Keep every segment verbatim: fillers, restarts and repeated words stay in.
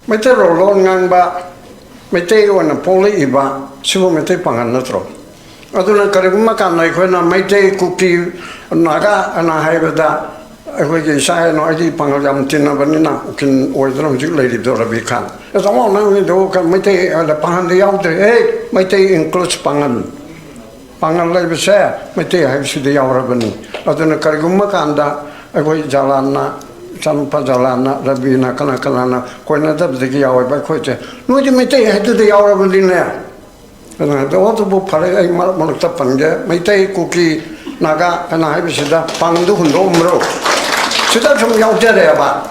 ꯃꯩꯇꯩꯔꯣꯜ ꯂꯣꯟ ꯉꯥꯡꯕ, ꯃꯩꯇꯩ ꯑꯣꯏꯅ ꯄꯣꯛꯂꯛꯏꯕ, ꯁꯤꯕꯨ ꯃꯩꯇꯩ ꯄꯥꯉꯜ ꯅꯠꯇ꯭ꯔꯣ? ꯑꯗꯨꯅ ꯀꯔꯤꯒꯨꯝꯕ ꯀꯥꯟꯗ ꯑꯩꯈꯣꯏꯅ ꯃꯩꯇꯩ, ꯀꯨꯀꯤ, ꯅꯥꯒꯥ ꯑꯅ ꯍꯥꯏꯕꯗ ꯑꯩꯈꯣꯏꯒꯤ ꯏꯁꯥ ꯍꯦꯟꯅ ꯑꯩꯗꯤ ꯄꯥꯉꯜ ꯌꯥꯝ ꯇꯤꯟꯅꯕꯅꯤꯅ ꯎꯀꯤꯜ ꯑꯣꯏꯗꯅ ꯍꯧꯖꯤꯛ ꯂꯩꯔꯤꯕꯗꯣ ꯔꯕꯤ ꯈꯥꯟ꯫ ꯑꯦ, ꯇꯥꯃꯣ, ꯅꯪꯒꯤꯗꯣ ꯀ-, ꯃꯩꯇꯩ, ꯑ, ꯄꯥꯉꯜꯗ ꯌꯥꯎꯗ꯭ꯔꯦ꯫ ꯑꯦ, ꯃꯩꯇꯩ includes ꯄꯥꯉꯜ꯫ ꯄꯥꯉꯜ ꯂꯩꯕꯁꯦ ꯃꯩꯇꯩ ꯍꯥꯏꯕꯁꯤꯗ ꯌꯥꯎꯔꯕꯅꯤ꯫ ꯑꯗꯨꯅ ꯀꯔꯤꯒꯨꯝꯕ ꯀꯥꯟꯗ ꯑꯩꯈꯣꯏ ꯖꯂꯥꯟꯅ, ꯏꯆꯥꯅꯨꯄꯥ ꯖꯂꯥꯟꯅ, ꯔꯕꯤꯅ, ꯀꯅꯥ ꯀꯅꯥꯅ ꯀꯣꯏꯅꯗꯕꯗꯒꯤ ꯌꯥꯎꯋꯦꯕ ꯑꯩꯈꯣꯏꯁꯦ꯫ ꯅꯣꯏꯗꯤ ꯃꯩꯇꯩ ꯍꯥꯏꯗꯨꯗ ꯌꯥꯎꯔꯕꯅꯤꯅꯦ꯫ ꯑꯗꯨꯅ ꯑꯗꯣ ꯑꯗꯨꯕꯨ ꯐꯔꯦ, ꯑꯩ ꯃꯔꯛ ꯃꯔꯛꯇ ꯄꯟꯒꯦ꯫ ꯃꯩꯇꯩ, ꯀꯨꯀꯤ, ꯅꯥꯒꯥ ꯍꯥꯏꯅ ꯍꯥꯏꯕꯁꯤꯗ ꯄꯥꯉꯜꯗꯨ ꯍꯨꯟꯗꯣꯛꯑꯝꯕ꯭ꯔꯣ? ꯁꯤꯗ ꯁꯨꯝ ꯌꯥꯎꯖꯔꯦꯕ꯫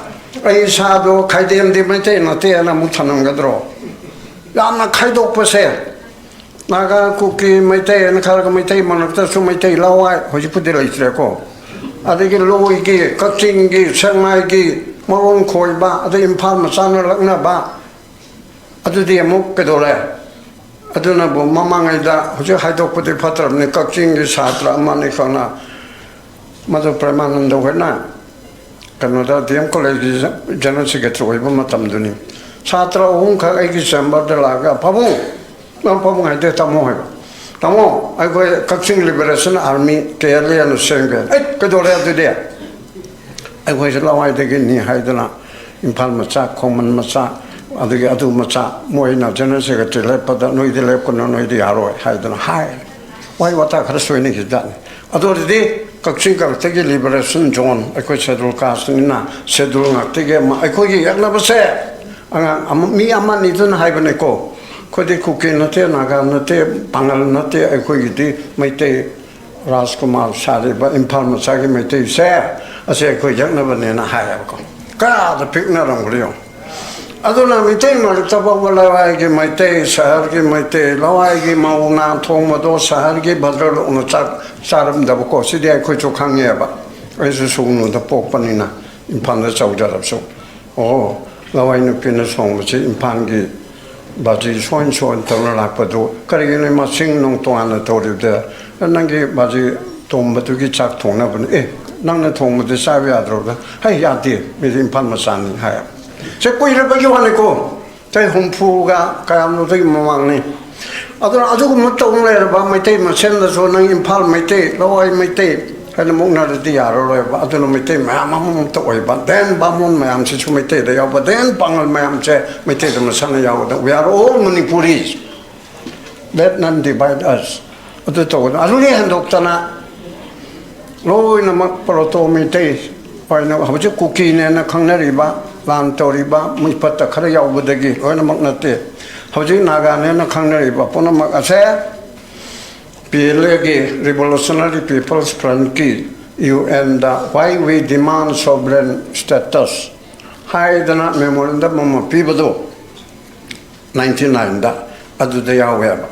ꯑꯩ ꯏꯁꯥꯗꯣ ꯈꯥꯏꯗꯦꯝꯗꯤ ꯃꯩꯇꯩ ꯅꯠꯇꯦꯅ ꯑꯃꯨꯛ ꯊꯅꯝꯒꯗ꯭ꯔꯣ? ꯌꯥꯝꯅ ꯈꯥꯏꯗꯣꯛꯄꯁꯦ, ꯅꯥꯒꯥ, ꯀꯨꯀꯤ, ꯃꯩꯇꯩ ꯍꯥꯏꯅ ꯈꯜꯂꯒ ꯃꯩꯇꯩ ꯃꯔꯛꯇꯁꯨ ꯃꯩꯇꯩ ꯂꯋꯥꯏ ꯍꯧꯖꯤꯛꯄꯨꯗꯤ ꯂꯩꯇ꯭ꯔꯦꯀꯣ꯫ ꯑꯗꯒꯤ ꯂꯣꯏꯒꯤ, ꯀꯛꯆꯤꯡꯒꯤ, ꯁꯦꯛꯃꯥꯏꯒꯤ, ꯃꯔꯣꯟ ꯈꯣꯏꯕ, ꯑꯗꯩ ꯏꯝꯐꯥꯜ ꯃꯆꯥꯅ ꯂꯛꯅꯕ, ꯑꯗꯨꯗꯤ ꯑꯃꯨꯛ ꯀꯩꯗꯧꯔꯦ? ꯑꯗꯨꯅꯕꯨ ꯃꯃꯥꯡꯉꯩꯗ ꯍꯧꯖꯤꯛ ꯍꯥꯏꯗꯣꯛꯄꯗꯤ ꯐꯠꯇ꯭ꯔꯕꯅꯤ, ꯀꯛꯆꯤꯡꯒꯤ ꯁꯥꯇ꯭ꯔ ꯑꯃꯅꯤ ꯈꯛꯅ ꯃꯗꯨ ꯄ꯭ꯔꯦꯃꯥꯅꯟꯗ ꯍꯣꯏꯅ ꯀꯩꯅꯣꯗ ꯗꯤ ꯑꯦꯝ ꯀꯣꯂꯦꯖꯀꯤ ꯖꯦꯅꯔꯦꯜ ꯁꯦꯀ꯭ꯔꯦꯇꯔꯤ ꯑꯣꯏꯕ ꯃꯇꯝꯗꯨꯅꯤ꯫ ꯁꯥꯇ꯭ꯔ ꯑꯍꯨꯝꯈꯛ ꯑꯩꯒꯤ ꯆꯦꯝꯕꯔꯗ ꯂꯥꯛꯑꯒ, "ꯄꯥꯕꯨꯡ, ꯅꯪ ꯄꯥꯕꯨꯡ ꯍꯥꯏꯗꯦ, ꯇꯥꯃꯣ ꯍꯥꯏꯕ꯫ ꯇꯥꯃꯣ, ꯑꯩꯈꯣꯏ ꯀꯛꯆꯤꯡ ꯂꯤꯕꯔꯦꯁꯟ ꯑꯥꯔꯃꯤ, ꯀꯦ ꯑꯦꯜ ꯑꯦꯅ ꯁꯦꯝꯈ꯭ꯔꯦ꯫ ꯑꯩ ꯀꯩꯗꯧꯔꯦ ꯑꯗꯨꯗꯤ? ꯑꯩꯈꯣꯏꯁꯦ ꯂꯋꯥꯏꯗꯒꯤꯅꯤ ꯍꯥꯏꯗꯅ ꯏꯝꯐꯥꯜ ꯃꯆꯥ, ꯈꯣꯡꯃꯟ ꯃꯆꯥ, ꯑꯗꯒꯤ ꯑꯗꯨ ꯃꯆꯥ, ꯃꯣꯏꯅ ꯖꯦꯅꯔꯦꯜ ꯁꯦꯀ꯭ꯔꯦꯇꯔꯤ ꯂꯦꯞꯄꯗ ꯅꯣꯏꯗꯤ ꯂꯦꯞꯀꯅꯨ, ꯅꯣꯏꯗꯤ ꯌꯥꯔꯣꯏ" ꯍꯥꯏꯗꯅ ꯍꯥꯏ꯫ ꯋꯥꯍꯩ ꯋꯥꯇꯥ ꯈꯔ ꯁꯣꯏꯅꯈꯤꯕꯖꯥꯠꯅꯤ꯫ ꯑꯗꯨ ꯑꯣꯏꯔꯗꯤ ꯀꯛꯆꯤꯡ ꯀꯂꯛꯇꯒꯤ ꯂꯤꯕꯔꯦꯁꯟ ꯖꯣꯟ, ꯑꯩꯈꯣꯏ ꯁꯦꯗꯨꯜ ꯀꯥꯁꯅꯤꯅ ꯁꯦꯗꯨꯜ ꯉꯥꯛꯇꯒꯤ ꯑꯃ, ꯑꯩꯈꯣꯏꯒꯤ ꯌꯦꯛꯅꯕꯁꯦ ꯑꯉꯥꯡ ꯑꯃ, ꯃꯤ ꯑꯃ ꯑꯅꯤꯗꯨꯅ ꯍꯥꯏꯕꯅꯤꯀꯣ꯫ ꯑꯩꯈꯣꯏꯗꯤ ꯀꯨꯀꯤ ꯅꯠꯇꯦ, ꯅꯥꯒꯥ ꯅꯠꯇꯦ, ꯄꯥꯉꯜ ꯅꯠꯇꯦ, ꯑꯩꯈꯣꯏꯒꯤꯗꯤ ꯃꯩꯇꯩ ꯔꯥꯖꯀꯨꯃꯥꯔ ꯁꯥꯔꯤꯕ ꯏꯝꯐꯥꯜ ꯃꯆꯥꯒꯤ ꯃꯩꯇꯩꯁꯦ, ꯑꯁꯤ ꯑꯩꯈꯣꯏ ꯌꯦꯛꯅꯕꯅꯦꯅ ꯍꯥꯏꯌꯦꯕꯀꯣ꯫ ꯀꯌꯥꯗ ꯄꯤꯛꯅꯔꯝꯒꯅꯤ ꯌꯦꯡꯉꯣ꯫ ꯑꯗꯨꯅ ꯃꯤꯇꯩ ꯃꯔꯛꯇ ꯐꯥꯎꯕ ꯂꯋꯥꯏꯒꯤ ꯃꯩꯇꯩ, ꯁꯍꯔꯒꯤ ꯃꯩꯇꯩ, ꯂꯋꯥꯏꯒꯤ ꯃꯧꯅ ꯊꯣꯡꯕꯗꯣ ꯁꯍꯔꯒꯤ ꯚꯗ꯭ꯔꯂꯣꯛꯅ ꯆꯥꯛ ꯆꯥꯔꯝꯗꯕꯀꯣ, ꯁꯤꯗꯤ ꯑꯩꯈꯣꯏꯁꯨ ꯈꯪꯉꯦꯕ꯫ ꯑꯩꯁꯨ ꯁꯨꯒꯅꯨꯗ ꯄꯣꯛꯄꯅꯤꯅ, ꯏꯝꯐꯥꯜꯗ ꯆꯥꯎꯖꯔꯕꯁꯨ꯫ ꯑꯣ, ꯂꯋꯥꯏ ꯅꯨꯄꯤꯅ ꯊꯣꯡꯕꯁꯤ ꯏꯝꯐꯥꯜꯒꯤ ꯕꯥꯖꯤ ꯁꯣꯏ ꯁꯣꯏ ꯇꯧꯅ ꯂꯥꯛꯄꯗꯨ ꯀꯔꯤꯒꯤꯅꯣ? ꯃꯁꯤꯡ ꯅꯨꯡ ꯇꯣꯉꯥꯟꯅ ꯇꯧꯔꯤꯕꯗ, "ꯅꯪꯒꯤ ꯕꯥꯖꯤ ꯇꯣꯝꯕꯗꯨꯒꯤ ꯆꯥꯛ ꯊꯣꯡꯅꯕꯅꯤ꯫ ꯑꯦ, ꯅꯪꯅ ꯊꯣꯡꯕꯗꯤ ꯆꯥꯕ ꯌꯥꯗ꯭ꯔꯣ?" "ꯍꯩ, ꯌꯥꯗꯦ, ꯃꯤꯗꯤ ꯏꯝꯐꯥꯜ ꯃꯆꯥꯅꯤ" ꯍꯥꯏ꯫ ꯁꯦ ꯀꯨꯏꯔꯕꯒꯤ ꯋꯥꯅꯤꯀꯣ, ꯆꯍꯤ ꯍꯨꯝꯐꯨꯒ ꯀꯌꯥꯝꯅꯣꯗꯒꯤ ꯃꯃꯥꯡꯅꯤ꯫ ꯑꯗꯨꯅ ꯑꯗꯨꯒꯨꯝꯕ ꯇꯧ ꯂꯩꯔꯕ ꯃꯩꯇꯩ ꯃꯁꯦꯟꯗꯁꯨ, ꯅꯪ ꯏꯝꯐꯥꯜ ꯃꯩꯇꯩ, ꯂꯋꯥꯏ ꯃꯩꯇꯩ ꯍꯥꯏꯅ ꯃꯨꯛꯅꯔꯗꯤ ꯌꯥꯔꯔꯣꯏꯕ꯫ ꯑꯗꯨꯅ ꯃꯩꯇꯩ ꯃꯌꯥꯝ ꯑꯃꯃꯝꯇ ꯑꯣꯏꯕ, then ꯕꯥꯃꯣꯟ ꯃꯌꯥꯝꯁꯤꯁꯨ ꯃꯩꯇꯩꯗ ꯌꯥꯎꯕ, then ꯄꯥꯉꯜ ꯃꯌꯥꯝꯁꯦ ꯃꯩꯇꯩꯗ ꯃꯁꯥꯅ ꯌꯥꯎꯕꯗ, we are all Manipuris, let none divide us꯫ ꯑꯗꯨ ꯇꯧꯒꯗ ꯑꯗꯨꯗꯤ ꯍꯟꯗꯣꯛꯇꯅ ꯂꯣꯏꯅꯃꯛ ꯄ꯭ꯔꯣꯇꯣ ꯃꯩꯇꯩ ꯑꯣꯏꯅ ꯍꯧꯖꯤꯛ ꯀꯨꯀꯤꯅꯦꯅ ꯈꯪꯅꯔꯤꯕ, ꯂꯥꯟ ꯇꯧꯔꯤꯕ ꯃꯤꯄꯠꯇ ꯈꯔ ꯌꯥꯎꯕꯗꯒꯤ ꯂꯣꯏꯅꯃꯛ ꯅꯠꯇꯦ꯫ ꯍꯧꯖꯤꯛ ꯅꯥꯒꯥꯅꯦꯅ ꯈꯪꯅꯔꯤꯕ ꯄꯨꯝꯅꯃꯛ ꯑꯁꯦ ꯄꯤ ꯑꯦꯜ ꯑꯦꯒꯤ, Revolutionary People's Frontꯀꯤ, ꯌꯨ ꯑꯦꯟꯗ "Why we demand sovereign status" ꯍꯥꯏꯗꯅ ꯃꯦꯃꯣꯔꯦꯟꯗꯝ ꯑꯃ ꯄꯤꯕꯗꯣ, ꯅꯥꯏꯟꯇꯤ ꯅꯥꯏꯟꯗ ꯑꯗꯨꯗ ꯌꯥꯎꯋꯦꯕ꯫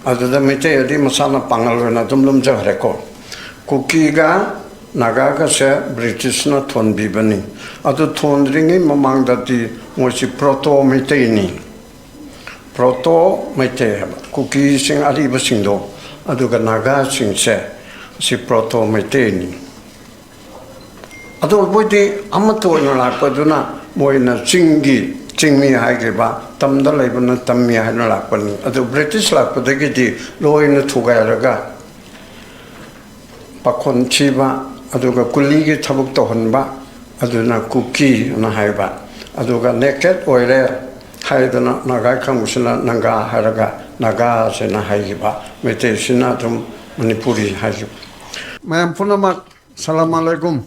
ꯑꯗꯨꯗ ꯃꯩꯇꯩ ꯑꯗꯤ ꯃꯁꯥꯅ ꯄꯥꯡꯒꯜ ꯑꯣꯏꯅ ꯑꯗꯨꯝ ꯂꯨꯝꯖꯈ꯭ꯔꯦꯀꯣ꯫ ꯀꯨꯀꯤꯒ ꯅꯥꯒꯥꯒꯁꯦ ꯕ꯭ꯔꯤꯇꯤꯁꯅ ꯊꯣꯟꯕꯤꯕꯅꯤ꯫ ꯑꯗꯨ ꯊꯣꯟꯗ꯭ꯔꯤꯉꯩ ꯃꯃꯥꯡꯗꯗꯤ ꯃꯣꯏꯁꯤ ꯄ꯭ꯔꯣꯇꯣ ꯃꯩꯇꯩꯅꯤ꯫ ꯄ꯭ꯔꯣꯇꯣ ꯃꯩꯇꯩ ꯍꯥꯏꯕ ꯀꯨꯀꯤꯁꯤꯡ ꯑꯔꯤꯕꯁꯤꯡꯗꯣ, ꯑꯗꯨꯒ ꯅꯥꯒꯥꯁꯤꯡꯁꯦ, ꯁꯤ ꯄ꯭ꯔꯣꯇꯣ ꯃꯩꯇꯩꯅꯤ꯫ ꯑꯗꯨ ꯃꯣꯏꯗꯤ ꯑꯃꯠꯇ ꯑꯣꯏꯅ ꯂꯥꯛꯄꯗꯨꯅ ꯃꯣꯏꯅ ꯆꯤꯡꯒꯤ ꯆꯤꯡꯃꯤ ꯍꯥꯏꯈ꯭ꯔꯤꯕ, ꯇꯝꯗ ꯂꯩꯕꯅ ꯇꯝꯃꯤ ꯍꯥꯏꯅ ꯂꯥꯛꯄꯅꯤ꯫ ꯑꯗꯨ ꯕ꯭ꯔꯤꯇꯤꯁ ꯂꯥꯛꯄꯗꯒꯤꯗꯤ ꯂꯣꯏꯅ ꯊꯨꯒꯥꯏꯔꯒ ꯄꯥꯈꯣꯟ ꯊꯤꯕ, ꯑꯗꯨꯒ ꯀꯨꯂꯤꯒꯤ ꯊꯕꯛ ꯇꯧꯍꯟꯕ, ꯑꯗꯨꯅ ꯀꯨꯀꯤ ꯑꯅ ꯍꯥꯏꯕ꯫ ꯑꯗꯨꯒ ꯅꯦꯀꯦꯠ ꯑꯣꯏꯔꯦ ꯍꯥꯏꯗꯅ ꯅꯥꯒꯥ ꯀꯥꯡꯕꯨꯁꯤꯅ ꯅꯪꯒꯥ ꯍꯥꯏꯔꯒ ꯅꯥꯒꯥꯁꯤꯅ ꯍꯥꯏꯈꯤꯕ, ꯃꯩꯇꯩꯁꯤꯅ ꯑꯗꯨꯝ ꯃꯅꯤꯄꯨꯔꯤ ꯍꯥꯏꯈꯤꯕ꯫ ꯃꯌꯥꯝ ꯄꯨꯝꯅꯃꯛ ꯁꯂꯥꯝ ꯑꯂꯩꯀꯨꯝ,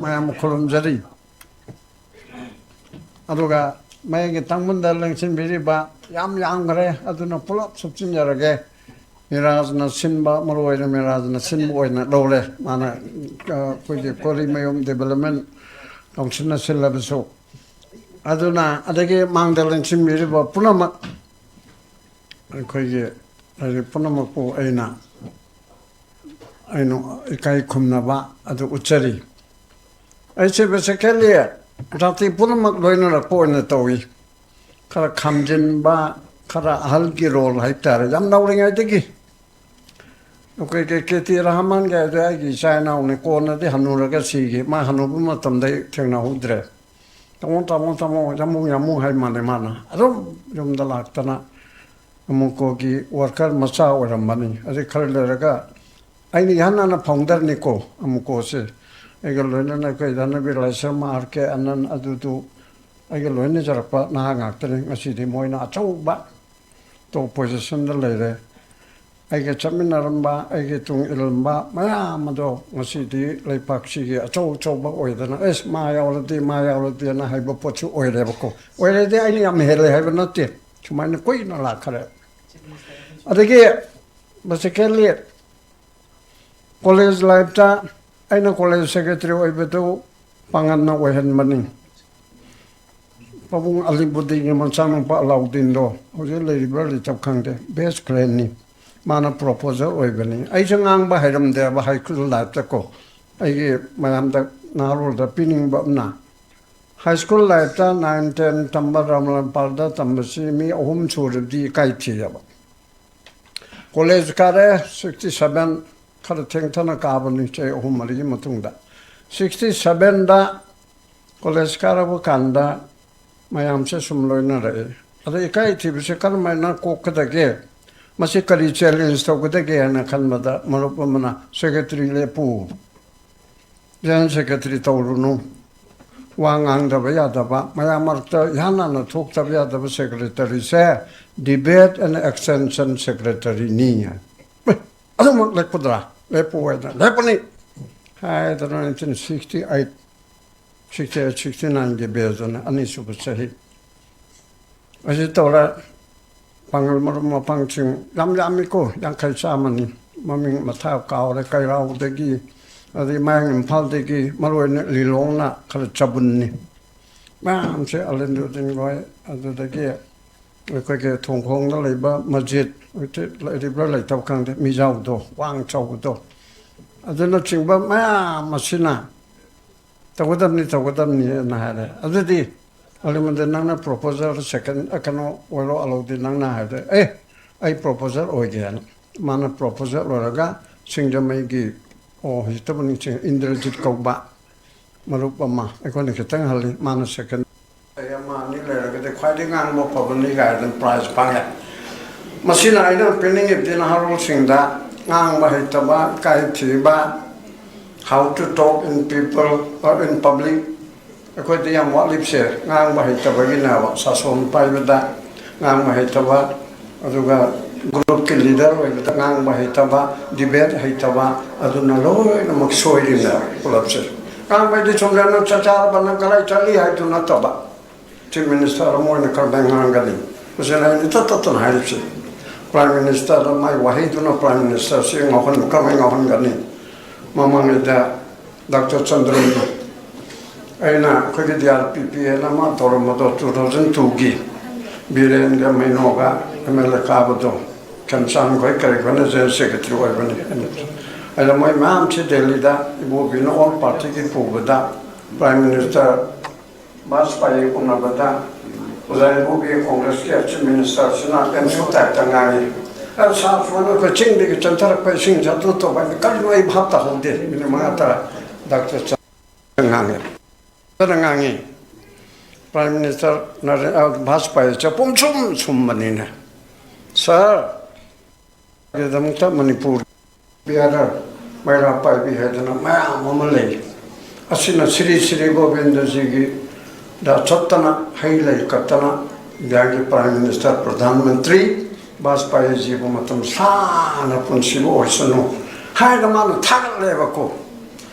ꯃꯌꯥꯝ ꯈꯨꯔꯨꯝꯖꯔꯤ꯫ ꯑꯗꯨꯒ ꯃꯌꯥꯝꯒꯤ ꯇꯥꯡꯕꯟꯗ ꯂꯦꯡꯁꯤꯟꯕꯤꯔꯤꯕ ꯌꯥꯝ ꯌꯥꯝꯈ꯭ꯔꯦ, ꯑꯗꯨꯅ ꯄꯨꯂꯞ ꯁꯨꯞꯆꯤꯟꯖꯔꯒꯦ꯫ ꯃꯤꯔꯥꯖꯅ ꯁꯤꯟꯕ, ꯃꯔꯨ ꯑꯣꯏꯅ ꯃꯤꯔꯥꯖꯅ ꯁꯤꯟꯕ ꯑꯣꯏꯅ ꯂꯧꯔꯦ꯫ ꯃꯥꯅ, ꯑ, ꯑꯩꯈꯣꯏꯒꯤ ꯀꯣꯔꯤꯃꯌꯨꯝ ꯗꯤꯕꯂꯞꯃꯦꯟ ꯀꯥꯎꯟꯁꯤꯜꯅ ꯁꯤꯜꯂꯕꯁꯨ, ꯑꯗꯨꯅ ꯑꯗꯒꯤ ꯃꯥꯡꯗ ꯂꯦꯡꯁꯤꯟꯕꯤꯔꯤꯕ ꯄꯨꯝꯅꯃꯛ, ꯑꯩꯈꯣꯏꯒꯤ ꯍꯥꯏꯗꯤ ꯄꯨꯝꯅꯃꯛꯄꯨ ꯑꯩꯅ, ꯑꯩꯅ ꯏꯀꯥꯏ ꯈꯨꯝꯅꯕ ꯑꯗꯨ ꯎꯠꯆꯔꯤ꯫ ꯑꯩꯁꯦ basically ꯖꯥꯇꯤ ꯄꯨꯝꯅꯃꯛ ꯂꯣꯏꯅꯔꯛꯄ ꯑꯣꯏꯅ ꯇꯧꯏ꯫ ꯈꯔ ꯈꯥꯝꯖꯤꯟꯕ, ꯈꯔ ꯑꯍꯜꯒꯤ ꯔꯣꯜ ꯍꯥꯏꯕ ꯇꯥꯔꯦ, ꯌꯥꯝ ꯅꯧꯔꯤꯉꯩꯗꯒꯤ꯫ ꯑꯩꯈꯣꯏꯒꯤ ꯀꯦ ꯇꯤ ꯔꯍꯃꯟꯒ ꯍꯥꯏꯗꯣ ꯑꯩꯒꯤ ꯏꯆꯥ ꯏꯅꯥꯎꯅꯤ, ꯀꯣꯟꯅꯗꯤ ꯍꯟꯅꯨꯔꯒ ꯁꯤꯈꯤ, ꯃꯥ ꯍꯟꯅꯨꯕ ꯃꯇꯝꯗ ꯑꯩ ꯊꯦꯡꯅꯍꯧꯗ꯭ꯔꯦ꯫ "ꯇꯥꯃꯣ, ꯇꯥꯃꯣ, ꯇꯥꯃꯣ, ꯌꯥꯝꯕꯨꯡ, ꯌꯥꯝꯕꯨꯡ" ꯍꯥꯏ ꯃꯥꯜꯂꯦ ꯃꯥꯅ꯫ ꯑꯗꯨꯝ ꯌꯨꯝꯗ ꯂꯥꯛꯇꯅ ꯑꯃꯨꯛꯀꯣꯒꯤ ꯋꯥꯔꯀꯔ ꯃꯆꯥ ꯑꯣꯏꯔꯝꯕꯅꯤ꯫ ꯑꯗꯩ ꯈꯔ ꯂꯩꯔꯒ ꯑꯩꯅ ꯏꯍꯥꯟ ꯍꯥꯟꯅ ꯐꯥꯎꯟꯗꯔꯅꯤꯀꯣ ꯑꯃꯨꯛꯀꯣꯁꯦ꯫ ꯑꯩꯒ ꯂꯣꯏꯅꯅ ꯑꯩꯈꯣꯏ ꯙꯅꯕꯤꯔ ꯂꯥꯏꯁ꯭ꯔꯝ, ꯑꯥꯔ ꯀꯦ ꯑꯅꯟ, ꯑꯗꯨꯗꯨ ꯑꯩꯒ ꯂꯣꯏꯅꯖꯔꯛꯄ ꯅꯍꯥ ꯉꯥꯛꯇꯅꯤ꯫ ꯉꯁꯤꯗꯤ ꯃꯣꯏꯅ ꯑꯆꯧꯕ ꯇꯣꯞ ꯄꯣꯖꯤꯁꯟꯗ ꯂꯩꯔꯦ꯫ ꯑꯩꯒ ꯆꯠꯃꯤꯟꯅꯔꯝꯕ, ꯑꯩꯒꯤ ꯇꯨꯡ ꯏꯜꯂꯝꯕ ꯃꯌꯥꯝ ꯑꯗꯣ ꯉꯁꯤꯗꯤ ꯂꯩꯄꯥꯛꯁꯤꯒꯤ ꯑꯆꯧ ꯑꯆꯧꯕ ꯑꯣꯏꯗꯅ, "ꯑꯦꯁ, ꯃꯥ ꯌꯥꯎꯔꯗꯤ, ꯃꯥ ꯌꯥꯎꯔꯗꯤꯅ" ꯍꯥꯏꯕ ꯄꯣꯠꯁꯨ ꯑꯣꯏꯔꯦꯕꯀꯣ꯫ ꯑꯣꯏꯔꯗꯤ ꯑꯩꯅ ꯌꯥꯝ ꯍꯦꯜꯂꯦ ꯍꯥꯏꯕ ꯅꯠꯇꯦ, ꯁꯨꯃꯥꯏꯅ ꯀꯨꯏꯅ ꯂꯥꯛꯈꯔꯦ꯫ ꯑꯗꯒꯤ ꯕꯦꯁꯤꯀꯦꯜꯂꯤ ꯀꯣꯂꯦꯖ ꯂꯥꯏꯐꯇ ꯑꯩꯅ ꯀꯣꯂꯦꯖ ꯁꯦꯀ꯭ꯔꯦꯇꯔꯤ ꯑꯣꯏꯕꯗꯨ ꯄꯥꯡꯒꯜꯅ ꯑꯣꯏꯍꯟꯕꯅꯤ꯫ ꯄꯥꯕꯨꯡ ꯑꯂꯤꯕꯨꯗꯤꯟꯒꯤ ꯃꯆꯥꯅꯨꯄꯥ ꯑꯂꯥꯎꯗꯤꯟꯗꯣ ꯍꯧꯖꯤꯛ ꯂꯩꯔꯤꯕ꯭ꯔꯥ ꯂꯩꯇꯕ ꯈꯪꯗꯦ, ꯕꯦꯁ ꯐ꯭ꯔꯦꯟꯅꯤ꯫ ꯃꯥꯅ ꯄ꯭ꯔꯣꯄꯣꯖꯔ ꯑꯣꯏꯕꯅꯤ꯫ ꯑꯩꯁꯨ ꯉꯥꯡꯕ ꯍꯩꯔꯝꯗꯦꯕ ꯍꯥꯏ ꯁ꯭ꯀꯨꯜ ꯂꯥꯏꯐꯇꯀꯣ꯫ ꯑꯩꯒꯤ ꯃꯌꯥꯝꯗ ꯅꯍꯥꯔꯣꯜꯗ ꯄꯤꯅꯤꯡꯕ ꯑꯃꯅ, ꯍꯥꯏ ꯁ꯭ꯀꯨꯜ ꯂꯥꯏꯐꯇ ꯅꯥꯏꯟ ꯇꯦꯟ ꯇꯝꯕ, ꯔꯥꯃꯂꯝꯄꯥꯜꯗ ꯇꯝꯕꯁꯤ ꯃꯤ ꯑꯍꯨꯝ ꯁꯨꯔꯗꯤ ꯏꯀꯥꯏ ꯊꯤꯑꯕ꯫ ꯀꯣꯂꯦꯖ ꯀꯥꯔꯦ, ꯁꯤꯛꯁꯇꯤ ꯁꯚꯦꯟ, ꯈꯔ ꯊꯦꯡꯊꯅ ꯀꯥꯕꯅꯤ, ꯆꯍꯤ ꯑꯍꯨꯝ ꯃꯔꯤꯒꯤ ꯃꯇꯨꯡꯗ꯫ ꯁꯤꯛꯁꯇꯤ ꯁꯚꯦꯟꯗ ꯀꯣꯂꯦꯖ ꯀꯥꯔꯛꯄ ꯀꯥꯟꯗ ꯃꯌꯥꯝꯁꯦ ꯁꯨꯝ ꯂꯣꯏꯅꯔꯛꯑꯦ꯫ ꯑꯗ ꯏꯀꯥꯏ ꯊꯤꯕꯁꯦ ꯀꯔꯝꯍꯥꯏꯅ ꯀꯣꯛꯀꯗꯒꯦ? ꯃꯁꯤ ꯀꯔꯤ ꯆꯦꯂꯦꯟꯖ ꯇꯧꯒꯗꯒꯦ ꯍꯥꯏꯅ ꯈꯟꯕꯗ ꯃꯔꯨꯞ ꯑꯃꯅ, "ꯁꯦꯀ꯭ꯔꯦꯇꯔꯤ ꯂꯦꯞꯄꯨ, ꯖꯦꯅꯔꯦꯜ ꯁꯦꯀ꯭ꯔꯦꯇꯔꯤ ꯇꯧꯔꯨꯅꯨ, ꯋꯥ ꯉꯥꯡꯗꯕ ꯌꯥꯗꯕ, ꯃꯌꯥꯝ ꯃꯔꯛꯇ ꯏꯍꯥꯟ ꯍꯥꯟꯅ ꯊꯣꯛꯇꯕ ꯌꯥꯗꯕ ꯁꯦꯀ꯭ꯔꯦꯇꯔꯤꯁꯦ ꯗꯤꯕꯦꯠ ꯑꯦꯟ ꯑꯦꯛꯁꯇꯦꯟꯁꯟ ꯁꯦꯀ꯭ꯔꯦꯇꯔꯤꯅꯤ" ꯍꯥꯏ꯫ "ꯑꯦ, ꯑꯗꯨꯃꯛ ꯂꯦꯞꯀꯗ꯭ꯔꯥ?" "ꯂꯦꯞꯄꯨ" ꯍꯥꯏꯅ, "ꯂꯦꯞꯄꯅꯤ" ꯍꯥꯏꯗꯅ nineteen sixty eight, sixty eight, sixty ꯅꯥꯏꯟꯒꯤ ꯕꯦꯖꯇꯅ ꯑꯅꯤꯁꯨꯕ ꯆꯍꯤ꯫ ꯑꯁꯤ ꯇꯧꯔꯦ꯫ ꯄꯥꯡꯒꯜ ꯃꯔꯨꯞ ꯃꯄꯥꯡꯁꯤꯡ ꯌꯥꯝ ꯌꯥꯝꯃꯤꯀꯣ, ꯌꯥꯡꯈꯩ ꯆꯥꯝꯃꯅꯤ꯫ ꯃꯃꯤꯡ ꯃꯊꯥ ꯀꯥꯎꯔꯦ, ꯀꯩꯔꯥꯎꯗꯒꯤ, ꯑꯗꯩ ꯃꯌꯥꯡ ꯏꯝꯐꯥꯜꯗꯒꯤ, ꯃꯔꯨ ꯑꯣꯏꯅ ꯂꯤꯂꯣꯡꯅ ꯈꯔ ꯆꯕꯨꯟꯅꯤ꯫ ꯃꯌꯥꯝꯁꯦ ꯑꯂꯤꯟꯗꯨꯗꯤꯟ ꯍꯣꯏ, ꯑꯗꯨꯗꯒꯤ ꯑꯩꯈꯣꯏꯒꯤ ꯊꯣꯡꯈꯣꯡꯗ ꯂꯩꯕ ꯃꯁꯖꯤꯠ, ꯍꯧꯖꯤꯛꯇꯤ ꯂꯩꯔꯤꯕ꯭ꯔꯥ ꯂꯩꯇꯕ ꯈꯪꯗꯦ, ꯃꯤꯖꯥꯎꯗꯣ, ꯋꯥꯡ ꯆꯥꯎꯕꯗꯣ, ꯑꯗꯨꯅꯆꯤꯡꯕ ꯃꯌꯥꯝ ꯑꯁꯤꯅ "ꯇꯧꯒꯗꯕꯅꯤ, ꯇꯧꯒꯗꯕꯅꯤꯅ" ꯍꯥꯏꯔꯦ꯫ ꯑꯗꯨꯗꯤ ꯑꯂꯤꯃꯨꯗꯤꯟ, ꯅꯪꯅ ꯄ꯭ꯔꯣꯄꯣꯖꯔ ꯁꯦꯀꯦꯟ, ꯑ, ꯀꯩꯅꯣ ꯑꯣꯏꯔꯣ, ꯑꯂꯧꯗꯤꯟ, ꯅꯪꯅ ꯍꯥꯏꯕꯗ, "ꯑꯦ, ꯑꯩ ꯄ꯭ꯔꯣꯄꯣꯖꯔ ꯑꯣꯏꯒꯦꯅ"꯫ ꯃꯥꯅ ꯄ꯭ꯔꯣꯄꯣꯖꯔ ꯑꯣꯏꯔꯒ ꯁꯤꯡꯖꯃꯩꯒꯤ, ꯑꯣ, ꯍꯧꯖꯤꯛꯇꯕꯨ ꯅꯤꯡꯁꯤꯡꯉꯦ, ꯏꯟꯗ꯭ꯔꯖꯤꯠ ꯀꯧꯕ, ꯃꯔꯨꯞ ꯑꯃ, ꯑꯩꯈꯣꯏꯅ ꯈꯤꯇꯪ ꯍꯜꯂꯤ, ꯃꯥꯅ second꯫ ꯑꯩ ꯑꯃ ꯑꯅꯤ ꯂꯩꯔꯒꯗꯤ ꯈ꯭ꯋꯥꯏꯗꯒꯤ ꯉꯥꯡꯕ ꯐꯕꯅꯤ ꯀꯥꯏꯗꯅ prize ꯐꯪꯉꯦ꯫ ꯃꯁꯤꯅ ꯑꯩꯅ ꯄꯤꯅꯤꯡꯉꯤꯕꯗꯤ ꯅꯍꯥꯔꯣꯜꯁꯤꯡꯗ ꯉꯥꯡꯕ ꯍꯩꯇꯕ, ꯏꯀꯥꯏ ꯊꯤꯕ, how to talk in people or in public, ꯑꯩꯈꯣꯏꯗ ꯌꯥꯝ ꯋꯥꯠꯂꯤꯕꯁꯦ ꯉꯥꯡꯕ ꯍꯩꯇꯕꯒꯤꯅꯦꯕ꯫ ꯁꯥꯁꯣꯟ ꯄꯥꯏꯕꯗ ꯉꯥꯡꯕ ꯍꯩꯇꯕ, ꯑꯗꯨꯒ groupꯀꯤ leader ꯑꯣꯏꯕꯗ ꯉꯥꯡꯕ ꯍꯩꯇꯕ, debate ꯍꯩꯇꯕ, ꯑꯗꯨꯅ ꯂꯣꯏꯅꯃꯛ ꯁꯣꯏꯔꯤꯅꯦꯕ ꯄꯨꯂꯞꯁꯦ꯫ ꯉꯥꯡꯕ ꯍꯥꯏꯗꯤ ꯆꯨꯝꯅ ꯅꯪ ꯆꯥꯛ ꯆꯥꯔꯕ, ꯅꯪ ꯀꯗꯥꯏ ꯆꯠꯂꯤ ꯍꯥꯏꯗꯨ ꯅꯠꯇꯕ꯫ Chief Minister ꯑꯃ ꯑꯣꯏꯅ ꯀꯔꯝꯍꯥꯏꯅ ꯉꯥꯡꯒꯅꯤ? ꯃꯁꯤꯅ ꯑꯩꯅ ꯏꯇꯠ ꯇꯠꯇꯅ ꯍꯥꯏꯔꯤꯕꯁꯤ꯫ Prime Minister ꯃꯥꯏ ꯋꯥꯍꯩꯗꯨꯅ Prime Ministerꯁꯤ ꯉꯥꯎꯍꯟ-, ꯀꯔꯝꯍꯥꯏꯅ ꯉꯥꯎꯍꯟꯒꯅꯤ? ꯃꯃꯥꯡꯉꯩꯗ Doctor ꯆꯟꯗ꯭ꯔꯟꯗꯣ ꯑꯩꯅ ꯑꯩꯈꯣꯏꯒꯤ D R P P ꯍꯥꯏꯅ ꯑꯃ ꯇꯧꯔꯝꯕꯗꯣ two thousand twoꯒꯤ ꯕꯤꯔꯦꯟꯒ ꯃꯩꯅꯣꯒ M L A ꯀꯥꯕꯗꯣ, ꯈꯦꯝꯆꯥꯟ ꯈꯣꯏ ꯀꯔꯤ ꯈꯣꯏꯅ General Secretary ꯑꯣꯏꯕꯅꯤ꯫ ꯑꯩꯅ ꯃꯣꯏ ꯃꯌꯥꯝꯁꯤ ꯗꯦꯜꯂꯤꯗ ꯏꯕꯣꯕꯤꯅ all partyꯒꯤ ꯄꯨꯕꯗ Prime Minister ꯕꯥꯖꯄꯥꯏ ꯎꯅꯕꯗ ꯑꯣꯖꯥ ꯏꯕꯣꯕꯤ Congressꯀꯤ Chief Ministerꯁꯤꯅ ꯑꯦꯝꯁꯨ typeꯇ ꯉꯥꯡꯉꯤ꯫ ꯑ, ꯁꯥꯔ ꯁꯨꯃꯥꯏꯅ ꯑꯩꯈꯣꯏ ꯆꯤꯡꯗꯒꯤ ꯆꯦꯟꯊꯔꯛꯄ ꯏꯁꯤꯡꯁꯦ ꯑꯗꯨ ꯇꯧꯕ ꯍꯥꯏꯅ ꯀꯔꯤꯅꯣ ꯑꯩ ꯚꯥꯞ ꯇꯥꯍꯧꯗꯦ꯫ ꯃꯤꯅꯤꯠ ꯃꯉꯥ ꯇꯔꯥ Doctor ꯆꯟꯗ꯭ꯔꯟ ꯉꯥꯡꯉꯦ꯫ ꯐꯖꯅ ꯉꯥꯡꯉꯤ꯫ Prime Minister ꯅꯔꯦ-, ꯑ, ꯕꯥꯖꯄꯥꯏꯁꯦ ꯄꯨꯝꯁꯨꯝ ꯁꯨꯝꯕꯅꯤꯅꯦ꯫ ꯁꯥꯔ, ꯒꯤꯗꯃꯛꯇ ꯃꯅꯤꯄꯨꯔ ꯕꯤꯌꯥꯔ ꯃꯩꯔꯥ ꯄꯥꯏꯕꯤ ꯍꯥꯏꯗꯅ ꯃꯌꯥꯝ ꯑꯃ ꯂꯩ꯫ ꯑꯁꯤꯅ ꯁ꯭ꯔꯤ ꯁ꯭ꯔꯤ ꯒꯣꯕꯤꯟꯗꯖꯤꯒꯤꯗ ꯆꯠꯇꯅ ꯍꯩ ꯂꯩ ꯀꯠꯇꯅ ꯏꯟꯗꯤꯌꯥꯒꯤ Prime Minister, ꯄ꯭ꯔꯙꯥꯟ ꯃꯟꯇ꯭ꯔꯤ ꯕꯥꯖꯄꯥꯏꯖꯤꯕꯨ ꯃꯇꯝ ꯁꯥꯡꯅ ꯄꯨꯟꯁꯤꯕ ꯑꯣꯏꯁꯅꯨ ꯍꯥꯏꯅ ꯃꯥꯅ ꯊꯥꯒꯠꯂꯦꯕꯀꯣ꯫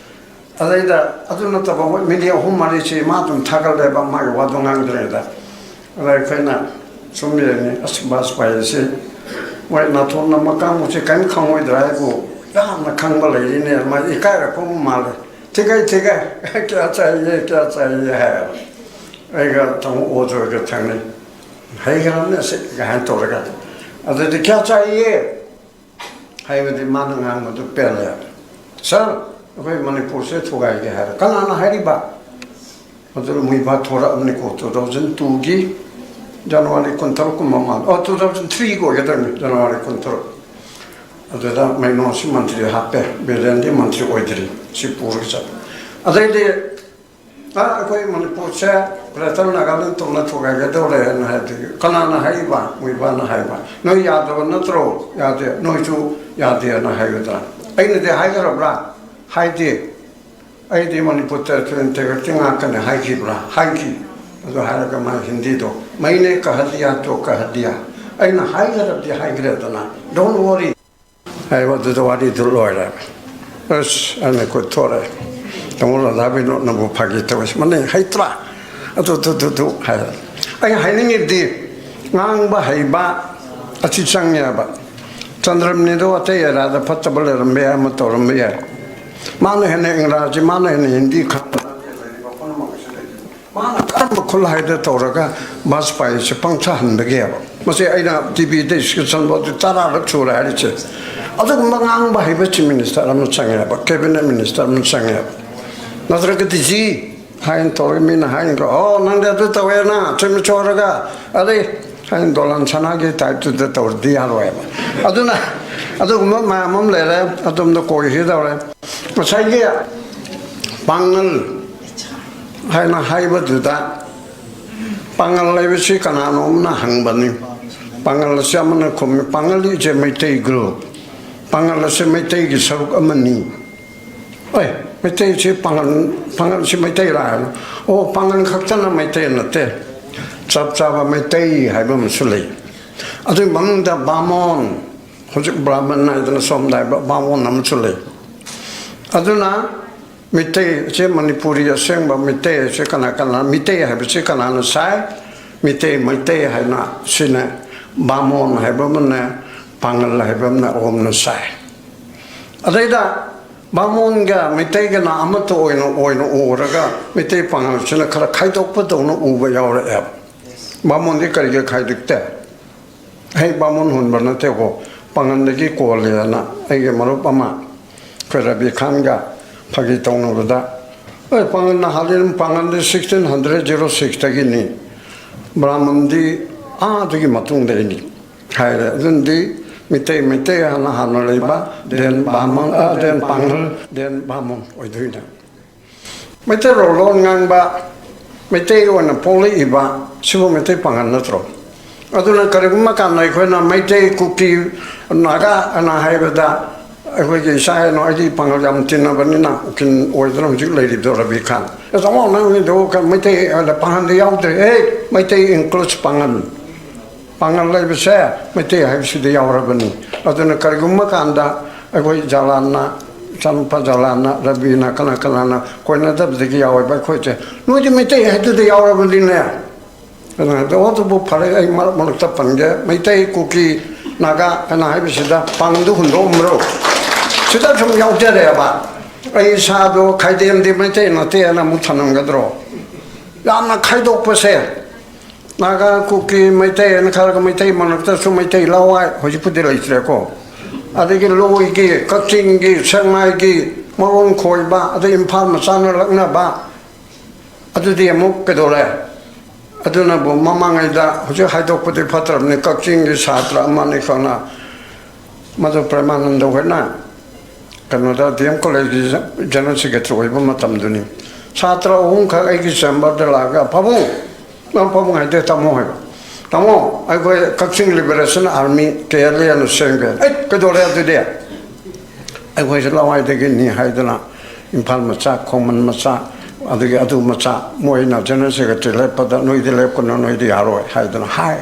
ꯑꯗꯩꯗ ꯑꯗꯨ ꯅꯠꯇꯕ ꯃꯣꯏ ꯃꯤꯅꯤꯠ ꯑꯍꯨꯝ ꯃꯔꯤꯁꯤ ꯃꯥ ꯑꯗꯨꯝ ꯊꯥꯒꯠꯂꯦꯕ, ꯃꯥꯒꯤ ꯋꯥꯗꯣ ꯉꯥꯡꯗ꯭ꯔꯤꯉꯩꯗ꯫ ꯑꯗ ꯑꯩꯈꯣꯏꯅ ꯁꯨꯝ ꯌꯦꯡꯉꯤ, ꯑꯁ, ꯕꯥꯖꯄꯥꯏꯁꯤ ꯃꯣꯏ ꯅꯥꯊꯣꯟ ꯅꯝꯃ ꯀꯥꯡꯕꯨꯁꯤ ꯀꯔꯤꯝ ꯈꯪꯉꯣꯏꯗ꯭ꯔꯥ ꯍꯥꯏꯕꯨ ꯌꯥꯝꯅ ꯈꯪꯕ ꯂꯩꯔꯤꯅꯦ, ꯃꯥ ꯏꯀꯥꯏꯔꯛꯄꯕꯨ ꯃꯥꯜꯂꯦ꯫ "ꯊꯤꯒꯩ ꯊꯤꯒꯩ, ꯀꯌꯥ ꯆꯥꯏꯌꯦ, ꯀꯌꯥ ꯆꯥꯏꯌꯦ?" ꯍꯥꯏꯌꯦꯕ꯫ ꯑꯩꯒ ꯇꯥꯃꯣ ꯑꯣꯖꯣꯏꯒ ꯊꯪꯅꯩ꯫ ꯍꯩꯈ꯭ꯔꯕꯅꯦ ꯑꯁꯤ ꯀꯥꯏꯅ ꯇꯧꯔꯒ꯫ ꯑꯗꯨꯗꯤ "ꯀꯌꯥ ꯆꯥꯏꯌꯦ?" ꯍꯥꯏꯕꯗꯤ ꯃꯥꯅ ꯉꯥꯡꯕꯗꯨ ꯄꯦꯜꯂꯦ꯫ "ꯁꯥꯔ, ꯑꯩꯈꯣꯏ ꯃꯅꯤꯄꯨꯔꯁꯦ ꯊꯨꯒꯥꯏꯒꯦ ꯍꯥꯏꯔ"꯫ "ꯀꯅꯥꯅ ꯍꯥꯏꯔꯤꯕ?" ꯑꯗꯨ ꯃꯣꯏ ꯚꯥꯠ ꯊꯣꯔꯛꯑꯕꯅꯤꯀꯣ, two thousand twoꯒꯤ January ꯀꯨꯟꯇꯔꯨꯛ ꯀꯨꯝꯕ ꯃꯥꯜꯂꯦ꯫ ꯑꯣ, two thousand threeꯒꯤ ꯑꯣꯏꯒꯗꯕꯅꯤ, January ꯀꯨꯟꯇꯔꯨꯛ꯫ ꯑꯗꯨꯗ ꯃꯩꯅꯣꯁꯤ ꯃꯟꯇ꯭ꯔꯤ ꯍꯥꯞꯄꯦ, ꯕꯤꯔꯦꯟꯗꯤ ꯃꯟꯇ꯭ꯔꯤ ꯑꯣꯏꯗ꯭ꯔꯤ, ꯁꯤ ꯄꯨꯔꯒ ꯆꯠꯄ꯫ ꯑꯗꯩꯗꯤ ꯑꯩꯈꯣꯏ ꯃꯅꯤꯄꯨꯔꯁꯦ Greater Nagaland ꯇꯧꯅ ꯊꯨꯒꯥꯏꯒꯗꯧꯔꯦ ꯍꯥꯏꯅ ꯍꯥꯏꯕꯗꯤ ꯀꯅꯥꯅ ꯍꯥꯏꯔꯤꯕ? ꯃꯣꯏꯕꯥꯅ ꯍꯥꯏꯕ꯫ ꯅꯣꯏ ꯌꯥꯗꯕ ꯅꯠꯇ꯭ꯔꯣ? ꯌꯥꯗꯦ꯫ ꯅꯣꯏꯁꯨ ꯌꯥꯗꯦꯅ ꯍꯥꯏꯒꯗ꯭ꯔꯥ? ꯑꯩꯅꯗꯤ ꯍꯥꯏꯈ꯭ꯔꯕ꯭ꯔꯥ? ꯍꯥꯏꯗꯦ꯫ ꯑꯩꯗꯤ ꯃꯅꯤꯄꯨꯔ ꯇꯦꯔꯤꯇꯣꯔꯤꯌꯦꯜ ꯏꯟꯇꯦꯒ꯭ꯔꯤꯇꯤ ꯉꯥꯛꯀꯅꯤ ꯍꯥꯏꯈꯤꯕ꯭ꯔꯥ? ꯍꯥꯏꯈꯤ꯫ ꯑꯗꯨ ꯍꯥꯏꯔꯒ ꯃꯥ ꯍꯤꯟꯗꯤꯗꯣ "ꯃꯩꯅꯦ ꯀꯍ ꯗꯤꯌꯥ ꯇꯣ ꯀꯍ ꯗꯤꯌꯥ", ꯑꯩꯅ ꯍꯥꯏꯈ꯭ꯔꯕꯗꯤ ꯍꯥꯏꯈ꯭ꯔꯦꯗꯅ, "Don't worry" ꯍꯥꯏꯕ ꯑꯗꯨꯗ ꯋꯥꯔꯤꯗꯨ ꯂꯣꯏꯔꯦ꯫ ꯑꯁ, ꯑꯩꯅ ꯀꯣꯏꯊꯣꯔꯛꯑꯦ꯫ "ꯇꯥꯃꯣ ꯔꯥꯙꯥ ꯕꯤꯅꯣꯗꯅꯕꯨ ꯐꯥꯒꯤ ꯇꯧꯋꯦ, ꯃꯅꯦ ꯍꯩꯇ꯭ꯔꯥ?" ꯑꯗꯨ ꯗꯨ ꯗꯨ ꯗꯨ ꯍꯥꯏꯔꯦ꯫ ꯑꯩ ꯍꯥꯏꯅꯤꯡꯉꯤꯕꯗꯤ, ꯉꯥꯡꯕ ꯍꯩꯕ ꯑꯁꯤ ꯆꯪꯉꯦꯕ꯫ ꯆꯟꯗ꯭ꯔꯃꯅꯤꯗꯣ ꯑꯇꯩ ꯑꯦꯔꯥꯗ ꯐꯠꯇꯕ ꯂꯩꯔꯝꯕ ꯌꯥꯏ, ꯑꯃ ꯇꯧꯔꯝꯕ ꯌꯥꯏ꯫ ꯃꯥꯅ ꯍꯦꯟꯅ ꯏꯪꯒ꯭ꯔꯥꯖꯤ, ꯃꯥꯅ ꯍꯦꯟꯅ ꯍꯤꯟꯗꯤ ꯈꯪꯕ ꯃꯥꯅ ꯀꯔꯝꯕ ꯈꯨꯠꯂꯥꯏꯗ ꯇꯧꯔꯒ ꯕꯥꯖꯄꯥꯏꯁꯦ ꯄꯪꯊꯍꯟꯕꯒꯦꯕ? ꯃꯁꯤ ꯑꯩꯅ ꯇꯤ ꯚꯤꯗ ꯗꯤꯁꯀꯁꯟ ꯐꯥꯎꯗꯤ ꯇꯔꯥꯔꯛ ꯁꯨꯔꯦ ꯍꯥꯏꯔꯤꯁꯦ꯫ ꯑꯗꯨꯒꯨꯝꯕ ꯉꯥꯡꯕ ꯍꯩꯕ ꯆꯤꯐ ꯃꯤꯅꯤꯁꯇꯔ ꯑꯃ ꯆꯪꯉꯦꯕ, ꯀꯦꯕꯤꯅꯦꯠ ꯃꯤꯅꯤꯁꯇꯔ ꯑꯃ ꯆꯪꯉꯦꯕ꯫ ꯅꯠꯇ꯭ꯔꯒꯗꯤ "ꯖꯤ" ꯍꯥꯏꯅ ꯇꯧꯔꯒ ꯃꯤꯅ ꯍꯥꯏꯅꯤꯀꯣ, "ꯑꯣ, ꯅꯪꯗꯤ ꯑꯗꯨ ꯇꯧꯋꯦꯅ ꯆꯨꯝꯅ ꯆꯣꯔꯒ ꯑꯗꯩ" ꯍꯥꯏꯅ ꯗꯣꯂꯥꯟ ꯁꯅꯥꯒꯤ ꯇꯥꯏꯞꯇꯨꯗ ꯇꯧꯔꯗꯤ ꯌꯥꯔꯣꯏꯕ꯫ ꯑꯗꯨꯅ ꯑꯗꯨꯒꯨꯝꯕ ꯃꯌꯥꯝ ꯑꯃ ꯂꯩꯔꯦ꯫ ꯑꯗꯣꯝꯗ ꯀꯣꯏꯈꯤꯗꯧꯔꯦ꯫ ꯉꯁꯥꯏꯒꯤ ꯄꯥꯡꯒꯜ ꯍꯥꯏꯅ ꯍꯥꯏꯕꯗꯨꯗ, ꯄꯥꯡꯒꯜ ꯍꯥꯏꯕꯁꯤ ꯀꯅꯥꯅꯣꯝꯅ ꯍꯪꯕꯅꯤ꯫ ꯄꯥꯡꯒꯜ ꯑꯁꯤ ꯑꯃꯅ ꯈꯨꯝꯃꯤ, "ꯄꯥꯡꯒꯜ is a ꯃꯩꯇꯩ group꯫ ꯄꯥꯡꯒꯜ ꯑꯁꯤ ꯃꯩꯇꯩꯒꯤ ꯁꯔꯨꯛ ꯑꯃꯅꯤ"꯫ "ꯑꯦ, ꯃꯩꯇꯩꯁꯤ ꯄꯥꯡꯒꯜ, ꯄꯥꯡꯒꯜꯁꯤ ꯃꯩꯇꯩꯔꯥ?" ꯍꯥꯏꯅ꯫ "ꯑꯣ, ꯄꯥꯡꯒꯜ ꯈꯛꯇꯅ ꯃꯩꯇꯩ ꯅꯠꯇꯦ, ꯆꯞ ꯆꯥꯕ ꯃꯩꯇꯩ ꯍꯥꯏꯕ ꯑꯃꯁꯨ ꯂꯩ꯫ ꯑꯗꯨꯒꯤ ꯃꯅꯨꯡꯗ ꯕꯥꯃꯣꯟ, ꯍꯧꯖꯤꯛ ꯕ꯭ꯔꯥꯍꯃꯟ ꯍꯥꯏꯗꯅ ꯁꯣꯝꯗ ꯍꯥꯏꯕ ꯕꯥꯃꯣꯟ ꯑꯃꯁꯨ ꯂꯩ꯫ ꯑꯗꯨꯅ ꯃꯤꯇꯩ ꯑꯁꯦ, ꯃꯅꯤꯄꯨꯔꯤ ꯑꯁꯦꯡꯕ ꯃꯤꯇꯩ ꯑꯁꯦ ꯀꯅꯥ ꯀꯅꯥ, ꯃꯤꯇꯩ ꯍꯥꯏꯕꯁꯤ ꯀꯅꯥꯅ ꯁꯥꯏ? ꯃꯤꯇꯩ, ꯃꯩꯇꯩ ꯍꯥꯏꯅ ꯁꯤꯅ ꯕꯥꯃꯣꯟ ꯍꯥꯏꯕ ꯑꯃꯅ, ꯄꯥꯡꯒꯜ ꯍꯥꯏꯕ ꯑꯃꯅ, ꯑꯍꯨꯝꯅ ꯁꯥꯏ꯫ ꯑꯗꯩꯗ ꯕꯥꯃꯣꯟꯒ ꯃꯩꯇꯩꯒꯅ ꯑꯃꯠꯇ ꯑꯣꯏꯅ, ꯑꯣꯏꯅ ꯎꯔꯒ ꯃꯩꯇꯩ ꯄꯥꯡꯒꯜꯁꯤꯅ ꯈꯔ ꯈꯥꯏꯗꯣꯛꯄꯗꯧꯅ ꯎꯕ ꯌꯥꯎꯔꯛꯑꯦꯕ꯫ ꯕꯥꯃꯣꯟꯗꯤ ꯀꯔꯤꯒꯤ ꯈꯥꯏꯗꯣꯛꯇꯦ? ꯑꯩ ꯕꯥꯃꯣꯟ ꯍꯨꯟꯕ ꯅꯠꯇꯦꯀꯣ, ꯄꯥꯡꯒꯜꯗꯒꯤ ꯀꯣꯜꯂꯦꯅ ꯑꯩꯒꯤ ꯃꯔꯨꯞ ꯑꯃ, ꯑꯩꯈꯣꯏ ꯔꯕꯤ ꯈꯥꯟꯒ ꯐꯥꯒꯤ ꯇꯧꯅꯕꯗ, "ꯑꯦ, ꯄꯥꯡꯒꯜꯅ ꯍꯥꯜꯂꯤ, ꯄꯥꯡꯒꯜꯗꯤ ꯁꯤꯛꯁꯇꯤꯟ ꯍꯟꯗ꯭ꯔꯦꯠ ꯖꯤꯔꯣ ꯁꯤꯛꯁꯇꯒꯤꯅꯤ, ꯕ꯭ꯔꯥꯍꯃꯟꯗꯤ ꯑꯥꯗꯒꯤ ꯃꯇꯨꯡꯗꯒꯤꯅꯤ" ꯍꯥꯏꯔꯦ꯫ ꯑꯗꯨꯅꯗꯤ ꯃꯤꯇꯩ, ꯃꯩꯇꯩ ꯍꯥꯟꯅ, ꯍꯥꯟꯅ ꯂꯩꯕ, then ꯕꯥꯃꯣꯟ, ꯑ, then ꯄꯥꯡꯒꯜ, then ꯕꯥꯃꯣꯟ ꯑꯣꯏꯗꯣꯏꯅꯦ꯫ ꯃꯩꯇꯩꯔꯣꯜ ꯂꯣꯟ ꯉꯥꯡꯕ, ꯃꯩꯇꯩ ꯑꯣꯏꯅ ꯄꯣꯛꯂꯛꯏꯕ, ꯁꯤꯕꯨ ꯃꯩꯇꯩ ꯄꯥꯉꯜ ꯅꯠꯇ꯭ꯔꯣ? ꯑꯗꯨꯅ ꯀꯔꯤꯒꯨꯝꯕ ꯀꯥꯟꯗ ꯑꯩꯈꯣꯏꯅ ꯃꯩꯇꯩ, ꯀꯨꯀꯤ, ꯅꯥꯒꯥ ꯑꯅ ꯍꯥꯏꯕꯗ, ꯑꯩꯈꯣꯏꯒꯤ ꯏꯁꯥ ꯍꯦꯟꯅ ꯑꯩꯒꯤ ꯄꯥꯉꯜ ꯌꯥꯝ ꯇꯤꯟꯅꯕꯅꯤꯅ ꯎꯀꯤꯜ ꯑꯣꯏꯗꯅ ꯍꯧꯖꯤꯛ ꯂꯩꯔꯤꯕꯗꯣ ꯔꯕꯤ ꯈꯥꯟ꯫ ꯑꯦ, ꯇꯥꯃꯣ, ꯅꯪꯒꯤꯗꯣ ꯀ-, ꯃꯩꯇꯩ ꯍꯥꯏꯅ ꯄꯥꯉꯜꯗ ꯌꯥꯎꯗ꯭ꯔꯦ꯫ ꯑꯦ, ꯃꯩꯇꯩ includes ꯄꯥꯉꯜ꯫ ꯄꯥꯉꯜ ꯂꯩꯕꯁꯦ ꯃꯩꯇꯩ ꯍꯥꯏꯕꯁꯤꯗ ꯌꯥꯎꯔꯕꯅꯤ꯫ ꯑꯗꯨꯅ ꯀꯔꯤꯒꯨꯝꯕ ꯀꯥꯟꯗ ꯑꯩꯈꯣꯏ ꯖꯂꯥꯟꯅ, ꯏꯆꯥꯅꯨꯄꯥ ꯖꯂꯥꯟꯅ, ꯔꯕꯤꯅ, ꯀꯅꯥ ꯀꯅꯥꯅ ꯀꯣꯏꯅꯗꯕꯗꯒꯤ ꯌꯥꯎꯋꯦꯕ ꯑꯩꯈꯣꯏꯁꯦ꯫ ꯅꯣꯏꯗꯤ ꯃꯩꯇꯩ ꯍꯥꯏꯗꯨꯗ ꯌꯥꯎꯔꯕꯅꯤꯅꯦ꯫ ꯑꯗꯨꯅ ꯑꯗꯣ ꯑꯗꯨꯕꯨ ꯐꯔꯦ, ꯑꯩ ꯃꯔꯛ ꯃꯔꯛꯇ ꯄꯟꯒꯦ꯫ ꯃꯩꯇꯩ, ꯀꯨꯀꯤ, ꯅꯥꯒꯥ ꯍꯥꯏꯅ ꯍꯥꯏꯕꯁꯤꯗ ꯄꯥꯡꯗꯨ ꯍꯨꯟꯗꯣꯛꯑꯝꯕ꯭ꯔꯣ? ꯁꯤꯗ ꯁꯨꯝ ꯌꯥꯎꯖꯔꯦꯕ꯫ ꯑꯩ ꯏꯁꯥꯗꯣ ꯈꯥꯏꯗꯦꯝꯗꯤ ꯃꯩꯇꯩ ꯅꯠꯇꯦꯅ ꯑꯃꯨꯛ ꯊꯝꯂꯝꯒꯗ꯭ꯔꯣ? ꯌꯥꯝꯅ ꯈꯥꯏꯗꯣꯛꯄꯁꯦ, ꯅꯥꯒꯥ, ꯀꯨꯀꯤ, ꯃꯩꯇꯩ ꯍꯥꯏꯅ ꯈꯜꯂꯒ ꯃꯩꯇꯩ ꯃꯔꯛꯇꯁꯨ ꯃꯩꯇꯩ ꯂꯋꯥꯏ ꯍꯧꯖꯤꯛꯄꯨꯗꯤ ꯂꯩꯇ꯭ꯔꯦꯀꯣ꯫ ꯑꯗꯒꯤ ꯂꯣꯏꯒꯤ, ꯀꯛꯆꯤꯡꯒꯤ, ꯁꯦꯛꯃꯥꯏꯒꯤ, ꯃꯔꯣꯟ ꯈꯣꯏꯕ, ꯑꯗꯩ ꯏꯝꯐꯥꯜ ꯃꯆꯥꯅ ꯂꯛꯅꯕ, ꯑꯗꯨꯗꯤ ꯑꯃꯨꯛ ꯀꯩꯗꯧꯔꯦ? ꯑꯗꯨꯅꯕꯨ ꯃꯃꯥꯡꯉꯩꯗ ꯍꯧꯖꯤꯛ ꯍꯥꯏꯗꯣꯛꯄꯗꯤ ꯐꯠꯇ꯭ꯔꯕꯅꯤ, ꯀꯛꯆꯤꯡꯒꯤ ꯁꯥꯇ꯭ꯔ ꯑꯃꯅꯤ ꯈꯛꯅ ꯃꯗꯨ ꯄ꯭ꯔꯦꯃꯥꯅꯟꯗ ꯍꯣꯏꯅ ꯀꯩꯅꯣꯗ ꯗꯤ ꯑꯦꯝ ꯀꯣꯂꯦꯖꯀꯤ ꯖꯦꯅꯔꯦꯜ ꯁꯦꯀ꯭ꯔꯦꯇꯔꯤ ꯑꯣꯏꯕ ꯃꯇꯝꯗꯨꯅꯤ꯫ ꯁꯥꯇ꯭ꯔ ꯑꯍꯨꯝꯈꯛ ꯑꯩꯒꯤ ꯆꯦꯝꯕꯔꯗ ꯂꯥꯛꯑꯒ, "ꯄꯥꯕꯨꯡ, ꯅꯪ ꯄꯥꯕꯨꯡ ꯍꯥꯏꯗꯦ, ꯇꯥꯃꯣ ꯍꯥꯏꯕ꯫ ꯇꯥꯃꯣ, ꯑꯩꯈꯣꯏ ꯀꯛꯆꯤꯡ ꯂꯤꯕꯔꯦꯁꯟ ꯑꯥꯔꯃꯤ, ꯀꯦ ꯑꯦꯜ ꯑꯦꯅ ꯁꯦꯝꯒꯦ꯫" "ꯑꯩ, ꯀꯩꯗꯧꯔꯦ ꯑꯗꯨꯗꯤ?" "ꯑꯩꯈꯣꯏꯁꯦ ꯂꯋꯥꯏꯗꯒꯤꯅꯤ ꯍꯥꯏꯗꯅ ꯏꯝꯐꯥꯜ ꯃꯆꯥ, ꯈꯣꯡꯃꯟ ꯃꯆꯥ, ꯑꯗꯒꯤ ꯑꯗꯨ ꯃꯆꯥ, ꯃꯣꯏꯅ ꯖꯦꯅꯔꯦꯜ ꯁꯦꯀ꯭ꯔꯦꯇꯔꯤ ꯂꯦꯞꯄꯗ ꯅꯣꯏꯗꯤ ꯂꯦꯞꯀꯅꯨ, ꯅꯣꯏꯗꯤ ꯌꯥꯔꯣꯏ" ꯍꯥꯏꯗꯅ ꯍꯥꯏ꯫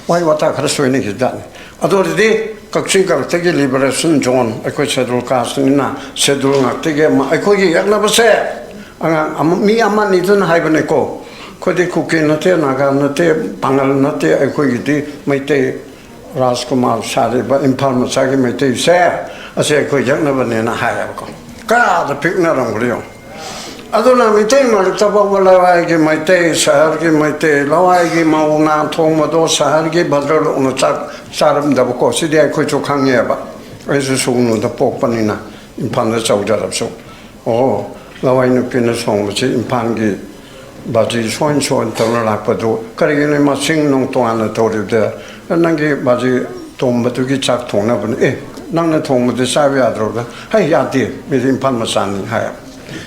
ꯋꯥꯍꯩ ꯋꯥꯇꯥ ꯈꯔ ꯁꯣꯏꯅꯈꯤꯕꯖꯥꯠꯅꯤ꯫ ꯑꯗꯨ ꯑꯣꯏꯔꯗꯤ ꯀꯛꯆꯤꯡ ꯀꯥꯡꯂꯨꯞꯇꯒꯤ ꯂꯤꯕꯔꯦꯁꯟ ꯖꯣꯟ, ꯑꯩꯈꯣꯏ ꯁꯦꯗꯨꯜ ꯀꯥꯁꯅꯤꯅ ꯁꯦꯗꯨꯜ ꯉꯥꯛꯇꯒꯤ ꯑꯃ, ꯑꯩꯈꯣꯏꯒꯤ ꯌꯦꯛꯅꯕꯁꯦ ꯑꯉꯥꯡ ꯑꯃ, ꯃꯤ ꯑꯃ ꯑꯅꯤꯗꯨꯅ ꯍꯥꯏꯕꯅꯤꯀꯣ꯫ ꯑꯩꯈꯣꯏꯗꯤ ꯀꯨꯀꯤ ꯅꯠꯇꯦ, ꯅꯥꯒꯥ ꯅꯠꯇꯦ, ꯄꯥꯉꯜ ꯅꯠꯇꯦ, ꯑꯩꯈꯣꯏꯒꯤꯗꯤ ꯃꯩꯇꯩ ꯔꯥꯖꯀꯨꯃꯥꯔ ꯁꯥꯔꯤꯕ ꯏꯝꯐꯥꯜ ꯃꯆꯥꯒꯤ ꯃꯩꯇꯩꯁꯦ, ꯑꯁꯤ ꯑꯩꯈꯣꯏ ꯌꯦꯛꯅꯕꯅꯦꯅ ꯍꯥꯏꯌꯦꯕꯀꯣ꯫ ꯀꯌꯥꯗ ꯄꯤꯛꯅꯔꯝꯒꯅꯤ ꯌꯦꯡꯉꯣ꯫ ꯑꯗꯨꯅ ꯃꯤꯇꯩ ꯃꯔꯛꯇ ꯐꯥꯎꯕ ꯂꯋꯥꯏꯒꯤ ꯃꯩꯇꯩ, ꯁꯍꯔꯒꯤ ꯃꯩꯇꯩ, ꯂꯋꯥꯏꯒꯤ ꯃꯧꯅ ꯊꯣꯡꯕꯗꯣ ꯁꯍꯔꯒꯤ ꯚꯗ꯭ꯔꯂꯣꯛꯅ ꯆꯥꯛ ꯆꯥꯔꯝꯗꯕꯀꯣ, ꯁꯤꯗꯤ ꯑꯩꯈꯣꯏꯁꯨ ꯈꯪꯉꯦꯕ꯫ ꯑꯩꯁꯨ ꯁꯨꯒꯅꯨꯗ ꯄꯣꯛꯄꯅꯤꯅ, ꯏꯝꯐꯥꯜꯗ ꯆꯥꯎꯖꯔꯕꯁꯨ꯫ ꯑꯣ, ꯂꯋꯥꯏ ꯅꯨꯄꯤꯅ ꯁꯣꯡꯕꯁꯤ ꯏꯝꯐꯥꯜꯒꯤ ꯕꯥꯖꯤ ꯁꯣꯏꯅ ꯁꯣꯏꯅ ꯇꯧꯅ ꯂꯥꯛꯄꯗꯨ ꯀꯔꯤꯒꯤꯅꯣ? ꯃꯁꯤꯡ ꯅꯨꯡ ꯇꯣꯉꯥꯟꯅ ꯇꯧꯔꯤꯕꯗ, "ꯅꯪꯒꯤ ꯕꯥꯖꯤ ꯇꯣꯝꯕꯗꯨꯒꯤ ꯆꯥꯛ ꯊꯣꯡꯅꯕꯅꯤ꯫" "ꯑꯦ, ꯅꯪꯅ ꯊꯣꯡꯕꯗꯤ ꯆꯥꯕ ꯌꯥꯗ꯭ꯔꯣꯗ?" "ꯍꯩ, ꯌꯥꯗꯦ, ꯃꯤꯗꯤ ꯏꯝꯐꯥꯜ ꯃꯆꯥꯅꯤ" ꯍꯥꯏ꯫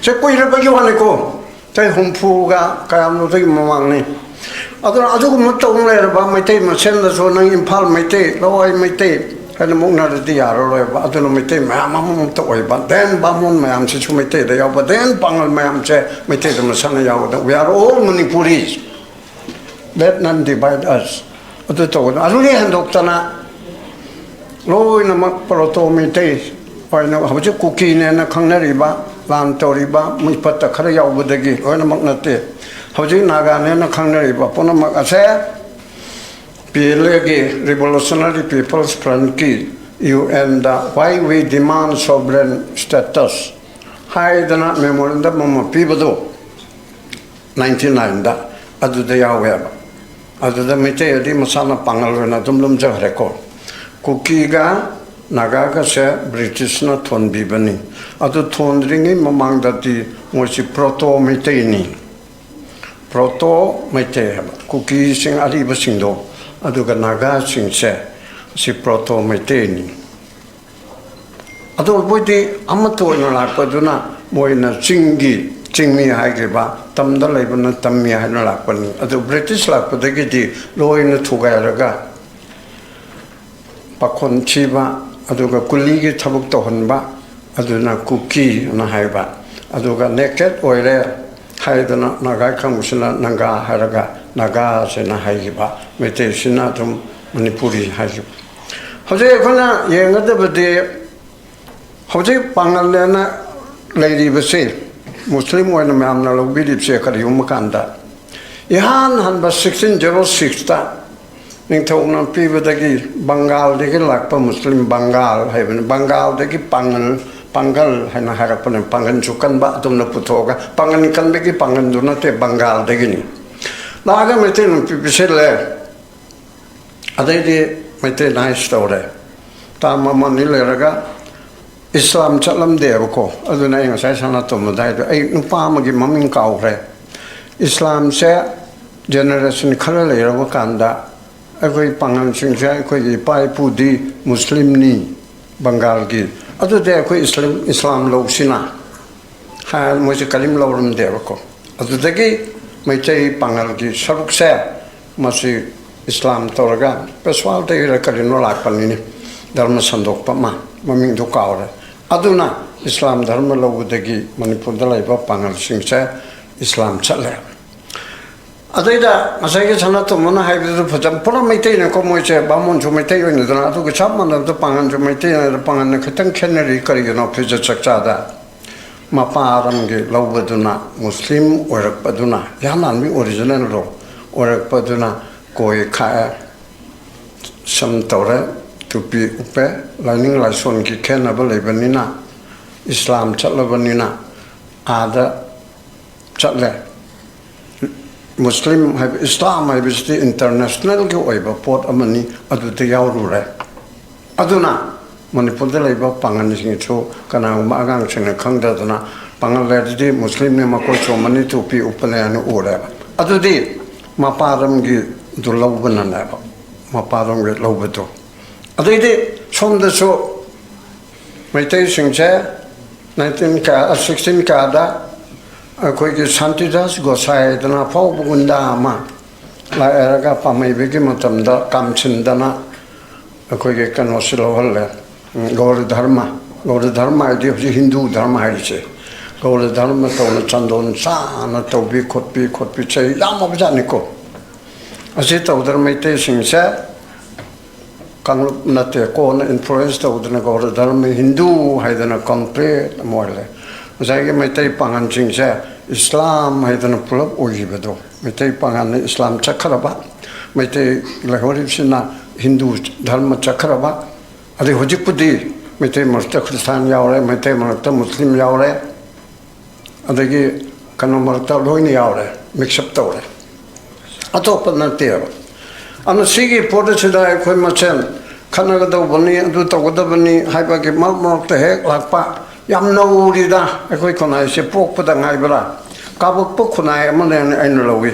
ꯁꯦ ꯀꯨꯏꯔꯕꯒꯤ ꯋꯥꯅꯤꯀꯣ, ꯆꯍꯤ ꯍꯨꯝꯐꯨꯒ ꯀꯌꯥꯝꯅꯣꯗꯒꯤ ꯃꯃꯥꯡꯅꯤ꯫ ꯑꯗꯨꯅ ꯑꯗꯨꯒꯨꯝꯕ ꯇꯧꯅ ꯂꯩꯔꯕ ꯃꯩꯇꯩ ꯃꯁꯦꯟꯗꯁꯨ ꯅꯪ ꯏꯝꯐꯥꯜ ꯃꯩꯇꯩ, ꯂꯋꯥꯏ ꯃꯩꯇꯩ ꯍꯥꯏꯅ ꯃꯨꯛꯅꯔꯗꯤ ꯌꯥꯔꯔꯣꯏꯕ꯫ ꯑꯗꯨꯅ ꯃꯩꯇꯩ ꯃꯌꯥꯝ ꯑꯃꯃꯝꯇ ꯑꯣꯏꯕ, then ꯕꯥꯃꯣꯟ ꯃꯌꯥꯝꯁꯤꯁꯨ ꯃꯩꯇꯩꯗ ꯌꯥꯎꯕ, then ꯄꯥꯉꯜ ꯃꯌꯥꯝꯁꯦ ꯃꯩꯇꯩꯗ ꯃꯁꯥꯅ ꯌꯥꯎꯒꯗꯕ꯫ We are all Manipuris. Let none divide us. ꯑꯗꯨ ꯇꯧꯒꯗꯕ꯫ ꯑꯗꯨꯗꯤ ꯍꯟꯗꯣꯛꯇꯅ ꯂꯣꯏꯅꯃꯛ ꯄ꯭ꯔꯣꯇꯣ ꯃꯩꯇꯩ ꯑꯣꯏꯅ ꯍꯧꯖꯤꯛ ꯀꯨꯀꯤꯅꯦꯅ ꯈꯪꯅꯔꯤꯕ, ꯂꯥꯟ ꯇꯧꯔꯤꯕ ꯃꯤꯐꯠꯇ ꯈꯔ ꯌꯥꯎꯕꯗꯒꯤ ꯂꯣꯏꯅꯃꯛ ꯅꯠꯇꯦ꯫ ꯍꯧꯖꯤꯛ ꯅꯥꯒꯥꯅꯦꯅ ꯈꯪꯅꯔꯤꯕ ꯄꯨꯝꯅꯃꯛ ꯑꯁꯦ ꯄꯤ ꯑꯦꯜ ꯑꯦꯒꯤ, Revolutionary People's Frontꯀꯤ, ꯌꯨ ꯑꯦꯟꯗ "Why we demand sovereign status" ꯍꯥꯏꯗꯅ memorandum ꯑꯃ ꯄꯤꯕꯗꯣ, ꯅꯥꯏꯟꯇꯤ ꯅꯥꯏꯟꯗ ꯑꯗꯨꯗ ꯌꯥꯎꯋꯦꯕ꯫ ꯑꯗꯨꯗ ꯃꯩꯇꯩ ꯑꯗꯤ ꯃꯁꯥꯅ ꯄꯥꯡꯒꯜ ꯑꯣꯏꯅ ꯑꯗꯨꯝ ꯂꯨꯝꯖꯈ꯭ꯔꯦꯀꯣ꯫ ꯀꯨꯀꯤꯒ ꯅꯥꯒꯥꯒꯁꯦ ꯕ꯭ꯔꯤꯇꯤꯁꯅ ꯊꯣꯟꯕꯤꯕꯅꯤ꯫ ꯑꯗꯨ ꯊꯣꯟꯗ꯭ꯔꯤꯉꯩ ꯃꯃꯥꯡꯗꯗꯤ ꯃꯣꯏꯁꯤ ꯄ꯭ꯔꯣꯇꯣ ꯃꯩꯇꯩꯅꯤ꯫ ꯄ꯭ꯔꯣꯇꯣ ꯃꯩꯇꯩ ꯍꯥꯏꯕ ꯀꯨꯀꯤꯁꯤꯡ ꯑꯔꯤꯕꯁꯤꯡꯗꯣ, ꯑꯗꯨꯒ ꯅꯥꯒꯥꯁꯤꯡꯁꯦ ꯁꯤ ꯄ꯭ꯔꯣꯇꯣ ꯃꯩꯇꯩꯅꯤ꯫ ꯑꯗꯨ ꯃꯣꯏꯗꯤ ꯑꯃꯠꯇ ꯑꯣꯏꯅ ꯂꯥꯛꯄꯗꯨꯅ ꯃꯣꯏꯅ ꯆꯤꯡꯒꯤ ꯆꯤꯡꯃꯤ ꯍꯥꯏꯈ꯭ꯔꯤꯕ, ꯇꯝꯗ ꯂꯩꯕꯅ ꯇꯝꯃꯤ ꯍꯥꯏꯅ ꯂꯥꯛꯄꯅꯤ꯫ ꯑꯗꯨ ꯕ꯭ꯔꯤꯇꯤꯁ ꯂꯥꯛꯄꯗꯒꯤꯗꯤ ꯂꯣꯏꯅ ꯊꯨꯒꯥꯏꯔꯒ ꯄꯥꯈꯣꯟ ꯊꯤꯕ, ꯑꯗꯨꯒ ꯀꯨꯂꯤꯒꯤ ꯊꯕꯛ ꯇꯧꯍꯟꯕ, ꯑꯗꯨꯅ ꯀꯨꯀꯤ ꯑꯅ ꯍꯥꯏꯕ꯫ ꯑꯗꯨꯒ ꯅꯦꯀꯦꯠ ꯑꯣꯏꯔꯦ ꯍꯥꯏꯗꯅ ꯅꯥꯒꯥ ꯀꯥꯡꯕꯨꯁꯤꯅ ꯅꯪꯒꯥ ꯍꯥꯏꯔꯒ ꯅꯥꯒꯥꯁꯤꯅ ꯍꯥꯏꯈꯤꯕ, ꯃꯩꯇꯩꯁꯤꯅ ꯑꯗꯨꯝ ꯃꯅꯤꯄꯨꯔꯤ ꯍꯥꯏꯈꯤꯕ꯫ ꯍꯧꯖꯤꯛ ꯑꯩꯈꯣꯏꯅ ꯌꯦꯡꯒꯗꯕꯗꯤ ꯍꯧꯖꯤꯛ ꯄꯥꯡꯒꯜꯅꯦꯅ ꯂꯩꯔꯤꯕꯁꯤ, ꯃꯨꯁꯂꯤꯝ ꯑꯣꯏꯅ ꯃꯌꯥꯝꯅ ꯂꯧꯕꯤꯔꯤꯕꯁꯦ ꯀꯔꯤꯒꯨꯝꯕ ꯀꯥꯟꯗ ꯏꯍꯥꯟ ꯍꯥꯟꯕ ꯁꯤꯛꯁꯇꯤꯟ ꯖꯦꯔꯣ ꯁꯤꯛꯁꯇ ꯅꯤꯡꯊꯧꯅ ꯄꯤꯕꯗꯒꯤ ꯕꯪꯒꯥꯜꯗꯒꯤ ꯂꯥꯛꯄ ꯃꯨꯁꯂꯤꯝ, ꯕꯪꯒꯥꯜ ꯍꯥꯏꯕꯅꯤ, ꯕꯪꯒꯥꯜꯗꯒꯤ ꯄꯥꯡꯒꯜ, ꯄꯥꯡꯒꯜ ꯍꯥꯏꯅ ꯍꯥꯏꯔꯛꯄꯅꯤ꯫ ꯄꯥꯡꯒꯜꯁꯨ ꯀꯟꯕ ꯑꯗꯨꯝꯅ ꯄꯨꯊꯣꯛꯑꯒ, ꯄꯥꯡꯒꯜ ꯀꯟꯕꯒꯤ ꯄꯥꯡꯒꯜꯗꯨ ꯅꯠꯇꯦ, ꯕꯪꯒꯥꯜꯗꯒꯤꯅꯤ꯫ ꯂꯥꯛꯑꯒ ꯃꯩꯇꯩ ꯅꯨꯄꯤ ꯄꯤꯁꯤꯜꯂꯦ꯫ ꯑꯗꯩꯗꯤ ꯃꯩꯇꯩ ꯅꯥꯏꯁ ꯇꯧꯔꯦ꯫ ꯇꯥꯝ ꯑꯃ ꯑꯅꯤ ꯂꯩꯔꯒ ꯏꯁꯂꯥꯝ ꯆꯠꯂꯝꯗꯦꯕꯀꯣ꯫ ꯑꯗꯨꯅ ꯑꯩ ꯉꯁꯥꯏ ꯁꯅꯥꯇꯣꯝꯕꯗ ꯍꯥꯏꯗꯣ, ꯑꯩ ꯅꯨꯄꯥ ꯑꯃꯒꯤ ꯃꯃꯤꯡ ꯀꯥꯎꯈ꯭ꯔꯦ꯫ ꯏꯁꯂꯥꯝꯁꯦ ꯖꯦꯅꯦꯔꯦꯁꯟ ꯈꯔ ꯂꯩꯔꯕ ꯀꯥꯟꯗ ꯑꯩꯈꯣꯏ ꯄꯥꯡꯒꯜꯁꯤꯡꯁꯦ, ꯑꯩꯈꯣꯏꯒꯤ ꯏꯄꯥ ꯏꯄꯨꯗꯤ ꯃꯨꯁꯂꯤꯝꯅꯤ, ꯕꯪꯒꯥꯜꯒꯤ, ꯑꯗꯨꯗꯤ ꯑꯩꯈꯣꯏ ꯏꯁꯂꯥꯝ, ꯏꯁꯂꯥꯝ ꯂꯧꯁꯤꯅ ꯍꯥꯏ, ꯃꯣꯏꯁꯦ ꯀꯔꯤꯝ ꯂꯧꯔꯝꯗꯦꯕꯀꯣ꯫ ꯑꯗꯨꯗꯒꯤ ꯃꯩꯇꯩ ꯄꯥꯉꯜꯒꯤ ꯁꯔꯨꯛꯁꯦ ꯃꯁꯤ ꯏꯁꯂꯥꯝ ꯇꯧꯔꯒ ꯄꯦꯁꯋꯥꯗꯒꯤꯔ ꯀꯔꯤꯅꯣ ꯂꯥꯛꯄꯅꯤꯅꯦ, ꯙꯔꯃ ꯁꯟꯗꯣꯛꯄ ꯑꯃ, ꯃꯃꯤꯡꯗꯨ ꯀꯥꯎꯔꯦ꯫ ꯑꯗꯨꯅ ꯏꯁꯂꯥꯝ ꯙꯔꯃ ꯂꯧꯕꯗꯒꯤ ꯃꯅꯤꯄꯨꯔꯗ ꯂꯩꯕ ꯄꯥꯉꯜꯁꯤꯡꯁꯦ ꯏꯁꯂꯥꯝ ꯆꯠꯂꯦ꯫ ꯑꯗꯩꯗ ꯉꯁꯥꯏꯒꯤ ꯁꯅꯥꯇꯣꯝꯕꯅ ꯍꯥꯏꯕꯗꯨ ꯐꯖꯅ, ꯄꯨꯔꯥ ꯃꯩꯇꯩꯅꯀꯣ, ꯃꯣꯏꯁꯦ ꯕꯥꯃꯣꯟꯁꯨ ꯃꯩꯇꯩ ꯑꯣꯏꯅꯗꯅ, ꯑꯗꯨꯒ ꯆꯞ ꯃꯥꯟꯅꯕꯗ ꯄꯥꯉꯜꯁꯨ ꯃꯩꯇꯩ ꯑꯣꯏꯅꯗꯅ, ꯄꯥꯉꯜꯅ ꯈꯤꯇꯪ ꯈꯦꯠꯅꯔꯤ꯫ ꯀꯔꯤꯒꯤꯅꯣ? ꯐꯤꯖꯦꯠ ꯆꯛꯆꯥꯗ ꯃꯄꯥꯔꯝꯒꯤ ꯂꯧꯕꯗꯨꯅ ꯃꯨꯁꯂꯤꯝ ꯑꯣꯏꯔꯛꯄꯗꯨꯅ, ꯌꯥꯝꯅ ꯃꯤ ꯑꯣꯔꯤꯖꯤꯅꯦꯜꯗꯣ ꯑꯣꯏꯔꯛꯄꯗꯨꯅ ꯀꯣꯏ ꯈꯥꯛꯑꯦ, ꯁꯝ ꯇꯧꯔꯦ, ꯇꯨꯄꯤ ꯎꯞꯄꯦ꯫ ꯂꯥꯏꯅꯤꯡ ꯂꯥꯏꯁꯣꯟꯒꯤ ꯈꯦꯠꯅꯕ ꯂꯩꯕꯅꯤꯅ, ꯏꯁꯂꯥꯝ ꯆꯠꯂꯕꯅꯤꯅ ꯑꯥꯗ ꯆꯠꯂꯦ꯫ ꯃꯨꯁꯂꯤꯝ ꯍꯥꯏꯕ, ꯏꯁꯂꯥꯝ ꯍꯥꯏꯕꯁꯤꯗꯤ ꯏꯟꯇꯔꯅꯦꯁꯅꯦꯜꯒꯤ ꯑꯣꯏꯕ ꯄꯣꯠ ꯑꯃꯅꯤ, ꯑꯗꯨꯗ ꯌꯥꯎꯔꯨꯔꯦ꯫ ꯑꯗꯨꯅ ꯃꯅꯤꯄꯨꯔꯗ ꯂꯩꯕ ꯄꯥꯉꯜꯁꯤꯡꯁꯨ ꯀꯅꯥꯒꯨꯝꯕ ꯑꯉꯥꯡꯁꯤꯡꯅ ꯈꯪꯗꯗꯅ ꯄꯥꯉꯜ ꯍꯥꯏꯔꯗꯤ ꯃꯨꯁꯂꯤꯝꯅꯤ, ꯃꯀꯣꯏ ꯆꯣꯝꯃꯅꯤ, ꯇꯨꯄꯤ ꯎꯞꯄꯅꯤ ꯍꯥꯏꯅ ꯎꯔꯦꯕ꯫ ꯑꯗꯨꯗꯤ ꯃꯄꯥꯔꯝꯒꯤꯗꯨ ꯂꯧꯕꯅꯅꯦꯕ, ꯃꯄꯥꯔꯝꯒꯤ ꯂꯧꯕꯗꯣ꯫ ꯑꯗꯩꯗꯤ ꯁꯣꯝꯗꯁꯨ ꯃꯩꯇꯩꯁꯤꯡꯁꯦ ꯅꯥꯏꯟꯇꯤꯟ ꯀꯌꯥ, ꯁꯤꯛꯁꯇꯤꯟ ꯀꯌꯥꯗ ꯑꯩꯈꯣꯏꯒꯤ ꯁꯥꯟꯇꯤꯗꯥꯁ ꯒꯣꯁꯥꯏ ꯍꯥꯏꯗꯅ ꯑꯐꯥꯎꯕ ꯒꯨꯟꯗꯥ ꯑꯃ ꯂꯥꯛꯑꯦꯔꯒ ꯄꯥꯝꯃꯩꯕꯒꯤ ꯃꯇꯝꯗ ꯀꯥꯝꯁꯤꯟꯗꯅ ꯑꯩꯈꯣꯏꯒꯤ ꯀꯩꯅꯣꯁꯤ ꯂꯧꯍꯜꯂꯦ, ꯎꯝ, ꯒꯧꯔ ꯙꯔꯃ꯫ ꯒꯧꯔ ꯙꯔꯃ ꯍꯥꯏꯗꯤ ꯍꯧꯖꯤꯛ ꯍꯤꯟꯗꯨ ꯙꯔꯃ ꯍꯥꯏꯔꯤꯁꯦ꯫ ꯒꯧꯔ ꯙꯔꯃ ꯇꯧꯅ ꯆꯟꯗꯣꯟ ꯆꯥꯅ ꯇꯧꯕꯤ ꯈꯣꯠꯄꯤ ꯈꯣꯠꯄꯤ ꯆꯍꯤ ꯌꯥꯝꯃꯕꯖꯥꯠꯅꯤꯀꯣ꯫ ꯑꯁꯤ ꯇꯧꯗꯅ ꯃꯩꯇꯩꯁꯤꯡꯁꯦ ꯀꯥꯡꯂꯨꯞ ꯅꯠꯇꯦ, ꯀꯣꯟꯅ ꯏꯟꯐ꯭ꯂꯨꯌꯦꯟꯁ ꯇꯧꯗꯅ ꯒꯧꯔ ꯙꯔꯃ, ꯍꯤꯟꯗꯨ ꯍꯥꯏꯗꯅ ꯀꯝꯄ꯭ꯂꯤꯠ ꯑꯃ ꯑꯣꯏꯔꯦ꯫ ꯉꯁꯥꯏꯒꯤ ꯃꯩꯇꯩ ꯄꯥꯉꯜꯁꯤꯡꯁꯦ ꯏꯁꯂꯥꯝ ꯍꯥꯏꯗꯅ ꯄꯨꯂꯞ ꯑꯣꯏꯈꯤꯕꯗꯣ, ꯃꯩꯇꯩ ꯄꯥꯉꯜꯅ ꯏꯁꯂꯥꯝ ꯆꯠꯈ꯭ꯔꯕ, ꯃꯩꯇꯩ ꯂꯩꯍꯧꯔꯤꯕꯁꯤꯅ ꯍꯤꯟꯗꯨ ꯙꯔꯃ ꯆꯠꯈ꯭ꯔꯕ, ꯑꯗꯩ ꯍꯧꯖꯤꯛꯄꯨꯗꯤ ꯃꯩꯇꯩ ꯃꯔꯛꯇ ꯈ꯭ꯔꯤꯁꯇꯥꯟ ꯌꯥꯎꯔꯦ, ꯃꯩꯇꯩ ꯃꯔꯛꯇ ꯃꯨꯁꯂꯤꯝ ꯌꯥꯎꯔꯦ, ꯑꯗꯒꯤ ꯀꯩꯅꯣ ꯃꯔꯛꯇ ꯂꯣꯏꯅ ꯌꯥꯎꯔꯦ, ꯃꯤꯛꯁꯑꯞ ꯇꯧꯔꯦ, ꯑꯇꯣꯞꯄ ꯅꯠꯇꯦꯕ꯫ ꯑꯗꯨꯅ ꯁꯤꯒꯤ ꯄꯣꯠ ꯑꯁꯤꯗ ꯑꯩꯈꯣꯏ ꯃꯁꯦꯟ ꯈꯠꯅꯒꯗꯧꯕꯅꯤ, ꯑꯗꯨ ꯇꯧꯒꯗꯕꯅꯤ ꯍꯥꯏꯕꯒꯤ ꯃꯔꯛ ꯃꯔꯛꯇ ꯍꯦꯛ ꯂꯥꯛꯄ, ꯌꯥꯝ ꯅꯧꯔꯤꯗ꯫ ꯑꯩꯈꯣꯏ ꯈꯨꯟꯅꯥꯏꯁꯦ ꯄꯣꯛꯄꯗ ꯉꯥꯏꯕ꯭ꯔꯥ, ꯀꯥꯕꯛꯄ ꯈꯨꯟꯅꯥꯏ ꯑꯃꯅꯦꯅ ꯑꯩꯅ ꯂꯧꯏ꯫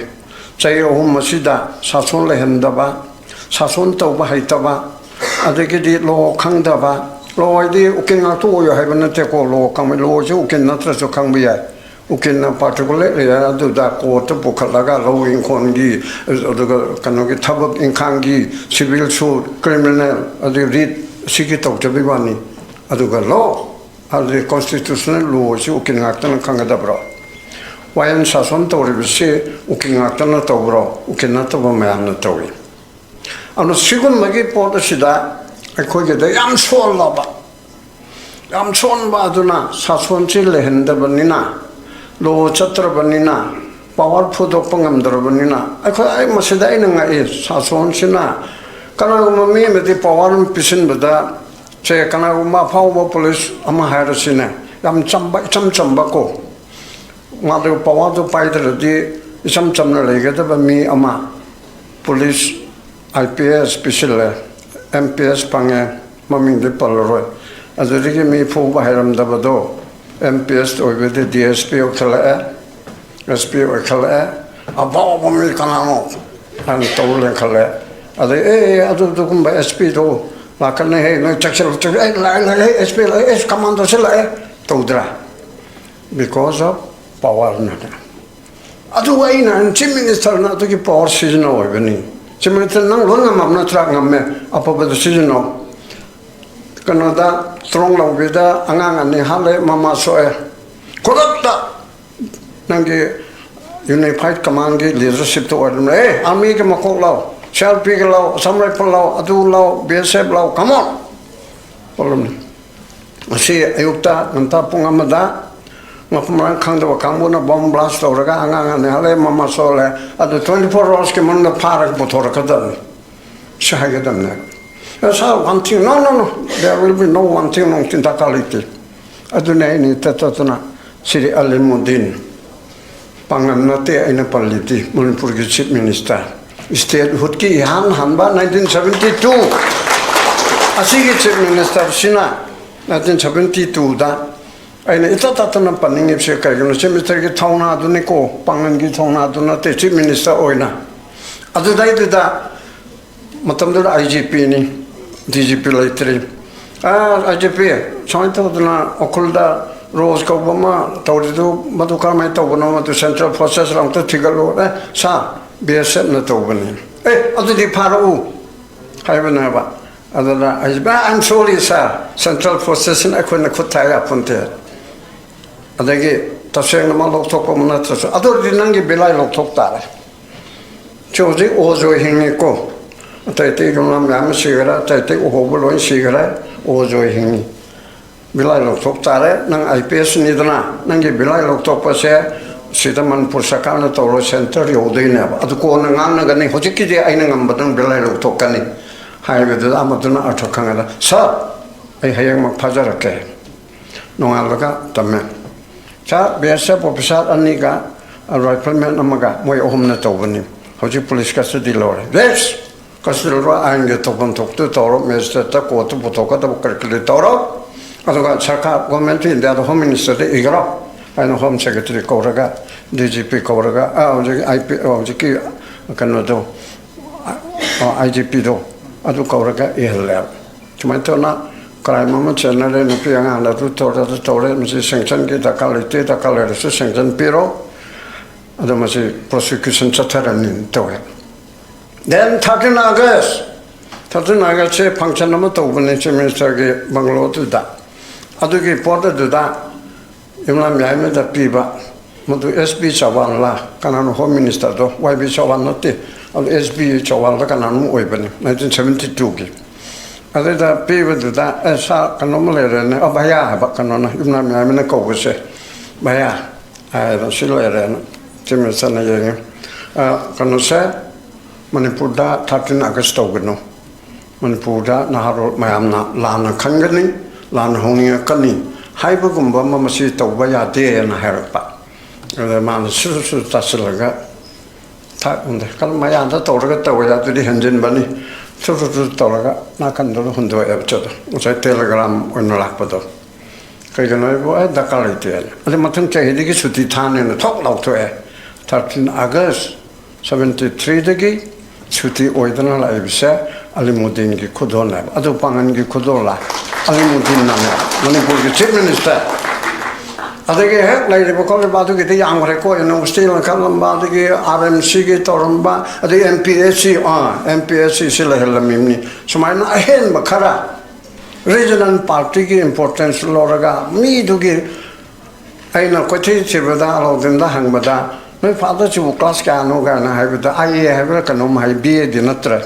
ꯆꯍꯤ ꯑꯍꯨꯝ ꯑꯁꯤꯗ ꯁꯥꯁꯣꯟ ꯂꯩꯍꯟꯗꯕ, ꯁꯥꯁꯣꯟ ꯇꯧꯕ ꯍꯩꯇꯕ, ꯑꯗꯒꯤꯗꯤ ꯂꯣ ꯈꯪꯗꯕ, ꯂꯣ ꯍꯥꯏꯗꯤ ꯎꯀꯤꯜ ꯉꯥꯛꯇ ꯑꯣꯏꯌꯣ ꯍꯥꯏꯕ ꯅꯠꯇꯦꯀꯣ, ꯂꯣ ꯈꯪꯕ, ꯂꯣꯁꯦ ꯎꯀꯤꯜ ꯅꯠꯇ꯭ꯔꯁꯨ ꯈꯪꯕ ꯌꯥꯏ꯫ ꯎꯀꯤꯜꯅ particularly ꯑꯗꯨꯗ ꯀꯣꯔꯠꯇ ꯄꯨꯈꯠꯂꯒ ꯂꯧ ꯏꯪꯈꯣꯜꯒꯤ, ꯑꯗꯨꯒ ꯀꯩꯅꯣꯒꯤ ꯊꯕꯛ ꯏꯪꯈꯥꯡꯒꯤ, civil suit, criminal, ꯑꯗꯨ ꯔꯤꯠ, ꯁꯤꯒꯤ ꯇꯧꯖꯕꯩ ꯋꯥꯅꯤ꯫ ꯑꯗꯨꯒ ꯂꯣ, ꯑꯗꯨꯗꯤ constitutional ꯂꯣꯁꯤ ꯎꯀꯤꯜ ꯉꯥꯛꯇꯅ ꯈꯪꯒꯗꯕ꯭ꯔꯣ? ꯋꯥꯌꯦꯜ ꯁꯥꯁꯣꯟ ꯇꯧꯔꯤꯕꯁꯤ ꯎꯀꯤꯜ ꯉꯥꯛꯇꯅ ꯇꯧꯕ꯭ꯔꯣ? ꯎꯀꯤꯜ ꯅꯠꯇꯕ ꯃꯌꯥꯝꯅ ꯇꯧꯏ꯫ ꯑꯗꯨꯅ ꯁꯤꯒꯨꯝꯕꯒꯤ ꯄꯣꯠ ꯑꯁꯤꯗ ꯑꯩꯈꯣꯏꯒꯤꯗ ꯌꯥꯝ ꯁꯣꯜꯂꯕ, ꯌꯥꯝ ꯁꯣꯟꯕ ꯑꯗꯨꯅ ꯁꯥꯁꯣꯟꯁꯤ ꯂꯩꯍꯟꯗꯕꯅꯤꯅ, ꯂꯣ ꯆꯠꯇ꯭ꯔꯕꯅꯤꯅ, power ꯐꯨꯗꯣꯛꯄ ꯉꯝꯗ꯭ꯔꯕꯅꯤꯅ, ꯑꯩꯈꯣꯏ, ꯑꯩ ꯃꯁꯤꯗ ꯑꯩꯅ ꯉꯛꯏ꯫ ꯁꯥꯁꯣꯟꯁꯤꯅ ꯀꯅꯥꯒꯨꯝꯕ ꯃꯤ ꯑꯃꯗꯤ power ꯑꯃ ꯄꯤꯁꯤꯟꯕꯗ, ꯁꯦ, ꯀꯅꯥꯒꯨꯝꯕ ꯑꯐꯥꯎꯕ police ꯑꯃ ꯍꯥꯏꯔꯁꯤꯅꯦ, ꯌꯥꯝ ꯆꯝꯕ, ꯏꯆꯝ ꯆꯝꯕ ꯀꯣ, ꯃꯥꯗꯨ powerꯗꯨ ꯄꯥꯏꯗ꯭ꯔꯗꯤ ꯏꯆꯝ ꯆꯝꯅ ꯂꯩꯒꯗꯕ ꯃꯤ ꯑꯃ police, I P S ꯄꯤꯁꯤꯜꯂꯦ, M P S ꯐꯪꯉꯦ, ꯃꯃꯤꯡꯗꯤ ꯄꯜꯂꯔꯣꯏ꯫ ꯑꯗꯨꯗꯒꯤ ꯃꯤ ꯐꯨꯕ ꯍꯩꯔꯝꯗꯕꯗꯣ M P S ꯑꯣꯏꯕꯗꯤ D S P ꯑꯣꯏꯈꯠꯂꯛꯑꯦ, S P ꯑꯣꯏꯈꯠꯂꯛꯑꯦ, ꯑꯐꯥꯎꯕ ꯃꯤ ꯀꯅꯥꯅꯣ ꯍꯥꯏꯅ ꯇꯧ ꯂꯩꯈꯠꯂꯦ꯫ ꯑꯗꯩ, "ꯑꯦ, ꯑꯦ, ꯑꯗꯨ, ꯑꯗꯨꯒꯨꯝꯕ S P ꯗꯣ ꯂꯥꯛꯀꯅꯤ, ꯍꯦ, ꯅꯣꯏ ꯆꯦꯛꯁꯤꯜꯂꯨ, ꯆꯦꯛꯁꯤꯜꯂꯨ, ꯑꯦ, ꯂꯥꯛꯑꯦ, ꯂꯥꯛꯑꯦ, S P ꯂꯥꯛꯑꯦ, ꯑꯦꯁ, commandoꯁꯤ ꯂꯥꯛꯑꯦ" ꯇꯧꯗ꯭ꯔꯥ? Because of powerꯅ꯫ ꯑꯗꯨꯒ ꯑꯩꯅ ꯍꯥꯏ, Chief Ministerꯅ ꯑꯗꯨꯒꯤ power ꯁꯤꯖꯤꯟꯅꯧ ꯍꯥꯏꯕꯅꯤ꯫ Chief Minister, ꯅꯪ ꯂꯣꯏ ꯉꯝꯃꯕ ꯅꯠꯇ꯭ꯔꯥ? ꯉꯝꯃꯦ꯫ ꯑꯐꯕꯗ ꯁꯤꯖꯤꯟꯅꯧ꯫ ꯀꯩꯅꯣꯗ, ꯇ꯭ꯔꯣꯡ ꯂꯧꯕꯤꯗ ꯑꯉꯥꯡ ꯑꯅꯤ ꯍꯥꯠꯂꯦ, ꯃꯃꯥ ꯁꯣꯛꯑꯦ꯫ ꯈꯨꯗꯛꯇ ꯅꯪꯒꯤ Unified Commandꯀꯤ leadershipꯇ ꯑꯣꯏꯔꯝꯂꯦ꯫ "ꯑꯦ, armyꯒꯤ ꯃꯀꯣꯛ ꯂꯧ, C R Pꯒꯤ ꯂꯧ, Assam Rifle ꯂꯧ, ꯑꯗꯨ ꯂꯧ, B S F ꯂꯧ, come on!" ꯇꯧꯔꯝꯃꯤ꯫ ꯉꯁꯤ ꯑꯌꯨꯛꯇ ꯉꯟꯇꯥ ꯄꯨꯡ ꯑꯃꯗ ꯃꯐꯝ ꯃꯔꯥꯡ ꯈꯪꯗꯕ ꯀꯥꯡꯕꯨꯅ bomb blast ꯇꯧꯔꯒ ꯑꯉꯥꯡ ꯑꯅꯤ ꯍꯥꯠꯂꯦ, ꯃꯃꯥ ꯁꯣꯛꯍꯜꯂꯦ꯫ ꯑꯗꯨ twenty four hoursꯀꯤ ꯃꯅꯨꯡꯗ ꯐꯥꯔꯒ ꯄꯨꯊꯣꯔꯛꯀꯗꯕꯅꯤ꯫ ꯁꯤ ꯍꯥꯏꯒꯗꯕꯅꯦ꯫ "Sir, one thing, no, no, no, there will be no one thing, no thing ꯗꯔꯀꯥꯔ ꯂꯩꯇꯦ"꯫ ꯑꯗꯨꯅ ꯑꯩꯅ ꯏꯇꯠ ꯇꯠꯇꯅ ꯁ꯭ꯔꯤ ꯑꯂꯤꯃꯨꯗꯤꯟ, ꯄꯥꯡꯒꯜ ꯅꯠꯇꯦ ꯑꯩꯅ ꯄꯜꯂꯤꯗꯤ, ꯃꯅꯤꯄꯨꯔꯒꯤ Chief Minister, statehoodꯀꯤ ꯏꯍꯥꯟ ꯍꯥꯟꯕ nineteen seventy two, ꯑꯁꯤꯒꯤ Chief Ministerꯁꯤꯅ nineteen seventy twoꯗ, ꯑꯩꯅ ꯏꯇꯠ ꯇꯠꯇꯅ ꯄꯟꯅꯤꯡꯉꯤꯕꯁꯦ ꯀꯩꯒꯤꯅꯣ? Chief Ministerꯒꯤ ꯊꯧꯅꯥꯗꯨꯅꯤꯀꯣ, ꯄꯥꯡꯒꯜꯒꯤ ꯊꯧꯅꯥꯗꯨ ꯅꯠꯇꯦ, Chief Minister ꯑꯣꯏꯅ꯫ ꯑꯗꯨꯗꯩꯗꯨꯗ ꯃꯇꯝꯗꯨꯗ I G Pꯅꯤ, D G P ꯂꯩꯇ꯭ꯔꯤ꯫ ꯑꯥꯏ ꯖꯤ ꯄꯤ, ꯁꯨꯃꯥꯏꯅ ꯇꯧꯗꯅ ꯎꯈ꯭ꯔꯨꯜꯗ ꯔꯣꯁ ꯀꯧꯕ ꯑꯃ ꯇꯧꯔꯤꯗꯨ, ꯃꯗꯨ ꯀꯔꯝꯍꯥꯏꯅ ꯇꯧꯕꯅꯣ, ꯃꯗꯨ ꯁꯦꯟꯇ꯭ꯔꯦꯜ ꯐꯣꯔꯁꯦꯁ ꯑꯝꯇ ꯊꯤꯒꯠꯂꯨ꯫ ꯑꯦ ꯁꯥꯔ, ꯕꯤ ꯑꯦꯁ ꯑꯦꯐꯅ ꯇꯧꯕꯅꯤ꯫ ꯑꯦ, ꯑꯗꯨꯗꯤ ꯐꯥꯔꯛꯎ ꯍꯥꯏꯕꯅꯦꯕ꯫ ꯑꯗꯨꯅ ꯑꯩ, "ꯑꯥꯏ ꯑꯦꯝ ꯁꯣꯔꯤ ꯁꯥꯔ, ꯁꯦꯟꯇ꯭ꯔꯦꯜ ꯐꯣꯔꯁꯦꯁꯁꯤꯅ ꯑꯩꯈꯣꯏꯅ ꯈꯨꯠ ꯊꯥ ꯌꯥꯄꯣꯟꯇꯦ꯫ ꯑꯗꯒꯤ ꯇꯁꯦꯡꯅꯃꯛ ꯂꯧꯊꯣꯛꯄ ꯑꯃ ꯅꯠꯇ꯭ꯔꯁꯨ, ꯑꯗꯨ ꯑꯣꯏꯔꯗꯤ ꯅꯪꯒꯤ ꯕꯤꯂꯥꯏ ꯂꯧꯊꯣꯛ ꯇꯥꯔꯦ꯫ ꯁꯤ ꯍꯧꯖꯤꯛ ꯑꯣꯖꯣꯏ ꯍꯤꯡꯉꯤꯀꯣ, ꯑꯇꯩ ꯑꯇꯩ ꯌꯨꯝꯂꯥ ꯃꯌꯥꯝ ꯑꯃ ꯁꯤꯈ꯭ꯔꯦ, ꯑꯇꯩ ꯑꯇꯩ ꯎꯍꯧꯕ ꯂꯣꯏ ꯁꯤꯈ꯭ꯔꯦ, ꯑꯣꯖꯣꯏ ꯍꯤꯡꯉꯤ꯫ ꯕꯤꯂꯥꯏ ꯂꯧꯊꯣꯛ ꯇꯥꯔꯦ꯫ ꯅꯪ ꯑꯥꯏ ꯄꯤ ꯑꯦꯁꯅꯤꯗꯅ, ꯅꯪꯒꯤ ꯕꯤꯂꯥꯏ ꯂꯧꯊꯣꯛꯄꯁꯦ ꯁꯤꯗ ꯃꯅꯤꯄꯨꯔ ꯁꯔꯀꯥꯔꯅ ꯇꯧꯔꯣ, ꯁꯦꯟꯇꯔ ꯌꯧꯗꯣꯏꯅꯦꯕ꯫ ꯑꯗꯨ ꯀꯣꯟꯅ ꯉꯥꯡꯅꯒꯅꯤ, ꯍꯧꯖꯤꯛꯀꯤꯗꯤ ꯑꯩꯅ ꯉꯝꯕꯗꯪ ꯕꯤꯂꯥꯏ ꯂꯧꯊꯣꯛꯀꯅꯤ" ꯍꯥꯏꯕꯗꯨꯗ ꯑꯃꯗꯨꯅ ꯑꯔꯊ ꯈꯪꯉꯗ, "ꯁꯥꯔ, ꯑꯩ ꯍꯌꯦꯡꯃꯛ ꯐꯥꯖꯔꯛꯀꯦ"꯫ ꯅꯣꯡꯉꯥꯜꯂꯒ ꯇꯝꯃꯦ꯫ ꯁꯥꯔ, ꯕꯤ ꯑꯦꯁ ꯑꯦꯐ ꯑꯣꯐꯤꯁꯥꯔ ꯑꯅꯤꯒ ꯔꯥꯏꯐꯜꯃꯦꯟ ꯑꯃꯒ ꯃꯣꯏ ꯑꯍꯨꯝꯅ ꯇꯧꯕꯅꯤ꯫ ꯍꯧꯖꯤꯛ ꯄꯨꯂꯤꯁ ꯀꯁꯇꯗꯤ ꯂꯧꯔꯦ꯫ ꯌꯦꯁ! ꯀꯁꯇꯗꯤ ꯂꯧꯔ ꯑꯥꯏꯟꯒꯤ ꯊꯣꯛꯐꯝ ꯊꯣꯛꯇꯨ ꯇꯧꯔꯣ, ꯃꯦꯖꯤꯁꯇ꯭ꯔꯦꯠꯇ ꯀꯣꯔꯠꯇ ꯄꯨꯊꯣꯛꯀꯗꯕ ꯀꯔꯤ ꯀꯔꯤ ꯇꯧꯔꯣ꯫ ꯑꯗꯨꯒ ꯁꯔꯀꯥꯔ, ꯒꯣꯔꯃꯦꯟ ꯑꯣꯐ ꯏꯟꯗꯤꯌꯥꯗ ꯍꯣꯝ ꯃꯤꯅꯤꯁꯇꯔꯗ ꯏꯈ꯭ꯔꯣ꯫ ꯑꯩꯅ ꯍꯣꯝ ꯁꯦꯀ꯭ꯔꯦꯇꯔꯤ ꯀꯧꯔꯒ, ꯗꯤ ꯖꯤ ꯄꯤ ꯀꯧꯔꯒ, ꯑꯥ, ꯍꯧꯖꯤꯛ ꯑꯥꯏ ꯄꯤ, ꯍꯧꯖꯤꯛꯀꯤ ꯀꯩꯅꯣꯗꯣ, ꯑꯥꯏ ꯖꯤ ꯄꯤꯗꯣ, ꯑꯗꯨ ꯀꯧꯔꯒ ꯏꯍꯜꯂꯦꯕ꯫ ꯁꯨꯃꯥꯏꯅ ꯇꯧꯅ ꯀ꯭ꯔꯥꯏꯝ ꯑꯃ ꯆꯦꯟꯅꯔꯦ, ꯅꯨꯄꯤ ꯑꯉꯥꯡꯅ ꯑꯗꯨ ꯇꯧꯔꯦ, ꯑꯗꯨ ꯇꯧꯔꯦ, ꯃꯁꯤ ꯁꯦꯡꯁꯟꯒꯤ ꯗꯔꯀꯥꯔ ꯂꯩꯇꯦ, ꯗꯔꯀꯥꯔ ꯂꯩꯔꯁꯨ ꯁꯦꯡꯁꯟ ꯄꯤꯔꯣ, ꯑꯗꯣ ꯃꯁꯤ ꯄ꯭ꯔꯣꯁꯤꯀ꯭ꯌꯨꯁꯟ ꯆꯠꯊꯔꯅꯤ ꯇꯧꯋꯦ꯫ Then thirteen August, thirteen Augustꯁꯦ function ꯑꯃ ꯇꯧꯕꯅꯤ ꯆꯤꯐ ꯃꯤꯅꯤꯁꯇꯔꯒꯤ ꯕꯪꯒꯂꯣꯗꯨꯗ꯫ ꯑꯗꯨꯒꯤ ꯄꯣꯠ ꯑꯗꯨꯗ ꯌꯨꯝꯅꯥꯝ ꯌꯥꯏꯃꯗ ꯄꯤꯕ, ꯃꯗꯨ ꯑꯦꯁ ꯕꯤ ꯆꯧꯍꯥꯟꯂ, ꯀꯅꯥꯅꯣ ꯍꯣꯝ ꯃꯤꯅꯤꯁꯇꯔꯗꯣ? ꯋꯥꯏ ꯕꯤ ꯆꯧꯍꯥꯟ ꯅꯠꯇꯦ, ꯑꯗꯨ ꯑꯦꯁ ꯕꯤ ꯆꯧꯍꯥꯟꯂ ꯀꯅꯥꯅꯣꯝ ꯑꯣꯏꯕꯅꯤ, ꯅꯥꯏꯟꯇꯤꯟ ꯁꯚꯦꯟꯇꯤ ꯇꯨꯒꯤ꯫ ꯑꯗꯨꯗ ꯄꯤꯕꯗꯨꯗ, "ꯑꯦ ꯁꯥꯔ, ꯀꯩꯅꯣꯝꯃ ꯂꯩꯔꯦꯅꯦ", "ꯑ ꯚꯌꯥ" ꯍꯥꯏꯕ, ꯀꯩꯅꯣꯅ, ꯌꯨꯝꯅꯥꯝ ꯌꯥꯏꯃꯅ ꯀꯧꯕꯁꯦ, "ꯚꯌꯥ" ꯍꯥꯏꯗꯅ, "ꯁꯤ ꯂꯩꯔꯦꯅ", ꯆꯤꯐ ꯃꯤꯅꯤꯁꯇꯔꯅ ꯌꯦꯡꯉꯦ꯫ "ꯑ, ꯀꯩꯅꯣꯁꯦ, ꯃꯅꯤꯄꯨꯔꯗ thirteen August ꯇꯧꯒꯅꯨ꯫ ꯃꯅꯤꯄꯨꯔꯗ ꯅꯍꯥꯔꯣꯜ ꯃꯌꯥꯝꯅ ꯂꯥꯟꯅ ꯈꯟꯒꯅꯤ, ꯂꯥꯟꯅ ꯍꯧꯅꯤꯡꯉꯛꯀꯅꯤ ꯍꯥꯏꯕꯒꯨꯝꯕ ꯑꯃ ꯃꯁꯤ ꯇꯧꯕ ꯌꯥꯗꯦꯅ" ꯍꯥꯏꯔꯛꯄ꯫ ꯑꯗ ꯃꯥꯅ ꯁꯨꯔ ꯁꯨꯔ ꯇꯥꯁꯤꯜꯂꯒ, ꯊꯥꯛ ꯍꯨꯟꯗꯦ꯫ ꯀꯔꯝ ꯃꯌꯥꯝꯗ ꯇꯧꯔꯒ ꯇꯧꯋꯦ, ꯑꯗꯨꯗꯤ ꯍꯦꯟꯖꯤꯟꯕꯅꯤ꯫ ꯁꯨꯔ ꯁꯨꯔ ꯁꯨꯔ ꯇꯧꯔꯒ ꯅꯥꯀꯟꯗꯨꯗ ꯍꯨꯟꯗꯣꯛꯑꯦꯕ ꯆꯠꯂꯣ꯫ ꯉꯁꯥꯏ ꯇꯦꯂꯦꯒ꯭ꯔꯥꯝ ꯑꯣꯏꯅ ꯂꯥꯛꯄꯗꯣ꯫ ꯀꯩꯒꯤꯅꯣ ꯍꯥꯏꯕꯨ, "ꯑꯦ, ꯗꯔꯀꯥꯔ ꯂꯩꯇꯦꯅ"꯫ ꯑꯗꯩ ꯃꯊꯪ ꯆꯍꯤꯗꯒꯤ ꯁꯨꯇꯤ ꯊꯥꯅꯦꯅ ꯊꯣꯛ ꯂꯥꯎꯊꯣꯛꯑꯦ꯫ Thirteen August seventy threeꯗꯒꯤ ꯁꯨꯇꯤ ꯑꯣꯏꯗꯅ ꯂꯥꯛꯏꯕꯁꯦ ꯑꯂꯤꯃꯨꯗꯤꯟꯒꯤ ꯈꯨꯗꯣꯜꯅꯦꯕ꯫ ꯑꯗꯨ ꯄꯥꯡꯒꯟꯒꯤ ꯈꯨꯗꯣꯜꯂ? ꯑꯂꯤꯃꯨꯗꯤꯟꯅꯅꯦ, ꯃꯅꯤꯄꯨꯔꯒꯤ ꯆꯤꯐ ꯃꯤꯅꯤꯁꯇꯔ꯫ ꯑꯗꯒꯤ ꯍꯦꯛ ꯂꯩꯔꯤꯕ ꯈꯣꯠꯂꯤꯕ ꯑꯗꯨꯒꯤꯗꯤ ꯌꯥꯝꯈ꯭ꯔꯦꯀꯣ, ꯌꯨꯅꯤꯚꯔꯁꯤꯇꯤ ꯂꯤꯡꯈꯠꯂꯝꯕ, ꯑꯗꯒꯤ ꯑꯥꯔ ꯑꯦꯝ ꯁꯤꯒꯤ ꯇꯧꯔꯝꯕ, ꯑꯗꯒꯤ ꯑꯦꯝ ꯄꯤ ꯑꯦꯁ ꯁꯤ, ꯑꯥ, ꯑꯦꯝ ꯄꯤ ꯑꯦꯁ ꯁꯤ ꯁꯤ ꯂꯩꯍꯜꯂꯝꯃꯤꯕꯅꯤ꯫ ꯁꯨꯃꯥꯏꯅ ꯑꯍꯦꯟꯕ ꯈꯔ ꯔꯤꯖꯅꯦꯜ ꯄꯥꯔꯇꯤꯒꯤ ꯏꯝꯄꯣꯔꯇꯦꯟꯁ ꯂꯧꯔꯒ ꯃꯤꯗꯨꯒꯤ, ꯑꯩꯅ ꯀꯣꯏꯊꯤ ꯊꯤꯕꯗ ꯑꯂꯥꯎꯗꯤꯟꯗ ꯍꯪꯕꯗ, "ꯅꯣꯏ ꯐꯥꯗꯔꯁꯤꯕꯨ ꯀ꯭ꯂꯥꯁ ꯀꯌꯥꯅꯣ?" ꯀꯥꯏꯅ ꯍꯥꯏꯕꯗ, "ꯑꯥꯏ ꯑꯦ ꯍꯥꯏꯕ꯭ꯔꯥ ꯀꯩꯅꯣꯝ ꯍꯥꯏ, ꯕꯤ ꯑꯦꯗꯤ ꯅꯠꯇ꯭ꯔꯦ,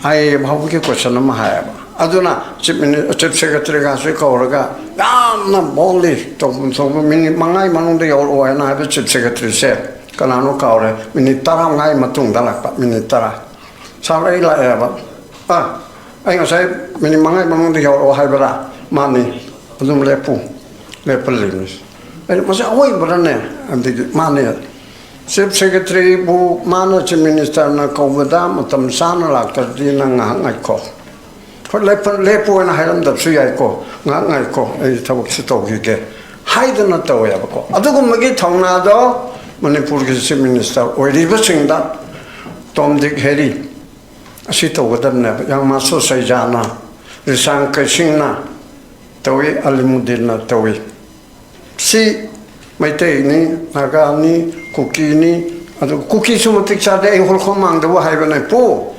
ꯑꯥꯏ ꯑꯦ ꯐꯥꯎꯕꯒꯤ ꯀꯣꯏꯁꯟ ꯑꯃ ꯍꯥꯏꯌꯦꯕ"꯫ ꯑꯗꯨꯅ ꯆꯤꯐ ꯃꯤꯅꯤ-, ꯆꯤꯐ ꯁꯦꯀ꯭ꯔꯦꯇꯔꯤꯒꯁꯨ ꯀꯧꯔꯒ ꯌꯥꯝꯅ ꯕꯣꯜꯂꯤ ꯇꯧꯐꯝ ꯊꯣꯛꯄ, "ꯃꯤꯅꯤꯠ ꯃꯉꯥꯒꯤ ꯃꯅꯨꯡꯗ ꯌꯧꯔꯛꯑꯣ" ꯍꯥꯏꯅ ꯍꯥꯏꯕ ꯆꯤꯐ ꯁꯦꯀ꯭ꯔꯦꯇꯔꯤꯁꯦ ꯀꯅꯥꯅꯣ ꯀꯥꯎꯔꯦ, ꯃꯤꯅꯤꯠ ꯇꯔꯥꯃꯉꯥꯒꯤ ꯃꯇꯨꯡꯗ ꯂꯥꯛꯄ, ꯃꯤꯅꯤꯠ ꯇꯔꯥ꯫ "ꯁꯥꯔ, ꯑꯩ ꯂꯥꯛꯑꯦꯕ"꯫ "ꯑꯥ, ꯑꯩ ꯉꯁꯥꯏ ꯃꯤꯅꯤꯠ ꯃꯉꯥꯒꯤ ꯃꯅꯨꯡꯗ ꯌꯧꯔꯛꯑꯣ ꯍꯥꯏꯕ꯭ꯔꯥ?" "ꯃꯥꯅꯤ"꯫ "ꯑꯗꯨꯝ ꯂꯦꯞꯄꯨ"꯫ ꯂꯦꯞꯍꯜꯂꯤꯅꯤ꯫ ꯑꯩꯅ, "ꯃꯁꯤ ꯑꯋꯣꯏꯕ꯭ꯔꯅꯦ?" ꯑꯗꯒꯤ, "ꯃꯥꯅꯦ"꯫ ꯆꯤꯐ ꯁꯦꯀ꯭ꯔꯦꯇꯔꯤꯕꯨ ꯃꯥꯅ ꯆꯤꯐ ꯃꯤꯅꯤꯁꯇꯔꯅ ꯀꯧꯕꯗ ꯃꯇꯝ ꯆꯥꯅ ꯂꯥꯛꯇ꯭ꯔꯗꯤ ꯅꯪ ꯉꯥꯏꯍꯥꯛ ꯉꯥꯏꯈꯣ꯫ ꯍꯣꯏ, ꯂꯦꯞꯄ-, ꯂꯦꯞꯄꯣ ꯍꯥꯏꯅ ꯍꯥꯏꯔꯝꯗꯕꯁꯨ ꯌꯥꯏꯀꯣ, "ꯉꯥꯏꯍꯥꯛ ꯉꯥꯏꯈꯣ, ꯑꯩ ꯊꯕꯛꯁꯤ ꯇꯧꯈꯤꯒꯦ" ꯍꯥꯏꯗꯅ ꯇꯧꯋꯦꯕꯀꯣ꯫ ꯑꯗꯨꯒꯨꯝꯕꯒꯤ ꯊꯧꯅꯥꯗꯣ ꯃꯅꯤꯄꯨꯔꯒꯤ ꯆꯤꯐ ꯃꯤꯅꯤꯁꯇꯔ ꯑꯣꯏꯔꯤꯕꯁꯤꯡꯗ, ꯇꯣꯝ, ꯗꯤꯛ, ꯍꯦꯔꯤ, ꯑꯁꯤ ꯇꯧꯒꯗꯕꯅꯦꯕ꯫ ꯌꯥꯝ ꯃꯥꯁꯨ ꯁꯩꯖꯥꯅ, ꯔꯤꯁꯥꯡ ꯀꯩꯁꯤꯡꯅ ꯇꯧꯏ, ꯑꯂꯤꯃꯨꯗꯤꯟꯅ ꯇꯧꯏ꯫ ꯁꯤ ꯃꯩꯇꯩꯅꯤ, ꯅꯥꯒꯥꯅꯤ, ꯀꯨꯀꯤꯅꯤ, ꯑꯗꯨ ꯀꯨꯀꯤꯁꯨ ꯃꯇꯤꯛ ꯆꯥꯗꯦ꯫ ꯑꯩ ꯍꯣꯜꯈꯣꯝ ꯃꯥꯡꯗꯕꯨ ꯍꯥꯏꯕꯅꯦ, "ꯄꯨ,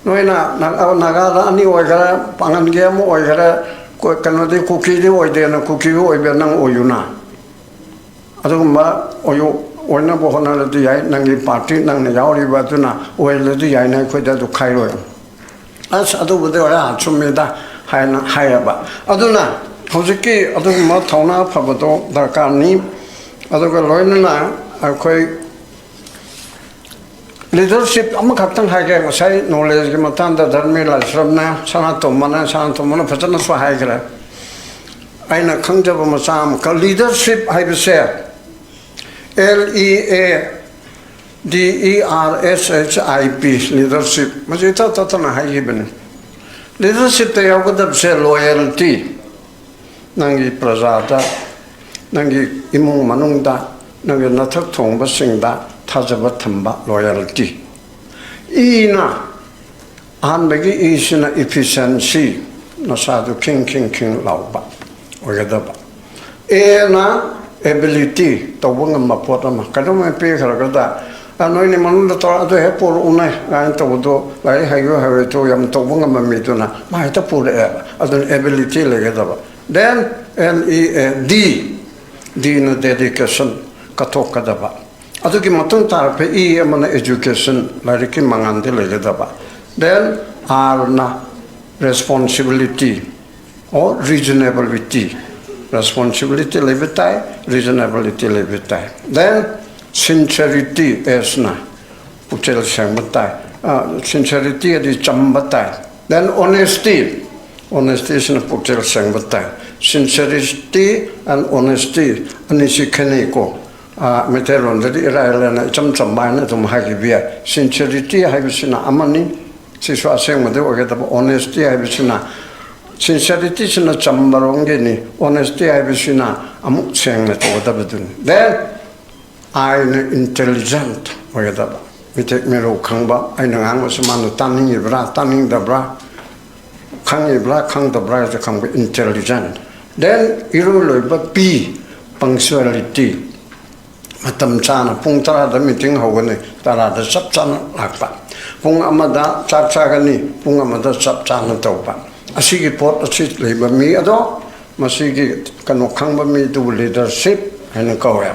ꯅꯣꯏꯅ ꯅꯥ-, ꯅꯥꯒꯥꯗ ꯑꯅꯤ ꯑꯣꯏꯒꯦꯔꯥ, ꯄꯥꯉꯜꯒꯤ ꯑꯃ ꯑꯣꯏꯒꯦꯔꯥ, ꯀꯣ-, ꯀꯩꯅꯣꯗꯤ ꯀꯨꯀꯤꯗꯤ ꯑꯣꯏꯗꯦꯅ, ꯀꯨꯀꯤꯕꯨ ꯑꯣꯏꯕ ꯅꯪ ꯑꯣꯏꯌꯨꯅ"꯫ ꯑꯗꯨꯒꯨꯝꯕ ꯑꯣꯏꯌꯨ-, ꯑꯣꯏꯅꯕ ꯍꯣꯠꯅꯔꯗꯤ ꯌꯥꯏ, ꯅꯪꯒꯤ ꯄꯥꯔꯇꯤ ꯅꯪꯅ ꯌꯥꯎꯔꯤꯕ ꯑꯗꯨꯅ ꯑꯣꯏꯍꯜꯂꯗꯤ ꯌꯥꯏꯅ, ꯑꯩꯈꯣꯏꯗ ꯑꯗꯨ ꯈꯥꯏꯔꯣꯏ꯫ "ꯑꯁ, ꯑꯗꯨꯕꯨꯗꯤ ꯑꯣꯏꯔꯥ ꯆꯨꯝꯃꯤꯗ" ꯍꯥꯏꯅ ꯍꯥꯏꯌꯦꯕ꯫ ꯑꯗꯨꯅ ꯍꯧꯖꯤꯛꯀꯤ ꯑꯗꯨꯒꯨꯝꯕ ꯊꯧꯅꯥ ꯐꯕꯗꯣ ꯗꯔꯀꯥꯔꯅꯤ꯫ ꯑꯗꯨꯒ ꯂꯣꯏꯅꯅ ꯑꯩꯈꯣꯏ ꯂꯤꯗꯔꯁꯤꯞ ꯑꯃꯈꯛꯇꯪ ꯍꯥꯏꯒꯦ꯫ ꯉꯁꯥꯏ ꯅꯣꯂꯦꯖꯀꯤ ꯃꯇꯥꯡꯗ ꯙꯔꯃꯤ ꯂꯥꯏꯁ꯭ꯔꯝꯅ, ꯁꯅꯥꯇꯣꯝꯕꯅ, ꯁꯅꯥꯇꯣꯝꯕꯅ ꯐꯖꯅꯁꯨ ꯍꯥꯏꯈ꯭ꯔꯦ꯫ ꯑꯩꯅ ꯈꯪꯖꯕ ꯃꯆꯥ ꯑꯃꯈꯛ, ꯂꯤꯗꯔꯁꯤꯞ ꯍꯥꯏꯕꯁꯦ, L E A D E R S H I P, leadership, ꯃꯁꯤ ꯏꯇꯠ ꯇꯠꯇꯅ ꯍꯥꯏꯈꯤꯕꯅꯤ꯫ ꯂꯤꯗꯔꯁꯤꯞꯇ ꯌꯥꯎꯒꯗꯕꯁꯦ ꯂꯣꯌꯦꯜꯇꯤ, ꯅꯪꯒꯤ ꯄ꯭ꯔꯖꯥꯗ, ꯅꯪꯒꯤ ꯏꯃꯨꯡ ꯃꯅꯨꯡꯗ, ꯅꯪꯒꯤ ꯅꯊꯛ ꯊꯣꯡꯕꯁꯤꯡꯗ ꯊꯥꯖꯕ ꯊꯝꯕ, ꯂꯣꯌꯦꯜꯇꯤ꯫ ꯏꯅ, ꯑꯍꯥꯟꯕꯒꯤ ꯏꯁꯤꯅ ꯏꯐꯤꯁꯦꯟꯁꯤ, ꯅꯁꯥꯗꯨ ꯈꯤꯡ ꯈꯤꯡ ꯈꯤꯡ ꯂꯥꯎꯕ ꯑꯣꯏꯒꯗꯕ꯫ ꯑꯦꯅ ability, ꯇꯧꯕ ꯉꯝꯕ ꯄꯣꯠ ꯑꯃ꯫ ꯀꯩꯅꯣꯝꯃ ꯄꯤꯈ꯭ꯔꯒꯗ, "ꯑ, ꯅꯣꯏꯅꯤ ꯃꯅꯨꯡꯗ ꯇꯧꯔ ꯑꯗꯨ ꯍꯦꯛ ꯄꯨꯔꯛꯎꯅꯦ" ꯀꯥꯏꯅ ꯇꯧꯕꯗꯣ, ꯂꯥꯏꯔꯤꯛ ꯍꯩꯕ ꯍꯩꯔꯣꯏꯗꯣ ꯌꯥꯝ ꯇꯧꯕ ꯉꯝꯕ ꯃꯤꯗꯨꯅ ꯃꯥ ꯍꯦꯛꯇ ꯄꯨꯔꯛꯑꯦꯕ꯫ ꯑꯗꯨꯅ ability ꯂꯩꯒꯗꯕ꯫ Then, N E A, D, Dꯅ dedication, ꯀꯠꯊꯣꯛꯀꯗꯕ꯫ ꯑꯗꯨꯒꯤ ꯃꯇꯨꯡ ꯇꯥꯔꯛꯄ E ꯑꯃꯅ education, ꯂꯥꯏꯔꯤꯛꯀꯤ ꯃꯉꯥꯜꯗꯤ ꯂꯩꯒꯗꯕ꯫ Then, Rꯅ responsibility or reasonability, responsibility ꯂꯩꯕ ꯇꯥꯏ, reasonability ꯂꯩꯕ ꯇꯥꯏ꯫ Then, sincerity, Sꯅ ꯄꯨꯛꯆꯦꯜ ꯁꯦꯡꯕ ꯇꯥꯏ꯫ ꯑ, sincerity ꯑꯗꯤ ꯆꯝꯕ ꯇꯥꯏ꯫ Then, honesty, honestyꯁꯤꯅ ꯄꯨꯛꯆꯦꯜ ꯁꯦꯡꯕ ꯇꯥꯏ꯫ Sincerity and honesty ꯑꯅꯤꯁꯤ ꯈꯦꯠꯅꯩꯀꯣ꯫ ꯑ, ꯃꯩꯇꯩꯂꯣꯟꯗꯗꯤ ꯏꯔꯥꯏ ꯂꯥꯏꯅ ꯏꯆꯝ ꯆꯝꯕ ꯍꯥꯏꯅ ꯑꯗꯨꯝ ꯍꯥꯏꯈꯤꯕ ꯌꯥꯏ꯫ Sincerity ꯍꯥꯏꯕꯁꯤꯅ ꯑꯃꯅꯤ, ꯁꯤꯁꯨ ꯑꯁꯦꯡꯕꯗꯤ ꯑꯣꯏꯒꯗꯕ꯫ Honesty ꯍꯥꯏꯕꯁꯤꯅ, sincerityꯁꯤꯅ ꯆꯝꯕꯔꯣꯝꯒꯤꯅꯤ, honesty ꯍꯥꯏꯕꯁꯤꯅ ꯑꯃꯨꯛ ꯁꯦꯡꯅ ꯇꯧꯒꯗꯕꯗꯨꯅꯤ꯫ Then, Iꯅ intelligent ꯑꯣꯏꯒꯗꯕ, ꯃꯤꯇꯦꯛ ꯃꯤꯔꯧ ꯈꯪꯕ, ꯑꯩꯅ ꯉꯥꯡꯕꯁꯤ ꯃꯥꯅ ꯇꯥꯅꯤꯡꯉꯤꯕ꯭ꯔꯥ ꯇꯥꯅꯤꯡꯗꯕ꯭ꯔꯥ, ꯈꯪꯉꯤꯕ꯭ꯔꯥ ꯈꯪꯗꯕ꯭ꯔꯥ ꯍꯥꯏꯕꯁꯦ ꯈꯪꯕ, intelligent꯫ Then, ꯏꯔꯣꯏ ꯂꯣꯏꯕ P, punctuality꯫ ꯃꯇꯝ ꯆꯥꯅ ꯄꯨꯡ ꯇꯔꯥꯗ meeting ꯍꯧꯒꯅꯤ, ꯇꯔꯥꯗ ꯆꯞ ꯆꯥꯅ ꯂꯥꯛꯄ, ꯄꯨꯡ ꯑꯃꯗ ꯆꯥꯛ ꯆꯥꯒꯅꯤ, ꯄꯨꯡ ꯑꯃꯗ ꯆꯞ ꯆꯥꯅ ꯇꯧꯕ꯫ ꯑꯁꯤꯒꯤ ꯄꯣꯠ ꯑꯁꯤ ꯂꯩꯕ ꯃꯤ ꯑꯗꯣ, ꯃꯁꯤꯒꯤ ꯀꯩꯅꯣ ꯈꯪꯕ ꯃꯤꯗꯨꯕꯨ leadership ꯍꯥꯏꯅ ꯀꯧꯋꯦ꯫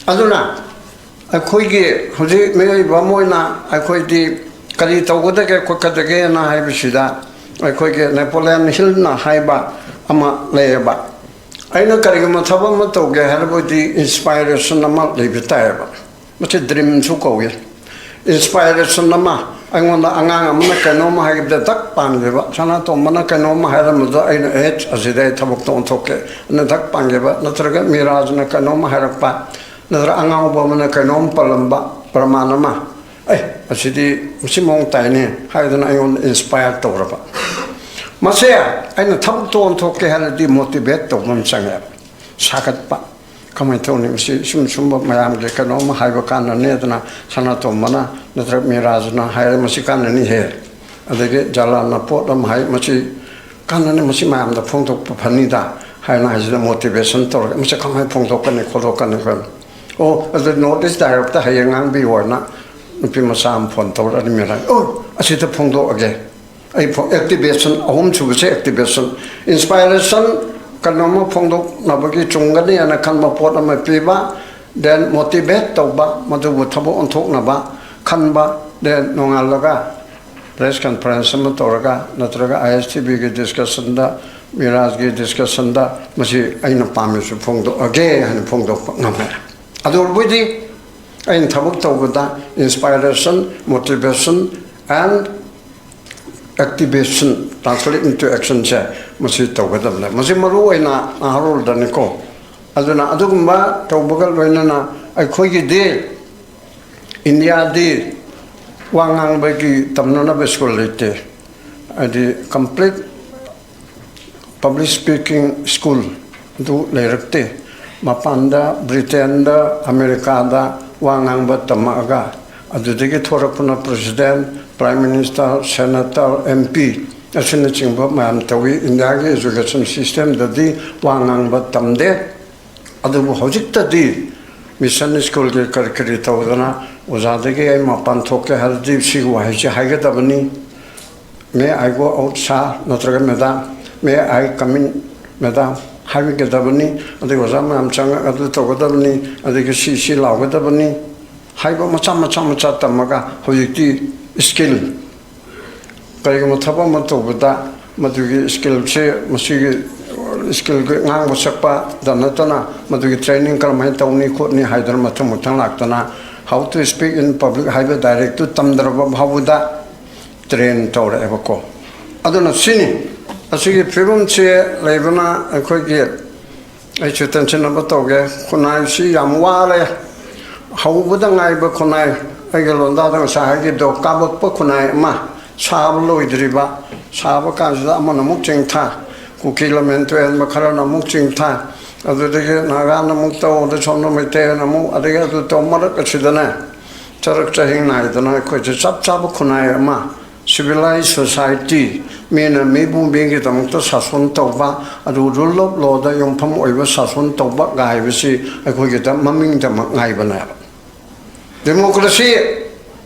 ꯑꯗꯨꯅ ꯑꯩꯈꯣꯏꯒꯤ ꯍꯧꯖꯤꯛ ꯃꯤꯑꯣꯏꯕ ꯑꯃ ꯑꯣꯏꯅ ꯑꯩꯈꯣꯏꯗꯤ ꯀꯔꯤ ꯇꯧꯒꯗꯒꯦ ꯈꯣꯠꯀꯗꯒꯦꯅ ꯍꯥꯏꯕꯁꯤꯗ, ꯑꯩꯈꯣꯏꯒꯤ Napoleon Hillꯅ ꯍꯥꯏꯕ ꯑꯃ ꯂꯩꯌꯦꯕ, "ꯑꯩꯅ ꯀꯔꯤꯒꯨꯝꯕ ꯊꯕꯛ ꯑꯃ ꯇꯧꯒꯦ ꯍꯥꯏꯔꯕꯗꯤ inspiration ꯑꯃ ꯂꯩꯕ ꯇꯥꯏꯌꯦꯕ"꯫ ꯃꯁꯤ dreamꯁꯨ ꯀꯧꯏ꯫ Inspiration ꯑꯃ, ꯑꯩꯉꯣꯟꯗ ꯑꯉꯥꯡ ꯑꯃꯅ ꯀꯩꯅꯣꯝꯃ ꯍꯥꯏꯕꯗ ꯗꯛ ꯄꯥꯟꯈꯤꯕ, ꯁꯅꯥꯇꯣꯝꯕꯅ ꯀꯩꯅꯣꯝꯃ ꯍꯥꯏꯔꯝꯕꯗ ꯑꯩꯅ, "ꯑꯦ, ꯑꯁꯤꯗ ꯑꯩ ꯊꯕꯛꯇ ꯑꯣꯟꯊꯣꯛꯀꯦ" ꯑꯅ ꯗꯛ ꯄꯥꯟꯈꯤꯕ, ꯅꯠꯇ꯭ꯔꯒ ꯃꯤꯔꯥꯖꯅ ꯀꯩꯅꯣꯝꯃ ꯍꯥꯏꯔꯛꯄ, ꯅꯠꯇ꯭ꯔꯒ ꯑꯉꯥꯎꯕ ꯑꯃꯅ ꯀꯩꯅꯣꯝ ꯄꯜꯂꯝꯕ ꯄ꯭ꯔꯃꯥꯟ ꯑꯃ, "ꯑꯦ, ꯑꯁꯤꯗꯤ ꯃꯁꯤ ꯃꯑꯣꯡ ꯇꯥꯏꯅꯦ" ꯍꯥꯏꯗꯅ ꯑꯩꯉꯣꯟꯗ inspire ꯇꯧꯔꯕ꯫ ꯃꯁꯦ ꯑꯩꯅ ꯊꯕꯛꯇ ꯑꯣꯟꯊꯣꯛꯀꯦ ꯍꯥꯏꯔꯗꯤ motivate ꯇꯧꯕ ꯑꯃ ꯆꯪꯉꯦ, ꯁꯥꯒꯠꯄ꯫ ꯀꯃꯥꯏꯅ ꯇꯧꯅꯤ? ꯃꯁꯤ ꯁꯨꯝ ꯁꯨꯝꯕ ꯃꯌꯥꯝꯒꯤ ꯀꯩꯅꯣꯝꯃ ꯍꯥꯏꯕ ꯀꯥꯟꯗꯅꯦꯗꯅ ꯁꯅꯥꯇꯣꯝꯕꯅ ꯅꯠꯇ꯭ꯔꯒ ꯃꯤꯔꯥꯖꯅ ꯍꯥꯏꯔꯦ, "ꯃꯁꯤ ꯀꯥꯟꯅꯅꯤꯍꯦ"꯫ ꯑꯗꯒꯤ ꯖꯂꯥꯟꯅ ꯄꯣꯠ ꯑꯃ ꯍꯥꯏ, "ꯃꯁꯤ ꯀꯥꯟꯅꯅꯤ, ꯃꯁꯤ ꯃꯌꯥꯝꯗ ꯐꯣꯡꯗꯣꯛꯄ ꯐꯅꯤꯗ ꯍꯥꯏꯅ ꯍꯥꯏꯁꯤꯅ ꯃꯣꯇꯤꯚꯦꯁꯟ ꯇꯧꯔꯒ, ꯃꯁꯤ ꯀꯃꯥꯏꯅ ꯐꯣꯡꯗꯣꯛꯀꯅꯤ ꯈꯣꯠꯇꯣꯛꯀꯅꯤ ꯈꯣꯠꯅꯤ꯫ ꯑꯣ, ꯑꯗꯨ ꯅꯣꯔꯠ ꯏꯁ ꯗꯥꯏꯔꯦꯛꯇ ꯍꯌꯦꯡ ꯉꯥꯡꯕꯤꯌꯨ ꯍꯥꯏꯅ ꯅꯨꯄꯤ ꯃꯆꯥ ꯑꯃ ꯐꯣꯟ ꯇꯧꯔꯛꯑꯅꯤ, ꯃꯦꯔꯥ, "ꯑꯣ, ꯑꯁꯤꯗ ꯐꯣꯡꯗꯣꯛꯑꯒꯦ꯫ ꯑꯩ ꯐꯣ-, ꯑꯦꯛꯇꯤꯚꯦꯁꯟ ꯑꯍꯨꯝ ꯁꯨꯕꯁꯦ ꯑꯦꯛꯇꯤꯚꯦꯁꯟ, ꯏꯟꯁꯄꯥꯏꯔꯦꯁꯟ, ꯀꯩꯅꯣꯝꯃ ꯐꯣꯡꯗꯣꯛꯅꯕꯒꯤ ꯆꯨꯝꯒꯅꯤ ꯍꯥꯏꯅ ꯈꯟꯕ ꯄꯣꯠ ꯑꯃ ꯄꯤꯕ, ꯗꯦꯟ ꯃꯣꯇꯤꯚꯦꯠ ꯇꯧꯕ, ꯃꯗꯨꯕꯨ ꯊꯕꯛ ꯑꯣꯟꯊꯣꯛꯅꯕ ꯈꯟꯕ, ꯗꯦꯟ ꯅꯣꯡꯉꯥꯜꯂꯒ ꯄ꯭ꯔꯦꯁ ꯀꯟꯐꯔꯦꯟꯁ ꯑꯃ ꯇꯧꯔꯒ ꯅꯠꯇ꯭ꯔꯒ ꯑꯥꯏ ꯑꯦꯁ ꯇꯤ ꯚꯤꯒꯤ ꯗꯤꯁꯀꯁꯟꯗ, ꯃꯤꯔꯥꯖꯒꯤ ꯗꯤꯁꯀꯁꯟꯗ ꯃꯁꯤ ꯑꯩꯅ ꯄꯥꯝꯃꯤꯁꯨ ꯐꯣꯡꯗꯣꯛꯑꯒꯦ" ꯍꯥꯏꯅ ꯐꯣꯡꯗꯣꯛꯄ ꯉꯝꯃꯦ꯫ ꯑꯗꯨ ꯑꯣꯏꯔꯕꯣꯏꯗꯤ ꯑꯩꯅ ꯊꯕꯛ ꯇꯧꯕꯗ inspiration, motivation and activation, translate into ꯑꯦꯛꯁꯟꯁꯦ ꯃꯁꯤ ꯇꯧꯒꯗꯕꯅꯦ꯫ ꯃꯁꯤ ꯃꯔꯨ ꯑꯣꯏꯅ ꯅꯍꯥꯔꯣꯜꯗꯅꯤꯀꯣ꯫ ꯑꯗꯨꯅ ꯑꯗꯨꯒꯨꯝꯕ ꯇꯧꯕꯒ ꯂꯣꯏꯅꯅ ꯑꯩꯈꯣꯏꯒꯤꯗꯤ ꯏꯟꯗꯤꯌꯥꯗꯤ ꯋꯥ ꯉꯥꯡꯕꯒꯤ ꯇꯝꯅꯅꯕ ꯁ꯭ꯀꯨꯜ ꯂꯩꯇꯦ꯫ ꯍꯥꯏꯗꯤ ꯀꯝꯄ꯭ꯂꯤꯠ ꯄꯕ꯭ꯂꯤꯛ ꯁ꯭ꯄꯤꯀꯤꯡ ꯁ꯭ꯀꯨꯜ ꯑꯗꯨ ꯂꯩꯔꯛꯇꯦ꯫ ꯃꯄꯥꯟꯗ, ꯕ꯭ꯔꯤꯇꯦꯟꯗ, ꯑꯃꯦꯔꯤꯀꯥꯗ ꯋꯥ ꯉꯥꯡꯕ ꯇꯝꯃꯛꯑꯒ ꯑꯗꯨꯗꯒꯤ ꯊꯣꯔꯛꯄꯅ president, prime minister, senator, M P ꯑꯁꯤꯅꯆꯤꯡꯕ ꯃꯌꯥꯝ ꯇꯧꯏ꯫ ꯏꯟꯗꯤꯌꯥꯒꯤ ꯑꯦꯖꯨꯀꯦꯁꯟ ꯁꯤꯁꯇꯦꯝꯗꯗꯤ ꯋꯥ ꯉꯥꯡꯕ ꯇꯝꯗꯦ꯫ ꯑꯗꯨꯕꯨ ꯍꯧꯖꯤꯛꯇꯗꯤ ꯃꯤꯁꯟ ꯁ꯭ꯀꯨꯜꯒꯤ ꯀꯔꯤ ꯀꯔꯤ ꯇꯧꯗꯅ ꯑꯣꯖꯥꯗꯒꯤ ꯑꯩ ꯃꯄꯥꯟ ꯊꯣꯛꯀꯦ ꯍꯥꯏꯔꯗꯤ ꯁꯤꯒꯤ ꯋꯥꯍꯩꯁꯤ ꯍꯥꯏꯒꯗꯕꯅꯤ, "May I go out, sir?" ꯅꯠꯇ꯭ꯔꯒ "Madam, may I come in, madam?" ꯍꯥꯏꯕꯤꯒꯗꯕꯅꯤ꯫ ꯑꯗꯒꯤ ꯑꯣꯖꯥ ꯃꯌꯥꯝ ꯆꯪꯉꯒ ꯑꯗꯨ ꯇꯧꯒꯗꯕꯅꯤ, ꯑꯗꯒꯤ ꯁꯤ ꯁꯤ ꯂꯥꯎꯒꯗꯕꯅꯤ ꯍꯥꯏꯕ ꯃꯆꯥ ꯃꯆꯥ ꯃꯆꯥ ꯇꯝꯃꯒ ꯍꯧꯖꯤꯛꯇꯤ ꯁ꯭ꯀꯤꯜ, ꯀꯔꯤꯒꯨꯝꯕ ꯊꯕꯛ ꯑꯃ ꯇꯧꯕꯗ ꯃꯗꯨꯒꯤ ꯁ꯭ꯀꯤꯜꯁꯦ, ꯃꯁꯤꯒꯤ ꯁ꯭ꯀꯤꯜꯒꯤ ꯉꯥꯡꯕ ꯁꯛꯄꯗ ꯅꯠꯇꯅ ꯃꯗꯨꯒꯤ ꯇ꯭ꯔꯦꯅꯤꯡ ꯀꯔꯝꯍꯥꯏꯅ ꯇꯧꯅꯤ ꯈꯣꯠꯅꯤ ꯍꯥꯏꯗꯅ ꯃꯊꯪ ꯃꯊꯪ ꯂꯥꯛꯇꯅ "How to speak in public" ꯍꯥꯏꯕ ꯗꯥꯏꯔꯦꯛꯇꯨ ꯇꯝꯗ꯭ꯔꯕ ꯐꯥꯎꯕꯗ ꯇ꯭ꯔꯦꯟ ꯇꯧꯔꯛꯑꯦꯕꯀꯣ꯫ ꯑꯗꯨꯅ ꯁꯤꯅꯤ, ꯑꯁꯤꯒꯤ ꯐꯤꯕꯝꯁꯦ ꯂꯩꯕꯅ ꯑꯩꯈꯣꯏꯒꯤ, ꯑꯩꯁꯨ ꯇꯦꯟꯁꯤꯟꯅꯕ ꯇꯧꯒꯦ, ꯈꯨꯟꯅꯥꯏꯁꯤ ꯌꯥꯝ ꯋꯥꯔꯦ꯫ ꯍꯧꯕꯗ ꯉꯥꯏꯕ ꯈꯨꯟꯅꯥꯏ, ꯑꯩꯒꯤ ꯂꯣꯟꯗꯥꯗ ꯉꯁꯥꯏ ꯍꯥꯏꯈꯤꯕꯗꯣ, ꯀꯥꯕꯛꯄ ꯈꯨꯟꯅꯥꯏ ꯑꯃ ꯁꯥꯕ ꯂꯣꯏꯗ꯭ꯔꯤꯕ, ꯁꯥꯕ ꯀꯥꯟꯁꯤꯗ ꯑꯃꯅ ꯑꯃꯨꯛ ꯆꯤꯡꯊ, ꯀꯨꯀꯤ ꯂꯝꯍꯦꯟ ꯇꯨꯍꯦꯟꯕ ꯈꯔꯅ ꯑꯃꯨꯛ ꯆꯤꯡꯊ, ꯑꯗꯨꯗꯒꯤ ꯅꯥꯒꯥꯅ ꯑꯃꯨꯛ ꯇꯧ, ꯑꯗꯩ ꯁꯣꯝꯗ ꯃꯩꯇꯩꯅ ꯑꯃꯨꯛ, ꯑꯗꯒꯤ ꯑꯗꯨ ꯇꯧ, ꯃꯔꯛ ꯑꯁꯤꯗꯅꯦ ꯆꯔꯛ ꯆꯍꯤꯡ ꯅꯥꯏꯗꯅ ꯑꯩꯈꯣꯏꯁꯦ ꯆꯞ ꯆꯥꯕ ꯈꯨꯟꯅꯥꯏ ꯑꯃ Civilized society, ꯃꯤꯅ ꯃꯤꯕꯨ ꯃꯤꯒꯤꯗꯃꯛꯇ ꯁꯥꯁꯣꯟ ꯇꯧꯕ, ꯑꯗꯨ rule of lawꯗ ꯌꯨꯝꯐꯝ ꯑꯣꯏꯕ ꯁꯥꯁꯣꯟ ꯇꯧꯕ ꯍꯥꯏꯕꯁꯤ ꯑꯩꯈꯣꯏꯒꯤꯗ ꯃꯃꯤꯡꯗꯃꯛ ꯉꯥꯏꯕꯅꯦꯕ꯫ Democracy,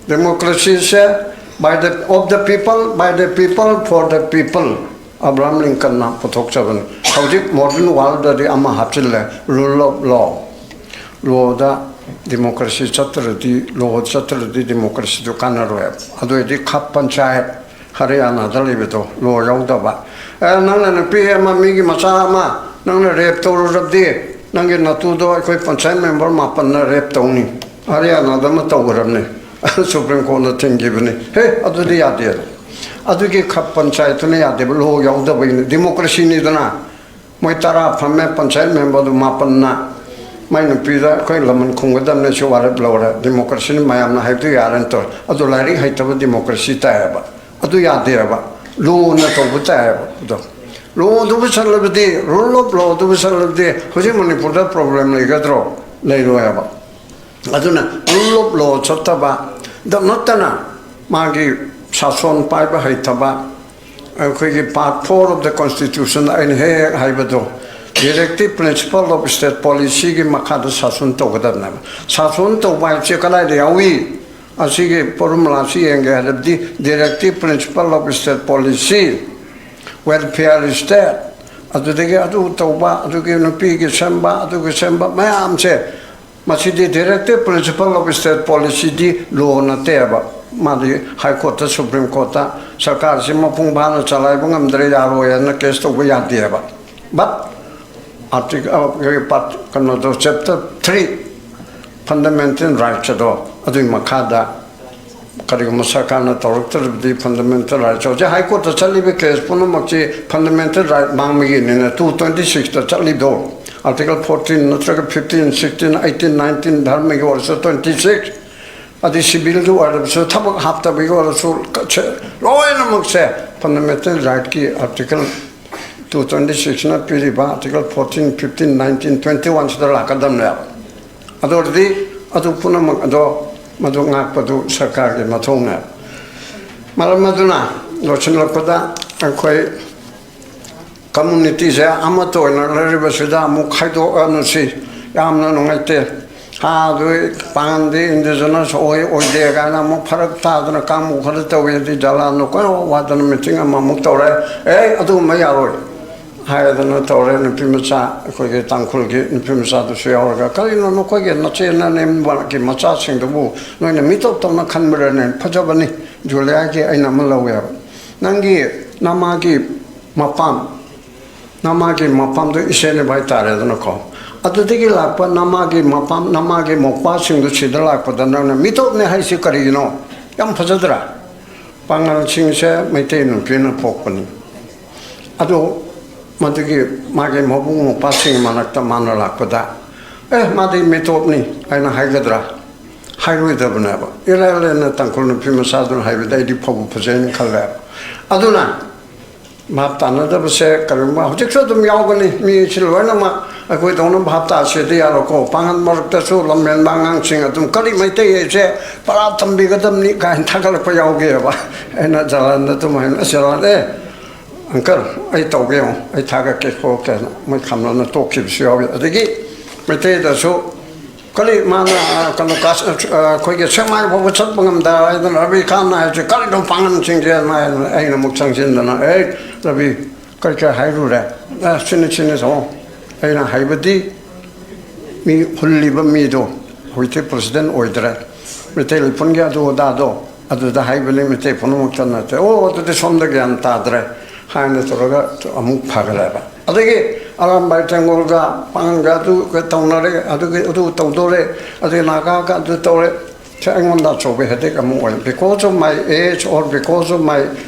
democracyꯁꯦ by the, of the people, by the people, for the people, Abraham ꯂꯤꯡꯀꯟꯅ ꯄꯨꯊꯣꯛꯆꯕꯅꯤ꯫ ꯍꯧꯖꯤꯛ modern worldꯗꯗꯤ ꯑꯃ ꯍꯥꯞꯆꯤꯜꯂꯦ, rule of law꯫ Lawꯗ democracy ꯆꯠꯇ꯭ꯔꯗꯤ, law ꯆꯠꯇ꯭ꯔꯗꯤ democracyꯗꯨ ꯀꯥꯟꯅꯔꯣꯏ꯫ ꯑꯗꯨ ꯑꯣꯏꯔꯗꯤ ꯈꯞ ꯄꯟꯆꯥꯌꯠ, ꯍꯔꯤꯌꯥꯅꯥꯗ ꯂꯩꯕꯗꯣ, law ꯌꯥꯎꯗꯕ꯫ ꯑꯦ, ꯅꯪꯅ ꯅꯨꯄꯤ ꯑꯃ, ꯃꯤꯒꯤ ꯃꯆꯥ ꯑꯃ ꯅꯪꯅ rape ꯇꯧꯔꯨꯔꯕꯗꯤ, ꯅꯪꯒꯤ ꯅꯇꯨꯗꯣ ꯑꯩꯈꯣꯏ ꯄꯟꯆꯥꯌꯠ member ꯃꯥꯄꯟꯅ rape ꯇꯧꯅꯤ꯫ ꯍꯔꯤꯌꯥꯅꯥꯗ ꯑꯃ ꯇꯧꯈ꯭ꯔꯕꯅꯤ꯫ Supreme Courtꯅ ꯊꯤꯡꯈꯤꯕꯅꯤ꯫ ꯍꯦ, ꯑꯗꯨꯗꯤ ꯌꯥꯗꯦ꯫ ꯑꯗꯨꯒꯤ ꯈꯞ ꯄꯟꯆꯥꯌꯠꯇꯨꯅ ꯌꯥꯗꯦꯕ, law ꯌꯥꯎꯗꯕꯒꯤꯅꯤ꯫ Democracyꯅꯤꯗꯅ꯫ ꯃꯣꯏ ꯇꯔꯥ ꯐꯝꯃꯦ, ꯄꯟꯆꯥꯌꯠ memberꯗꯨ ꯃꯥꯄꯟꯅ ꯃꯥꯏ ꯅꯨꯄꯤꯗ ꯑꯩꯈꯣꯏ ꯂꯃꯟ ꯈꯨꯝꯒꯗꯕꯅꯦ ꯁꯤ ꯋꯥꯔꯦꯞ ꯂꯧꯔꯦ, democracyꯅꯤ, ꯃꯌꯥꯝꯅ ꯍꯥꯏꯕꯗꯨ ꯌꯥꯔꯦꯅ ꯇꯧꯔꯦ꯫ ꯑꯗꯨ ꯂꯥꯏꯔꯤꯛ ꯍꯩꯇꯕ democracy ꯇꯥꯏꯌꯦꯕ꯫ ꯑꯗꯨ ꯌꯥꯗꯦꯕ꯫ Lawꯅ ꯇꯧꯕ ꯇꯥꯏꯌꯦꯕ ꯑꯗꯣ꯫ Lawꯗꯨ ꯄꯨꯁꯜꯂꯕꯗꯤ, rule of lawꯗꯨ ꯄꯨꯁꯜꯂꯕꯗꯤ ꯍꯧꯖꯤꯛ ꯃꯅꯤꯄꯨꯔꯗ problem ꯂꯩꯒꯗ꯭ꯔꯣ? ꯂꯩꯔꯣꯏꯕ꯫ ꯑꯗꯨꯅ rule of law ꯆꯠꯇꯕꯗ ꯅꯠꯇꯅ ꯃꯥꯒꯤ ꯁꯥꯁꯣꯟ ꯄꯥꯏꯕ ꯍꯩꯇꯕ, ꯑꯩꯈꯣꯏꯒꯤ part four of the constitution ꯑꯩꯅ ꯍꯦꯛ ꯍꯦꯛ ꯍꯥꯏꯕꯗꯣ, directive principle of state policyꯒꯤ ꯃꯈꯥꯗ ꯁꯥꯁꯣꯟ ꯇꯧꯒꯗꯕꯅꯦꯕ꯫ ꯁꯥꯁꯣꯟ ꯇꯧꯕ ꯍꯥꯏꯕꯁꯦ ꯀꯗꯥꯏꯗ ꯌꯥꯎꯏ? ꯑꯁꯤꯒꯤ formulaꯁꯤ ꯌꯦꯡꯒꯦ ꯍꯥꯏꯔꯕꯗꯤ directive principle of state policy, welfare state, ꯑꯗꯨꯗꯒꯤ ꯑꯗꯨ ꯇꯧꯕ, ꯑꯗꯨꯒꯤ ꯅꯨꯄꯤꯒꯤ ꯁꯦꯝꯕ, ꯑꯗꯨꯒꯤ ꯁꯦꯝꯕ ꯃꯌꯥꯝꯁꯦ, ꯃꯁꯤꯗꯤ directive principle of state policyꯗꯤ law ꯅꯠꯇꯦꯕ꯫ ꯃꯥꯗꯤ High Courtꯇ, Supreme Courtꯇ ꯁꯔꯀꯥꯔꯁꯤ ꯃꯄꯨꯡ ꯐꯥꯅ ꯆꯂꯥꯏꯕ ꯉꯝꯗ꯭ꯔꯦ, ꯌꯥꯔꯣꯏ ꯍꯥꯏꯅ case ꯇꯧꯕ ꯌꯥꯗꯦꯕ꯫ But article, ꯑ, part, ꯀꯩꯅꯣꯗꯣ, chapter three, fundamental rights ꯑꯗꯣ, ꯑꯗꯨꯒꯤ ꯃꯈꯥꯗ ꯀꯔꯤꯒꯨꯝꯕ ꯁꯔꯀꯥꯔꯅ ꯇꯧꯔꯛꯇ꯭ꯔꯕꯗꯤ fundamental rights, ꯍꯧꯖꯤꯛ High Courtꯇ ꯆꯠꯂꯤꯕ case ꯄꯨꯝꯅꯃꯛꯁꯤ fundamental right ꯃꯥꯡꯕꯒꯤꯅꯤꯅ two twenty sixꯇ ꯆꯠꯂꯤꯗꯣ꯫ Article fourteen ꯅꯠꯇ꯭ꯔꯒ fifteen, sixteen, eighteen, nineteen, ꯙꯔꯃꯒꯤ ꯑꯣꯏꯔꯁꯨ twenty six, ꯑꯗꯩ civilꯒꯤ ꯑꯣꯏꯔꯕꯁꯨ, ꯊꯕꯛ ꯍꯥꯞꯇꯕꯒꯤ ꯑꯣꯏꯔꯁꯨ, ꯂꯣꯏꯅꯃꯛꯁꯦ fundamental rightꯀꯤ article two twenty sixꯅ ꯄꯤꯔꯤꯕ article fourteen, fifteen, nineteen, twenty oneꯁꯤꯗ ꯂꯥꯛꯀꯗꯕꯅꯦꯕ꯫ ꯑꯗꯨ ꯑꯣꯏꯔꯗꯤ ꯑꯗꯨ ꯄꯨꯝꯅꯃꯛ ꯑꯗꯣ ꯃꯗꯨ ꯉꯥꯛꯄꯗꯨ ꯁꯔꯀꯥꯔꯒꯤ ꯃꯊꯧꯅꯦ꯫ ꯃꯔꯝ ꯑꯗꯨꯅ ꯂꯣꯏꯁꯤꯜꯂꯛꯄꯗ ꯑꯩꯈꯣꯏ ꯀꯝꯃꯨꯅꯤꯇꯤꯁꯦ ꯑꯃꯠꯇ ꯑꯣꯏꯅ ꯂꯩꯔꯤꯕꯁꯤꯗ ꯑꯃꯨꯛ ꯈꯥꯏꯗꯣꯛꯑꯅꯁꯤ꯫ ꯌꯥꯝꯅ ꯅꯨꯡꯉꯥꯏꯇꯦ꯫ ꯑꯥ, ꯑꯗꯨ ꯄꯥꯟꯗꯤ ꯏꯟꯗꯤꯖꯤꯅꯁ ꯑꯣꯏ ꯑꯣꯏꯗꯦ ꯀꯥꯏꯅ ꯑꯃꯨꯛ ꯐꯔꯛ ꯇꯥꯗꯅ ꯀꯥꯡꯕꯨ ꯈꯔ ꯇꯧꯏ, ꯑꯗꯩ ꯖꯂꯥꯟꯗꯣ ꯀꯣꯏ ꯋꯥꯗꯅ ꯃꯤꯇꯤꯡ ꯑꯃꯃꯨꯛ ꯇꯧꯔꯦ꯫ ꯑꯦ, ꯑꯗꯨꯒꯨꯝꯕ ꯌꯥꯔꯣꯏ ꯍꯥꯏꯗꯅ ꯇꯧꯔꯦ꯫ ꯅꯨꯄꯤ ꯃꯆꯥ, ꯑꯩꯈꯣꯏꯒꯤ ꯇꯥꯡꯈꯨꯜꯒꯤ ꯅꯨꯄꯤ ꯃꯆꯥꯗꯨꯁꯨ ꯌꯥꯎꯔꯒ, "ꯀꯔꯤꯅꯣ ꯅꯈꯣꯏꯒꯤ ꯅꯆꯦ ꯅꯅꯦꯝꯒꯤ ꯃꯆꯥꯁꯤꯡꯗꯨꯕꯨ ꯅꯣꯏꯅ ꯃꯤꯇꯣꯞ ꯇꯧꯅ ꯈꯟꯕ꯭ꯔꯅꯦ? ꯐꯖꯕꯅꯤ, ꯖꯨꯂꯤꯌꯥꯒꯤ ꯑꯩꯅ ꯑꯃ ꯂꯧꯋꯦꯕ꯫ ꯅꯪꯒꯤ ꯅꯃꯥꯒꯤ ꯃꯄꯥꯝ, ꯅꯃꯥꯒꯤ ꯃꯄꯥꯝꯗꯣ ꯏꯆꯦꯅꯦꯕ ꯍꯥꯏꯇꯥꯔꯦꯗꯅꯀꯣ꯫ ꯑꯗꯨꯗꯒꯤ ꯂꯥꯛꯄ ꯅꯃꯥꯒꯤ ꯃꯄꯥꯝ, ꯅꯃꯥꯒꯤ ꯃꯧꯄꯥꯁꯤꯡꯗꯣ ꯁꯤꯗ ꯂꯥꯛꯄꯗ ꯅꯪꯅ ꯃꯤꯇꯣꯞꯅꯦ ꯍꯥꯏꯁꯤ ꯀꯔꯤꯒꯤꯅꯣ? ꯌꯥꯝ ꯐꯖꯗ꯭ꯔꯥ? ꯄꯥꯉꯜꯁꯤꯡꯁꯦ ꯃꯩꯇꯩ ꯅꯨꯄꯤꯅ ꯄꯣꯛꯄꯅꯤ꯫ ꯑꯗꯣ ꯃꯗꯨꯒꯤ ꯃꯥꯒꯤ ꯃꯕꯨꯡ ꯃꯧꯄ꯭ꯋꯥꯁꯤꯡꯒꯤ ꯃꯔꯛꯇ ꯃꯥꯅ ꯂꯥꯛꯄꯗ, "ꯑꯦ, ꯃꯥꯗꯤ ꯃꯤꯇꯣꯞꯅꯤ" ꯍꯥꯏꯅ ꯍꯥꯏꯒꯗ꯭ꯔꯥ? ꯍꯥꯏꯔꯣꯏꯗꯕꯅꯦꯕ꯫ ꯏꯔꯥꯏ ꯂꯥꯏꯅ ꯇꯥꯡꯈꯨꯜ ꯅꯨꯄꯤ ꯃꯆꯥꯗꯨꯅ ꯍꯥꯏꯕꯗ ꯑꯩꯗꯤ ꯐꯕꯨ ꯐꯖꯩꯅ ꯈꯜꯂꯦꯕ꯫ ꯑꯗꯨꯅ ꯚꯥꯞ ꯇꯥꯅꯗꯕꯁꯦ ꯀꯔꯤꯒꯨꯝꯕ ꯍꯧꯖꯤꯛꯁꯨ ꯑꯗꯨꯝ ꯌꯥꯎꯒꯅꯤ꯫ ꯃꯤꯁꯤ ꯂꯣꯏꯅꯃꯛ ꯑꯩꯈꯣꯏꯗꯧꯅ ꯚꯥꯞ ꯇꯥꯁꯤꯗꯤ ꯌꯥꯔꯣꯏꯀꯣ꯫ ꯄꯥꯡꯒꯜ ꯃꯔꯛꯇꯁꯨ ꯂꯝꯍꯦꯟꯕ ꯑꯉꯥꯡꯁꯤꯡ ꯑꯗꯨꯝ, "ꯀꯔꯤ ꯃꯩꯇꯩ ꯍꯥꯏꯁꯦ ꯄꯔꯥ ꯇꯝꯕꯤꯒꯗꯕꯅꯤ" ꯀꯥꯏꯅ ꯊꯥꯒꯠꯂꯛꯄ ꯌꯥꯎꯒꯦꯕ꯫ ꯑꯩꯅ ꯖꯂꯥꯟꯗ ꯑꯗꯨꯝ ꯍꯥꯏꯅ, "ꯑꯁ ꯖꯂꯥꯟ, ꯑꯦ, ꯑꯪꯀꯜ, ꯑꯩ ꯇꯧꯒꯦ ꯌꯦꯡꯉꯣ, ꯑꯩ ꯊꯥꯒꯠꯀꯦ ꯈꯣꯠꯀꯦꯅ" ꯃꯣꯏ ꯈꯝꯅꯅ ꯇꯣꯛꯈꯤꯕꯁꯨ ꯌꯥꯎꯏ꯫ ꯑꯗꯒꯤ ꯃꯩꯇꯩꯗꯁꯨ, "ꯀꯔꯤ ꯃꯥꯅ, ꯑ, ꯀꯩꯅꯣ, ꯀꯥꯁ-, ꯑ, ꯑꯩꯈꯣꯏꯒꯤ ꯁꯦꯛꯃꯥꯏ ꯐꯥꯎꯕ ꯆꯠꯄ ꯉꯝꯗ" ꯍꯥꯏꯗꯅ ꯔꯕꯤ ꯈꯥꯟꯅ ꯍꯥꯏꯁꯦ, "ꯀꯔꯤꯅꯣ ꯄꯥꯡꯒꯟꯁꯤꯡꯁꯦ?" ꯍꯥꯏꯅ ꯑꯩꯅ ꯑꯃꯨꯛ ꯆꯪꯁꯤꯟꯗꯅ, "ꯑꯦ, ꯔꯕꯤ, ꯀꯔꯤ ꯀꯔꯤ ꯍꯥꯏꯔꯨꯔꯦ? ꯑ, ꯁꯤꯅꯤ, ꯁꯤꯅꯤ ꯁꯣ"꯫ ꯑꯩꯅ ꯍꯥꯏꯕꯗꯤ ꯃꯤ ꯍꯨꯜꯂꯤꯕ ꯃꯤꯗꯣ ꯍꯧꯖꯤꯛꯇꯤ ꯄ꯭ꯔꯁꯤꯗꯦꯟ ꯑꯣꯏꯗ꯭ꯔꯦ꯫ ꯃꯩꯇꯩ ꯂꯩꯄꯨꯟꯒꯤ ꯑꯗꯨ ꯑꯗꯥꯗꯣ ꯑꯗꯨꯗ ꯍꯥꯏꯕꯅꯤ, ꯃꯩꯇꯩ ꯄꯨꯝꯅꯃꯛꯇ ꯅꯠꯇꯦ꯫ "ꯑꯣ, ꯑꯗꯨꯗꯤ ꯁꯣꯝꯗ ꯒ꯭ꯌꯥꯟ ꯇꯥꯗ꯭ꯔꯦ" ꯍꯥꯏꯅ ꯇꯧꯔꯒ ꯑꯃꯨꯛ ꯐꯒꯠꯂꯦꯕ꯫ ꯑꯗꯒꯤ ꯑꯔꯥꯝꯕꯥꯏ ꯇꯦꯡꯒꯣꯜꯒ ꯄꯥꯡꯒ ꯑꯗꯨꯒ ꯇꯧꯅꯔꯦ, ꯑꯗꯨꯒꯤ ꯑꯗꯨ ꯇꯧꯗꯣꯔꯦ, ꯑꯗꯒꯤ ꯅꯥꯒꯥꯒ ꯑꯗꯨ ꯇꯧꯔꯦ꯫ ꯁꯤ ꯑꯩꯉꯣꯟꯗ ꯑꯆꯧꯕ headache ꯑꯃ ꯑꯣꯏ꯫ Because of my age or because of my,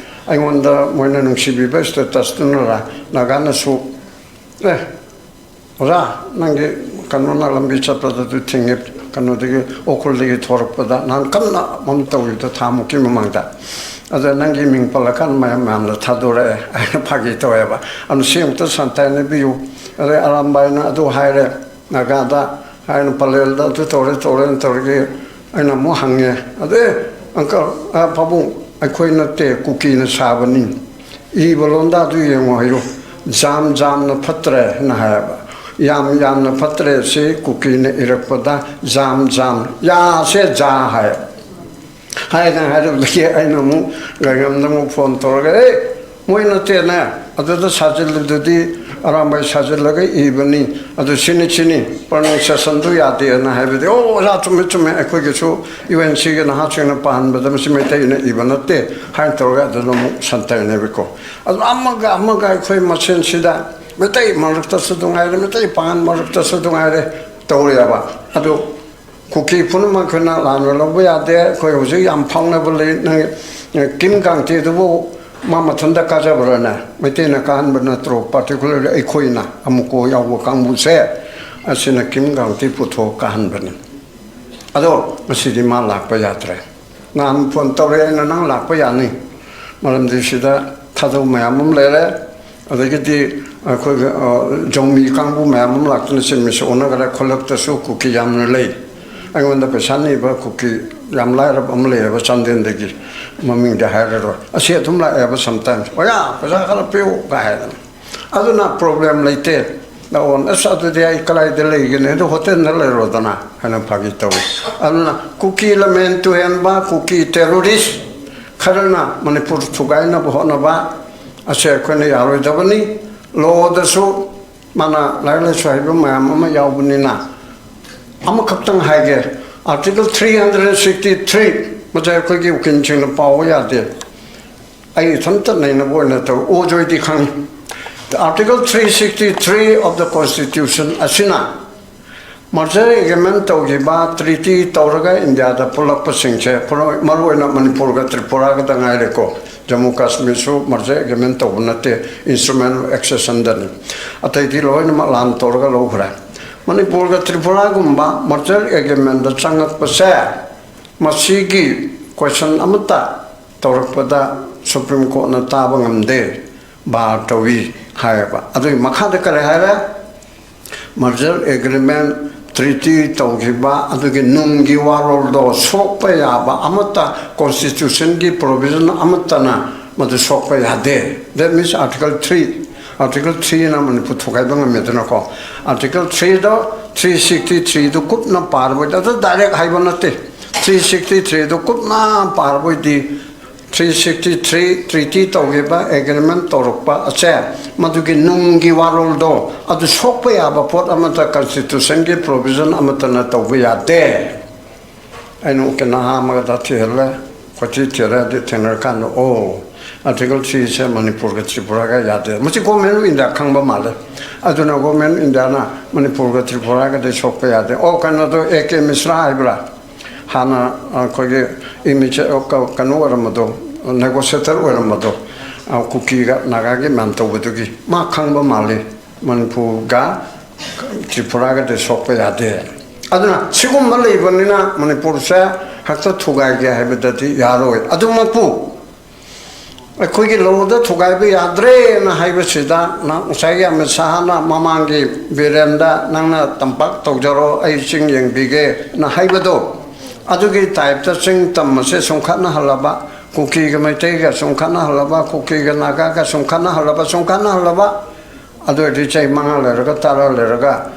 ꯑꯩꯉꯣꯟꯗ ꯃꯣꯏꯅ ꯅꯨꯡꯁꯤꯕꯤꯕ statusꯇꯨꯅꯔ, ꯅꯥꯒꯥꯅꯁꯨ, "ꯑꯦ, ꯑꯣꯖꯥ, ꯅꯪꯒꯤ ꯀꯩꯅꯣꯅ ꯂꯝꯕꯤ ꯆꯠꯄꯗ ꯑꯗꯨ ꯊꯤꯡꯉꯤ, ꯀꯩꯅꯣꯗꯒꯤ, ꯎꯈ꯭ꯔꯨꯜꯗꯒꯤ ꯊꯣꯔꯛꯄꯗ ꯅꯍꯥꯟ ꯀꯟꯅ ꯑꯃ ꯇꯧꯈꯤꯕꯗꯣ ꯊꯥ ꯃꯨꯛꯀꯤ ꯃꯃꯥꯡꯗ꯫ ꯑꯗ ꯅꯪꯒꯤ ꯃꯤꯡ ꯄꯜꯂꯀꯥꯟꯗ ꯃꯌꯥꯝ ꯃꯌꯥꯝꯗ ꯊꯥꯗꯣꯔꯛꯑꯦ" ꯍꯥꯏꯅ ꯐꯥꯒꯤ ꯇꯧꯋꯦꯕ꯫ ꯑꯗꯨ ꯁꯤ ꯑꯃꯨꯛꯇ ꯁꯥꯟꯇꯥꯏꯅꯕꯤꯌꯨ꯫ ꯑꯗꯩ ꯑꯔꯥꯝꯕꯥꯏꯅ ꯑꯗꯨ ꯍꯥꯏꯔꯦ, ꯅꯥꯒꯥꯗ ꯍꯥꯏꯅ ꯄꯂꯦꯜꯗ ꯑꯗꯨ ꯇꯧꯔꯦ, ꯇꯧꯔꯦꯅ ꯇꯧꯔꯒꯦ꯫ ꯑꯩꯅ ꯑꯃꯨꯛ ꯍꯪꯉꯦ, "ꯑꯗꯨ, ꯑꯦ, ꯑꯪꯀꯜ, ꯑ, ꯄꯥꯕꯨꯡ, ꯑꯩꯈꯣꯏ ꯅꯠꯇꯦ, ꯀꯨꯀꯤꯅ ꯁꯥꯕꯅꯤ꯫ ꯏꯕ ꯂꯣꯟꯗꯥꯗꯨ ꯌꯦꯡꯉꯣ ꯍꯥꯏꯔꯣ꯫ ꯖꯥꯝ ꯖꯥꯝꯅ ꯐꯠꯇ꯭ꯔꯦ ꯍꯥꯏꯅ ꯍꯥꯏꯌꯦꯕ꯫ ꯌꯥꯝ ꯌꯥꯝꯅ ꯐꯠꯇ꯭ꯔꯦ ꯁꯤ ꯀꯨꯀꯤꯅ ꯏꯔꯛꯄꯗ ꯖꯥꯝ ꯖꯥꯝ, ꯌꯥꯁꯦ ꯖꯥ ꯍꯥꯏꯌꯦꯕ꯫ ꯍꯥꯏꯅ ꯍꯥꯏꯔꯕꯗꯒꯤ ꯑꯩꯅ ꯑꯃꯨꯛ ꯒꯥꯏꯉꯝꯗ ꯑꯃꯨꯛ ꯐꯣꯟ ꯇꯧꯔꯒ, "ꯑꯦ, ꯃꯣꯏ ꯅꯠꯇꯦꯅꯦ, ꯑꯗꯨꯗ ꯁꯥꯖꯤꯜꯂꯤꯗꯨꯗꯤ ꯑꯔꯥꯝꯕꯥꯏ ꯁꯥꯖꯤꯜꯂꯒ ꯏꯕꯅꯤ, ꯑꯗꯨ ꯁꯤꯅꯤ ꯁꯤꯅꯤ, ꯄ꯭ꯔꯣꯅꯥꯎꯟꯁꯤꯌꯦꯁꯟꯗꯨ ꯌꯥꯗꯦꯅ" ꯍꯥꯏꯕꯗꯤ, "ꯑꯣ, ꯑꯣꯖꯥ, ꯆꯨꯝꯃꯦ ꯆꯨꯝꯃꯦ, ꯑꯩꯈꯣꯏꯒꯤꯁꯨ ꯌꯨ ꯑꯦꯟ ꯁꯤꯒꯤ ꯅꯍꯥꯁꯤꯡꯅ ꯄꯥꯍꯟꯕꯗ ꯃꯁꯤ ꯃꯩꯇꯩꯅ ꯏꯕ ꯅꯠꯇꯦ" ꯍꯥꯏꯅ ꯇꯧꯔꯒ ꯑꯗꯨꯅ ꯑꯃꯨꯛ ꯁꯟꯇꯔꯅꯦꯕꯀꯣ꯫ ꯑꯗꯨ ꯑꯃꯒ ꯑꯃꯒ ꯑꯩꯈꯣꯏ ꯃꯁꯦꯟꯁꯤꯗ ꯃꯩꯇꯩ ꯃꯔꯛꯇꯁꯨ ꯑꯗꯨꯝ ꯉꯥꯏꯔꯦ, ꯃꯩꯇꯩ ꯄꯥꯉꯜ ꯃꯔꯛꯇꯁꯨ ꯑꯗꯨꯝ ꯉꯥꯏꯔꯦ ꯇꯧꯔꯦꯕ꯫ ꯑꯗꯨ ꯀꯨꯀꯤ ꯄꯨꯝꯅꯃꯛ ꯑꯩꯈꯣꯏꯅ ꯂꯥꯟꯅ ꯂꯧꯕ ꯌꯥꯗꯦ꯫ ꯑꯩꯈꯣꯏ ꯍꯧꯖꯤꯛ ꯌꯥꯝ ꯐꯥꯎꯅꯕ ꯂꯩ꯫ ꯅꯪ, ꯑ, ꯀꯤꯝ ꯀꯥꯡꯇꯤꯗꯨꯕꯨ ꯃꯥ ꯃꯊꯟꯇ ꯀꯥꯖꯕ꯭ꯔꯥꯅꯦ? ꯃꯩꯇꯩꯅ ꯀꯥꯍꯟꯕ ꯅꯠꯇ꯭ꯔꯣ? Particularly ꯑꯩꯈꯣꯏꯅ ꯑꯃꯨꯛꯀꯣ ꯌꯥꯎꯕ ꯀꯥꯡꯕꯨꯁꯦ, ꯑꯁꯤꯅ ꯀꯤꯝ ꯀꯥꯡꯇꯤ ꯄꯨꯊꯣꯛ ꯀꯥꯍꯟꯕꯅꯤ꯫ ꯑꯗꯣ ꯉꯁꯤꯗꯤ ꯃꯥ ꯂꯥꯛꯄ ꯌꯥꯗ꯭ꯔꯦ꯫ ꯅꯍꯥꯟ ꯐꯣꯟ ꯇꯧꯔꯛꯑꯦ ꯑꯩꯅ, "ꯅꯪ ꯂꯥꯛꯄ ꯌꯥꯅꯤ, ꯃꯔꯝꯗꯤ ꯁꯤꯗ ꯊꯥꯗꯧ ꯃꯌꯥꯝ ꯑꯃ ꯂꯩꯔꯦ, ꯑꯗꯒꯤꯗꯤ ꯑꯩꯈꯣꯏꯒꯤ, ꯑ, ꯖꯧꯃꯤ ꯀꯥꯡꯕꯨ ꯃꯌꯥꯝ ꯑꯃ ꯂꯥꯛꯇꯅ ꯆꯤꯟꯃꯤꯁꯨ ꯑꯣꯟꯅꯈꯔꯦ, ꯈꯨꯜꯂꯛꯇꯁꯨ ꯀꯨꯀꯤ ꯌꯥꯝꯅ ꯂꯩ꯫ ꯑꯩꯉꯣꯟꯗ ꯄꯩꯁꯥ ꯅꯤꯕ ꯀꯨꯀꯤ ꯌꯥꯝ ꯂꯥꯏꯔꯕ ꯑꯃ ꯂꯩꯌꯦꯕ ꯆꯥꯟꯗꯦꯜꯗꯒꯤ, ꯃꯃꯤꯡꯗꯤ ꯍꯥꯏꯔꯔꯣꯏ, ꯑꯁꯤ ꯑꯗꯨꯝ ꯂꯥꯛꯑꯦꯕ sometimes, 'ꯑꯣꯖꯥ, ꯄꯩꯁꯥ ꯈꯔ ꯄꯤꯌꯨ' ꯀꯥꯏ ꯍꯥꯏꯗꯅ꯫ ꯑꯗꯨꯅ ꯄ꯭ꯔꯣꯕ꯭ꯂꯦꯝ ꯂꯩꯇꯦ꯫ ꯂꯥꯛꯑꯣ, ꯑꯁ, ꯑꯗꯨꯗꯤ ꯑꯩ ꯀꯗꯥꯏꯗ ꯂꯩꯒꯅꯤ? ꯑꯗꯨ ꯍꯣꯇꯦꯜꯗ ꯂꯩꯔꯣꯗꯅ ꯍꯥꯏꯅ ꯐꯥꯒꯤ ꯇꯧꯏ꯫ ꯑꯗꯨꯅ ꯀꯨꯀꯤ ꯂꯝꯍꯦꯟ ꯇꯨꯍꯦꯟꯕ, ꯀꯨꯀꯤ ꯇꯦꯔꯣꯔꯤꯁ ꯈꯔꯅ ꯃꯅꯤꯄꯨꯔ ꯊꯨꯒꯥꯏꯅꯕ ꯍꯣꯠꯅꯕ ꯑꯁꯦ ꯑꯩꯈꯣꯏꯅ ꯌꯥꯔꯣꯏꯗꯕꯅꯤ꯫ ꯂꯣꯗꯁꯨ ꯃꯥꯅ ꯂꯥꯏꯔꯤꯛ ꯂꯥꯏꯁꯨ ꯍꯩꯕ ꯃꯌꯥꯝ ꯑꯃ ꯌꯥꯎꯕꯅꯤꯅ, ꯑꯃꯈꯛꯇꯪ ꯍꯥꯏꯒꯦ, Article three hundred sixty three, ꯃꯁꯦ ꯑꯩꯈꯣꯏꯒꯤ ꯎꯀꯤꯜꯁꯤꯡꯅ ꯄꯥꯎꯕ ꯌꯥꯗꯦ, ꯑꯩ ꯏꯊꯟꯇ ꯅꯩꯅꯕ ꯑꯣꯏꯅ ꯇꯧ꯫ ꯑꯣꯖꯣꯏꯗꯤ ꯈꯪꯉꯤ꯫ The Article three sixty three of the Constitution ꯑꯁꯤꯅ merger agreement ꯇꯧꯈꯤꯕ, treaty ꯇꯧꯔꯒ ꯏꯟꯗꯤꯌꯥꯗ ꯄꯨꯜꯂꯛꯄꯁꯤꯡꯁꯦ, ꯃꯔꯨ ꯑꯣꯏꯅ ꯃꯅꯤꯄꯨꯔꯒ ꯇ꯭ꯔꯤꯄꯨꯔꯥꯒꯗ ꯉꯥꯏꯔꯦꯀꯣ, ꯖꯝꯃꯨ ꯀꯥꯁꯃꯤꯔꯁꯨ merger agreement ꯇꯧꯕ ꯅꯠꯇꯦ, instrument of accession ꯗꯅꯤ꯫ ꯑꯇꯩꯗꯤ ꯂꯣꯏꯅꯃꯛ ꯂꯥꯟ ꯇꯧꯔꯒ ꯂꯧꯈ꯭ꯔꯦ꯫ ꯃꯅꯤꯄꯨꯔꯒ ꯇ꯭ꯔꯤꯄꯨꯔꯥꯒꯨꯝꯕ merger agreement ꯗ ꯆꯪꯉꯛꯄꯁꯦ, ꯃꯁꯤꯒꯤ question ꯑꯃꯠꯇ ꯇꯧꯔꯛꯄꯗ Supreme Court ꯅ ꯇꯥꯕ ꯉꯝꯗꯦ, bar ꯇꯧꯏ ꯍꯥꯏꯌꯦꯕ꯫ ꯑꯗꯨꯒꯤ ꯃꯈꯥꯗ ꯀꯔꯤ ꯍꯥꯏꯔꯦ? Merger agreement ꯇ꯭ꯔꯤꯇꯤ ꯇꯧꯈꯤꯕ ꯑꯗꯨꯒꯤ ꯅꯨꯡꯒꯤ ꯋꯥꯔꯣꯜꯗꯣ ꯁꯣꯛꯄ ꯌꯥꯕ ꯑꯃꯠꯇ, ꯀꯣꯟꯁꯇꯤꯇ꯭ꯌꯨꯁꯟꯒꯤ ꯄ꯭ꯔꯣꯚꯤꯖꯟ ꯑꯃꯠꯇꯅ ꯃꯗꯨ ꯁꯣꯛꯄ ꯌꯥꯗꯦ꯫ That means Article three, Article three ꯅ ꯃꯅꯤꯄꯨꯔ ꯊꯨꯒꯥꯏꯕ ꯉꯝꯃꯦꯗꯅꯀꯣ꯫ Article three ꯗꯣ, three sixty three ꯗꯨ ꯀꯨꯞꯅ ꯄꯥꯔꯕ ꯑꯣꯏꯗꯤ, ꯑꯗꯨ ꯗꯥꯏꯔꯦꯛ ꯍꯥꯏꯕ ꯅꯠꯇꯦ, three sixty three ꯗꯨ ꯀꯨꯞꯅ ꯄꯥꯔꯕ ꯑꯣꯏꯗꯤ, three sixty three ꯇ꯭ꯔꯤꯇꯤ ꯇꯧꯈꯤꯕ, ꯑꯦꯒ꯭ꯔꯤꯃꯦꯟ ꯇꯧꯔꯛꯄ ꯑꯁꯦ, ꯃꯗꯨꯒꯤ ꯅꯨꯡꯒꯤ ꯋꯥꯔꯣꯜꯗꯣ ꯑꯗꯨ ꯁꯣꯛꯄ ꯌꯥꯕ ꯄꯣꯠ ꯑꯃꯠꯇ ꯀꯟꯁꯇꯤꯇ꯭ꯌꯨꯁꯟꯒꯤ ꯄ꯭ꯔꯣꯚꯤꯖꯟ ꯑꯃꯠꯇꯅ ꯇꯧꯕ ꯌꯥꯗꯦ꯫ ꯑꯩꯅ ꯎꯀꯤꯜ ꯅꯍꯥ ꯑꯃꯒ ꯊꯤꯍꯜꯂꯦ, ꯀꯣꯏꯊꯤ ꯊꯤꯔꯦ, ꯑꯗꯨ ꯊꯦꯡꯅꯔꯀꯥꯟꯗ, ꯑꯣ, Article three ꯁꯦ ꯃꯅꯤꯄꯨꯔꯒ ꯇ꯭ꯔꯤꯄꯨꯔꯥꯒ ꯌꯥꯗꯦ꯫ ꯃꯁꯤ Government of India ꯈꯪꯕ ꯃꯥꯜꯂꯦ꯫ ꯑꯗꯨꯅ Government of India ꯅ ꯃꯅꯤꯄꯨꯔꯒ ꯇ꯭ꯔꯤꯄꯨꯔꯥꯒꯗꯤ ꯁꯣꯛꯄ ꯌꯥꯗꯦ꯫ ꯑꯣ, ꯀꯩꯅꯣꯗꯣ, ꯑꯦ ꯀꯦ ꯃꯤꯁ꯭ꯔꯥ ꯍꯥꯏꯕ꯭ꯔꯥ? ꯍꯥꯟꯅ ꯑꯩꯈꯣꯏꯒꯤ ꯏꯃꯤꯆ-, ꯀ-, ꯀꯩꯅꯣ ꯑꯣꯏꯔꯝꯕꯗꯣ, ꯅꯦꯒꯣꯁꯤꯌꯦꯇꯔ ꯑꯣꯏꯔꯝꯕꯗꯣ, ꯑ, ꯀꯨꯀꯤꯒ ꯅꯥꯒꯥꯒꯤ ꯃꯌꯥꯝ ꯇꯧꯕꯗꯨꯒꯤ ꯃꯥ ꯈꯪꯕ ꯃꯥꯜꯂꯤ, ꯃꯅꯤꯄꯨꯔꯒ ꯇ꯭ꯔꯤꯄꯨꯔꯥꯒꯗꯤ ꯁꯣꯛꯄ ꯌꯥꯗꯦ꯫ ꯑꯗꯨꯅ ꯁꯤꯒꯨꯝꯕ ꯂꯩꯕꯅꯤꯅ ꯃꯅꯤꯄꯨꯔꯁꯦ ꯍꯦꯛꯇ ꯊꯨꯒꯥꯏꯒꯦ ꯍꯥꯏꯕꯗꯗꯤ ꯌꯥꯔꯣꯏ꯫ ꯑꯗꯨꯃꯛꯄꯨ ꯑꯩꯈꯣꯏꯒꯤ ꯂꯣꯗ ꯊꯨꯒꯥꯏꯕ ꯌꯥꯗ꯭ꯔꯦꯅ ꯍꯥꯏꯕꯁꯤꯗ, ꯅ-, ꯉꯁꯥꯏꯒꯤ ꯑꯃꯤꯠ ꯁꯥꯍꯅ ꯃꯃꯥꯡꯒꯤ ꯕꯤꯔꯦꯟꯗ, "ꯅꯪꯅ ꯇꯝꯄꯥꯛ ꯇꯧꯖꯔꯣ, ꯑꯩ ꯆꯤꯡ ꯌꯦꯡꯕꯤꯒꯦꯅ" ꯍꯥꯏꯕꯗꯣ, ꯑꯗꯨꯒꯤ ꯇꯥꯏꯞꯇ ꯆꯤꯡ ꯇꯝ ꯑꯁꯦ ꯁꯨꯝꯈꯠꯅꯍꯜꯂꯕ, ꯀꯨꯀꯤꯒ ꯃꯩꯇꯩꯒ ꯁꯨꯝꯈꯠꯅꯍꯜꯂꯕ, ꯀꯨꯀꯤꯒ ꯅꯥꯒꯥꯒ ꯁꯨꯝꯈꯠꯅꯍꯜꯂꯕ, ꯁꯨꯝꯈꯠꯅꯍꯜꯂꯕ, ꯑꯗꯨ ꯑꯣꯏꯔꯗꯤ ꯆꯍꯤ ꯃꯉꯥ ꯂꯩꯔꯒ, ꯇꯔꯥ ꯂꯩꯔꯒ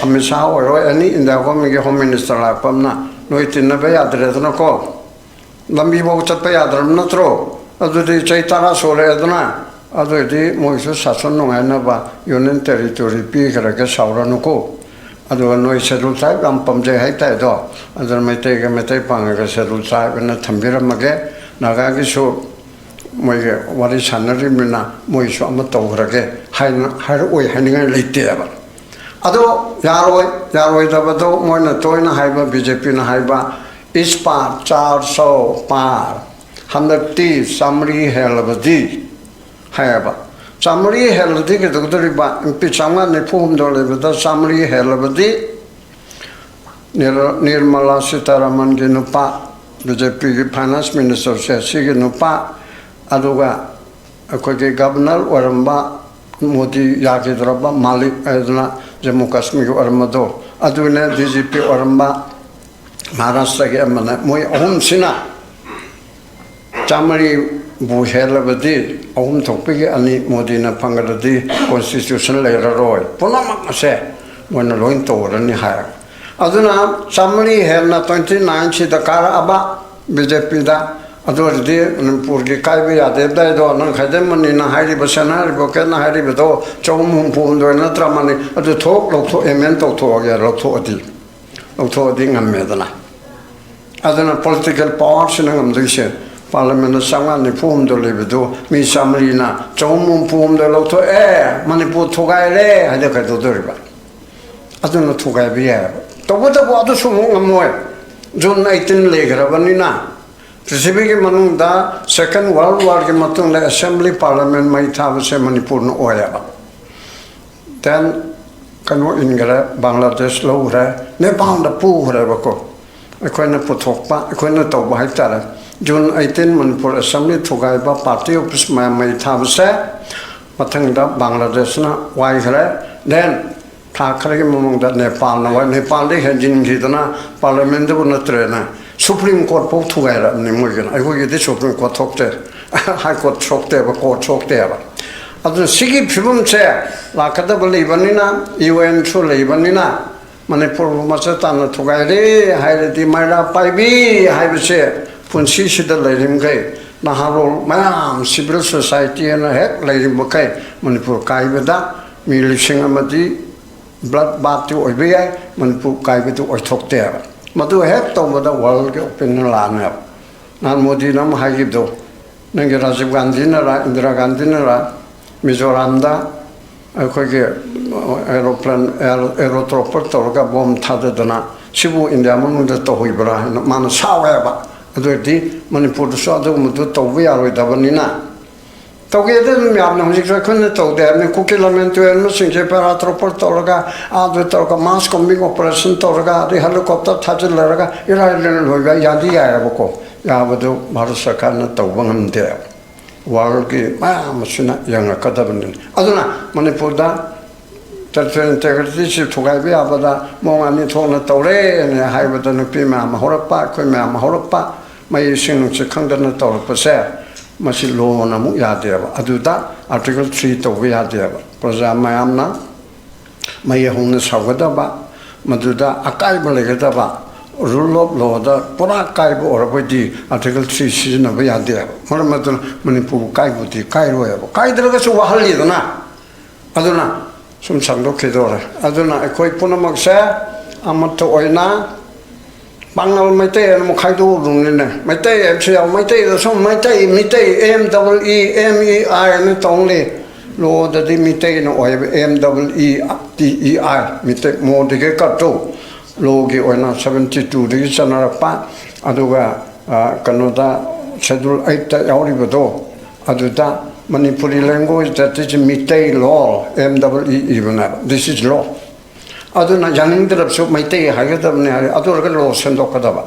ꯑꯃꯤꯠ ꯁꯥꯍ ꯑꯣꯏꯔꯣ, ꯑꯦꯅꯤ ꯏꯟꯗꯤꯌꯥ ꯒꯣꯔꯃꯦꯟꯒꯤ ꯍꯣꯝ ꯃꯤꯅꯤꯁꯇꯔ ꯂꯥꯛꯄ ꯑꯃꯅ ꯅꯣꯏ ꯇꯤꯟꯅꯕ ꯌꯥꯗ꯭ꯔꯦꯗꯅꯀꯣ꯫ ꯂꯝꯕꯤꯐꯥꯎ ꯆꯠꯄ ꯌꯥꯗ꯭ꯔꯕ ꯅꯠꯇ꯭ꯔꯣ? ꯑꯗꯨꯗꯤ ꯆꯍꯤ ꯇꯔꯥ ꯁꯨꯔꯦ꯫ ꯑꯗꯨꯅ ꯑꯗꯨ ꯑꯣꯏꯔꯗꯤ ꯃꯣꯏꯁꯨ ꯁꯥꯁꯟ ꯅꯨꯡꯉꯥꯏꯅꯕ ꯌꯨꯅꯤꯌꯟ ꯇꯦꯔꯤꯇꯣꯔꯤ ꯄꯤꯈ꯭ꯔꯒꯦ, ꯁꯥꯎꯔꯅꯨꯀꯣ꯫ ꯑꯗꯨꯒ ꯅꯣꯏ ꯁꯦꯗꯨꯜ ꯇ꯭ꯔꯥꯏꯕ ꯌꯥꯝ ꯄꯥꯝꯖꯩ ꯍꯥꯏꯇꯥꯏꯗꯣ, ꯑꯗꯨꯅ ꯃꯩꯇꯩꯒ ꯃꯩꯇꯩ ꯄꯥꯡꯒꯒ ꯁꯦꯗꯨꯜ ꯇ꯭ꯔꯥꯏꯕ ꯑꯅ ꯊꯝꯕꯤꯔꯝꯃꯒꯦ꯫ ꯅꯥꯒꯥꯒꯤꯁꯨ ꯃꯣꯏꯒꯤ ꯋꯥꯔꯤ ꯁꯥꯟꯅꯔꯤꯕꯅꯤꯅ ꯃꯣꯏꯁꯨ ꯑꯃ ꯇꯧꯈ꯭ꯔꯒꯦ ꯍꯥꯏꯅ ꯍꯥꯏꯔꯛꯑꯣꯏ ꯍꯥꯏꯅꯤꯡꯉꯥꯏ ꯂꯩꯇꯦꯕ꯫ ꯑꯗꯣ ꯌꯥꯔꯣꯏ, ꯌꯥꯔꯣꯏꯗꯕꯗꯣ ꯃꯣꯏꯅ ꯇꯣꯏꯅ ꯍꯥꯏꯕ, ꯕꯤ ꯖꯦ ꯄꯤꯅ ꯍꯥꯏꯕ, "ꯏꯁ ꯄꯥꯔ ꯆꯥꯔ ꯁꯧ ꯄꯥꯔ", ꯍꯟꯗꯛꯇꯤ ꯆꯥꯃꯔꯤ ꯍꯦꯜꯂꯕꯗꯤ ꯍꯥꯏꯌꯦꯕ꯫ ꯆꯥꯃꯔꯤ ꯍꯦꯜꯂꯗꯤ ꯀꯩꯗꯧꯗꯣꯔꯤꯕ? ꯅꯨꯄꯤ ꯆꯥꯝꯃꯉꯥ ꯅꯤꯐꯨ ꯍꯨꯝꯗꯣꯏ ꯂꯩꯕꯗ ꯆꯥꯃꯔꯤ ꯍꯦꯜꯂꯕꯗꯤ ꯅꯤꯔ-, ꯅꯤꯔꯃꯂꯥ ꯁꯤꯇꯥꯔꯥꯃꯟꯒꯤ ꯅꯨꯄꯥ, ꯕꯤ ꯖꯦ ꯄꯤꯒꯤ ꯐꯥꯏꯅꯥꯟꯁ ꯃꯤꯅꯤꯁꯇꯔꯁꯦ, ꯁꯤꯒꯤ ꯅꯨꯄꯥ, ꯑꯗꯨꯒ ꯑꯩꯈꯣꯏꯒꯤ ꯒꯕꯔꯅꯔ ꯑꯣꯏꯔꯝꯕ ꯃꯣꯗꯤ ꯌꯥꯈꯤꯗ꯭ꯔꯕ ꯃꯥꯂꯤꯛ ꯍꯥꯏꯗꯅ ꯖꯃꯨ ꯀꯥꯁꯃꯤꯔꯒꯤ ꯑꯣꯏꯔꯝꯕꯗꯣ, ꯑꯗꯨꯅ ꯗꯤ ꯖꯤ ꯄꯤ ꯑꯣꯏꯔꯝꯕ ꯃꯍꯥꯔꯥꯁꯇ꯭ꯔꯒꯤ ꯑꯃꯅ, ꯃꯣꯏ ꯑꯍꯨꯝꯁꯤꯅ ꯆꯥꯃꯔꯤꯕꯨ ꯍꯦꯜꯂꯕꯗꯤ ꯑꯍꯨꯝ ꯊꯣꯛꯄꯒꯤ ꯑꯅꯤ ꯃꯣꯗꯤꯅ ꯐꯪꯒꯗꯗꯤ ꯀꯣꯟꯁꯇꯤꯇ꯭ꯌꯨꯁꯟ ꯂꯩꯔꯔꯣꯏ, ꯄꯨꯝꯅꯃꯛ ꯑꯁꯦ ꯃꯣꯏꯅ ꯂꯣꯏ ꯇꯧꯔꯅꯤ ꯍꯥꯏ꯫ ꯑꯗꯨꯅ ꯆꯥꯃꯔꯤ ꯍꯦꯟꯅ ꯇ꯭ꯋꯦꯟꯇꯤ ꯅꯥꯏꯟꯁꯤꯗ ꯀꯥꯔꯛꯑꯕ ꯕꯤ ꯖꯦ ꯄꯤꯗ, ꯑꯗꯨ ꯑꯣꯏꯔꯗꯤ ꯃꯅꯤꯄꯨꯔꯒꯤ ꯀꯥꯏꯕ ꯌꯥꯗꯦ ꯑꯗꯥꯏꯗꯣ, ꯅꯪ ꯈꯥꯏꯗꯦꯝꯃꯅꯤꯅ ꯍꯥꯏꯔꯤꯕ, ꯁꯦꯅꯥ ꯔꯤꯄꯣꯀꯦꯠꯅ ꯍꯥꯏꯔꯤꯕꯗꯣ ꯆꯍꯨꯝ ꯍꯨꯝꯐꯨ ꯍꯨꯝꯗꯣꯏ ꯅꯠꯇ꯭ꯔ ꯃꯥꯅꯤ, ꯑꯗꯨ ꯊꯣꯛ ꯂꯧꯊꯣꯛ, ꯑꯦꯃꯦꯟ ꯇꯧꯊꯣꯛꯑꯒꯦ, ꯂꯧꯊꯣꯛꯑꯗꯤ, ꯂꯧꯊꯣꯛꯑꯗꯤ ꯉꯝꯃꯦꯗꯅ꯫ ꯑꯗꯨꯅ ꯄꯣꯂꯤꯇꯤꯀꯦꯜ ꯄꯥꯋꯔꯁꯤꯅ ꯉꯝꯗꯣꯏꯁꯦ, ꯄꯥꯔꯂꯤꯌꯥꯃꯦꯟꯗ ꯆꯥꯝꯃꯉꯥ ꯅꯤꯐꯨ ꯍꯨꯝꯗꯣꯏ ꯂꯩꯕꯗꯨ ꯃꯤ ꯆꯥꯃꯔꯤꯅ ꯆꯍꯨꯝ ꯍꯨꯝꯐꯨ ꯍꯨꯝꯗꯣꯏ ꯂꯧꯊꯣꯛꯑꯦ, ꯃꯅꯤꯄꯨꯔ ꯊꯨꯒꯥꯏꯔꯦ ꯍꯥꯏꯗꯤ ꯀꯩꯗꯧꯗꯣꯔꯤꯕ? ꯑꯗꯨꯅ ꯊꯨꯒꯥꯏꯕ ꯌꯥꯏꯑꯕ꯫ ꯇꯧꯕꯇꯕꯨ ꯑꯗꯨꯁꯨ ꯑꯃꯨꯛ ꯉꯝꯃꯣꯏ꯫ ꯖꯨꯟ ꯑꯩꯠꯇꯤꯟ ꯂꯩꯈ꯭ꯔꯕꯅꯤꯅ ꯄ꯭ꯔꯤꯊꯤꯕꯤꯒꯤ ꯃꯅꯨꯡꯗ ꯁꯦꯀꯦꯟ ꯋꯥꯔꯜ ꯋꯥꯔꯒꯤ ꯃꯇꯨꯡꯗ ꯑꯦꯁꯦꯝꯕ꯭ꯂꯤ ꯄꯥꯔꯂꯤꯌꯥꯃꯦꯟ ꯃꯩ ꯊꯥꯕꯁꯦ ꯃꯅꯤꯄꯨꯔꯅ ꯑꯣꯏꯌꯦꯕ꯫ ꯗꯦꯟ ꯀꯩꯅꯣ ꯏꯟꯈ꯭ꯔꯦ, ꯕꯪꯒ꯭ꯂꯥꯗꯦꯁ ꯂꯧꯈ꯭ꯔꯦ, ꯅꯦꯄꯥꯜꯗ ꯄꯨꯈ꯭ꯔꯦꯕꯀꯣ꯫ ꯑꯩꯈꯣꯏꯅ ꯄꯨꯊꯣꯛꯄ, ꯑꯩꯈꯣꯏꯅ ꯇꯧꯕ ꯍꯥꯏꯇꯥꯔꯦ꯫ ꯖꯨꯟ ꯑꯩꯠꯇꯤꯟ ꯃꯅꯤꯄꯨꯔ ꯑꯦꯁꯦꯝꯕ꯭ꯂꯤ ꯊꯨꯒꯥꯏꯕ, ꯄꯥꯔꯇꯤ ꯑꯣꯐꯤꯁ ꯃꯌꯥꯝ ꯃꯩ ꯊꯥꯕꯁꯦ ꯃꯊꯪꯗ ꯕꯪꯒ꯭ꯂꯥꯗꯦꯁꯅ ꯋꯥꯏꯈ꯭ꯔꯦ꯫ ꯗꯦꯟ ꯊꯥ ꯈꯔꯒꯤ ꯃꯃꯥꯡꯗ ꯅꯦꯄꯥꯜꯅ ꯋꯥꯏ-, ꯅꯦꯄꯥꯜꯗ ꯍꯦꯟꯖꯤꯟꯈꯤꯗꯅ ꯄꯥꯔꯂꯤꯌꯥꯃꯦꯟꯗꯕꯨ ꯅꯠꯇ꯭ꯔꯦꯅ ꯁꯨꯄ꯭ꯔꯤꯝ ꯀꯣꯔꯠ ꯐꯥꯎ ꯊꯨꯒꯥꯏꯔꯛꯑꯕꯅꯤ ꯃꯣꯏꯒꯤꯅ꯫ ꯑꯩꯈꯣꯏꯒꯤꯗꯤ ꯁꯨꯄ꯭ꯔꯤꯝ ꯀꯣꯔꯠ ꯊꯣꯛꯇꯦ, ꯍꯥꯏ ꯀꯣꯔꯠ ꯊꯣꯛꯇꯦꯕ, ꯀꯣꯔꯠ ꯊꯣꯛꯇꯦꯕ꯫ ꯑꯗꯨꯅ ꯁꯤꯒꯤ ꯐꯤꯕꯝꯁꯦ ꯂꯥꯛꯀꯗꯕ ꯂꯩꯕꯅꯤꯅ, ꯌꯨ ꯑꯦꯟꯁꯨ ꯂꯩꯕꯅꯤꯅ, ꯃꯅꯤꯄꯨꯔꯕꯨ ꯃꯆꯥ ꯇꯥꯅ ꯊꯨꯒꯥꯏꯔꯦ ꯍꯥꯏꯔꯗꯤ ꯃꯩꯔꯥ ꯄꯥꯏꯕꯤ ꯍꯥꯏꯕꯁꯦ ꯄꯨꯟꯁꯤꯁꯤꯗ ꯂꯩꯔꯤꯃꯈꯩ, ꯅꯍꯥꯔꯣꯜ ꯃꯌꯥꯝ, ꯁꯤꯚꯤꯜ ꯁꯣꯁꯥꯏꯇꯤ ꯑꯅ ꯍꯦꯛ ꯂꯩꯔꯤꯃꯈꯩ, ꯃꯅꯤꯄꯨꯔ ꯀꯥꯏꯕꯗ ꯃꯤ ꯂꯤꯁꯤꯡ ꯑꯃꯗꯤ ꯕ꯭ꯂꯠ ꯕꯥꯠꯇꯤ ꯑꯣꯏꯕ ꯌꯥꯏ, ꯃꯅꯤꯄꯨꯔ ꯀꯥꯏꯕꯗꯤ ꯑꯣꯏꯊꯣꯛꯇꯦꯕ꯫ ꯃꯗꯨ ꯍꯦꯛ ꯇꯧꯕꯗ ꯋꯥꯔꯜꯒꯤ ꯑꯣꯄꯤꯅꯤꯌꯟ ꯂꯥꯛꯑꯅꯦꯕ꯫ ꯅꯍꯥꯟ ꯃꯣꯗꯤꯅ ꯑꯃ ꯍꯥꯏꯈꯤꯕꯗꯣ, ꯅꯪꯒꯤ ꯔꯥꯖꯤꯕ ꯒꯥꯟꯙꯤꯅꯔ ꯏꯟꯗꯤꯔꯥ ꯒꯥꯟꯙꯤꯅꯔ ꯃꯤꯖꯣꯔꯥꯝꯗ ꯑꯩꯈꯣꯏꯒꯤ ꯑꯦꯔꯣꯄ꯭ꯂꯦꯟ, ꯑꯦꯔꯣ-, ꯑꯦꯔꯣꯇ꯭ꯔꯣꯄꯔ ꯇꯧꯔꯒ ꯕꯣꯝ ꯊꯥꯗꯗꯅ ꯁꯤꯕꯨ ꯏꯟꯗꯤꯌꯥ ꯃꯅꯨꯡꯗ ꯇꯧꯍꯩꯕ꯭ꯔꯥ ꯍꯥꯏꯅ ꯃꯥꯅ ꯁꯥꯎꯋꯦꯕ꯫ ꯑꯗꯨ ꯑꯣꯏꯔꯗꯤ ꯃꯅꯤꯄꯨꯔꯗꯁꯨ ꯑꯗꯨꯒꯨꯝꯕꯗꯨ ꯇꯧꯕ ꯌꯥꯔꯣꯏꯗꯕꯅꯤꯅ, ꯇꯧꯒꯦꯗꯤ ꯑꯗꯨꯝ ꯌꯥꯕꯅꯦ꯫ ꯍꯧꯖꯤꯛꯁꯨ ꯑꯩꯈꯣꯏꯅ ꯇꯧꯗꯦ ꯍꯥꯏꯕꯅꯤ꯫ ꯀꯨꯀꯤ ꯂꯃꯦꯟ ꯇꯨꯔꯦꯜ ꯃꯁꯤꯡꯁꯦ ꯄꯦꯔꯥꯇ꯭ꯔꯣꯄꯔ ꯇꯧꯔꯒ, ꯑꯥꯗ ꯇꯧꯔꯒ, ꯃꯥꯁ ꯀꯣꯝꯕꯤꯡ ꯑꯣꯄꯔꯦꯁꯟ ꯇꯧꯔꯒ, ꯑꯗꯩ ꯍꯦꯂꯤꯀꯣꯞꯇꯔ ꯊꯥꯖꯤꯜꯂꯔꯒ ꯏꯔꯥꯏ ꯂꯥꯏꯅ ꯂꯣꯏꯕ ꯌꯥꯗꯤ ꯌꯥꯏꯑꯕꯀꯣ꯫ ꯌꯥꯕꯗꯨ ꯚꯥꯔꯠ ꯁꯔꯀꯥꯔꯅ ꯇꯧꯕ ꯉꯝꯗꯦ꯫ ꯋꯥꯔꯜꯒꯤ ꯃꯌꯥꯝ ꯑꯁꯤꯅ ꯌꯦꯡꯉꯛꯀꯗꯕꯅꯤ꯫ ꯑꯗꯨꯅ ꯃꯅꯤꯄꯨꯔꯗ ꯇꯦꯔꯤꯇꯣꯔꯤꯌꯦꯜ ꯏꯟꯇꯦꯒ꯭ꯔꯤꯇꯤꯁꯤ ꯊꯨꯒꯥꯏꯕ ꯌꯥꯕꯗ ꯃꯑꯣꯡ ꯑꯅꯤ ꯊꯣꯛꯅ ꯇꯧꯔꯦꯅ ꯍꯥꯏꯕꯗ, ꯅꯨꯄꯤ ꯃꯌꯥꯝ ꯍꯧꯔꯛꯄ, ꯑꯩꯈꯣꯏ ꯃꯌꯥꯝ ꯍꯧꯔꯛꯄ, ꯃꯩ ꯏꯁꯤꯡ ꯅꯨꯡꯁꯤꯠ ꯈꯪꯗꯅ ꯇꯧꯔꯛꯄꯁꯦ, ꯃꯁꯤ ꯂꯣꯅ ꯑꯃꯨꯛ ꯌꯥꯗꯦꯕ꯫ ꯑꯗꯨꯗ ꯑꯥꯔꯇꯤꯀꯜ ꯊ꯭ꯔꯤ ꯇꯧꯕ ꯌꯥꯗꯦꯕ꯫ ꯄ꯭ꯔꯖꯥ ꯃꯌꯥꯝꯅ ꯃꯩ ꯍꯧꯅ ꯁꯧꯒꯗꯕ, ꯃꯗꯨꯗ ꯑꯀꯥꯏꯕ ꯂꯩꯒꯗꯕ, ꯔꯨꯜ ꯑꯣꯐ ꯂꯣꯗ ꯄꯨꯔꯥ ꯀꯥꯏꯕ ꯑꯣꯏꯔꯕꯗꯤ ꯑꯥꯔꯇꯤꯀꯜ ꯊ꯭ꯔꯤ ꯁꯤꯖꯤꯟꯅꯕ ꯌꯥꯗꯦꯕ꯫ ꯃꯔꯝ ꯑꯗꯨꯅ ꯃꯅꯤꯄꯨꯔꯕꯨ ꯀꯥꯏꯕꯨꯗꯤ ꯀꯥꯏꯔꯣꯏꯕ, ꯀꯥꯏꯗ꯭ꯔꯒꯁꯨ ꯋꯥꯍꯜꯂꯤꯗꯅ꯫ ꯑꯗꯨꯅ ꯁꯨꯝ ꯁꯥꯡꯗꯣꯛꯈꯤꯗꯧꯔꯦ꯫ ꯑꯗꯨꯅ ꯑꯩꯈꯣꯏ ꯄꯨꯝꯅꯃꯛꯁꯦ ꯑꯃꯠꯇ ꯑꯣꯏꯅ ꯄꯥꯡꯒꯜ ꯃꯩꯇꯩ ꯍꯥꯏꯅ ꯑꯃꯨꯛ ꯈꯥꯏꯗꯣꯛꯎꯗ꯭ꯔꯤꯅꯤꯅꯦ꯫ ꯃꯩꯇꯩ ꯍꯥꯏꯕꯁꯨ ꯌꯥꯎ, ꯃꯩꯇꯩꯗꯁꯨ Meitei, Meetei, M double E, M E I ꯍꯥꯏꯅ ꯇꯧ ꯂꯩ꯫ ꯂꯣꯗꯗꯤ ꯃꯤꯇꯩꯅ ꯑꯣꯏꯕ, M double E T E I, Meetei ꯃꯣꯗꯤꯒꯦ ꯀꯠꯇꯨ꯫ ꯂꯣꯒꯤ ꯑꯣꯏꯅ ꯁꯕꯦꯟꯇꯤ ꯇꯨꯗꯒꯤ ꯆꯠꯅꯔꯛꯄ, ꯑꯗꯨꯒ, ꯑ, ꯀꯩꯅꯣꯗ, ꯁꯦꯗꯨꯜ ꯑꯩꯠꯇ ꯌꯥꯎꯔꯤꯕꯗꯣ, ꯑꯗꯨꯗ ꯃꯅꯤꯄꯨꯔꯤ ꯂꯦꯡꯒ꯭ꯋꯦꯖꯇ ꯇꯤꯆ ꯃꯤꯇꯩ ꯂꯣ, ꯑꯦꯝ ꯗꯕꯜ ꯏ ꯏꯕꯅꯦꯕ, this is law꯫ ꯑꯗꯨꯅ ꯌꯥꯅꯤꯡꯗ꯭ꯔꯕꯁꯨ ꯃꯩꯇꯩ ꯍꯥꯏꯒꯗꯕꯅꯤ ꯍꯥꯏ, ꯑꯗꯨ ꯑꯣꯏꯔꯒ ꯂꯣ ꯁꯦꯝꯗꯣꯛꯀꯗꯕ꯫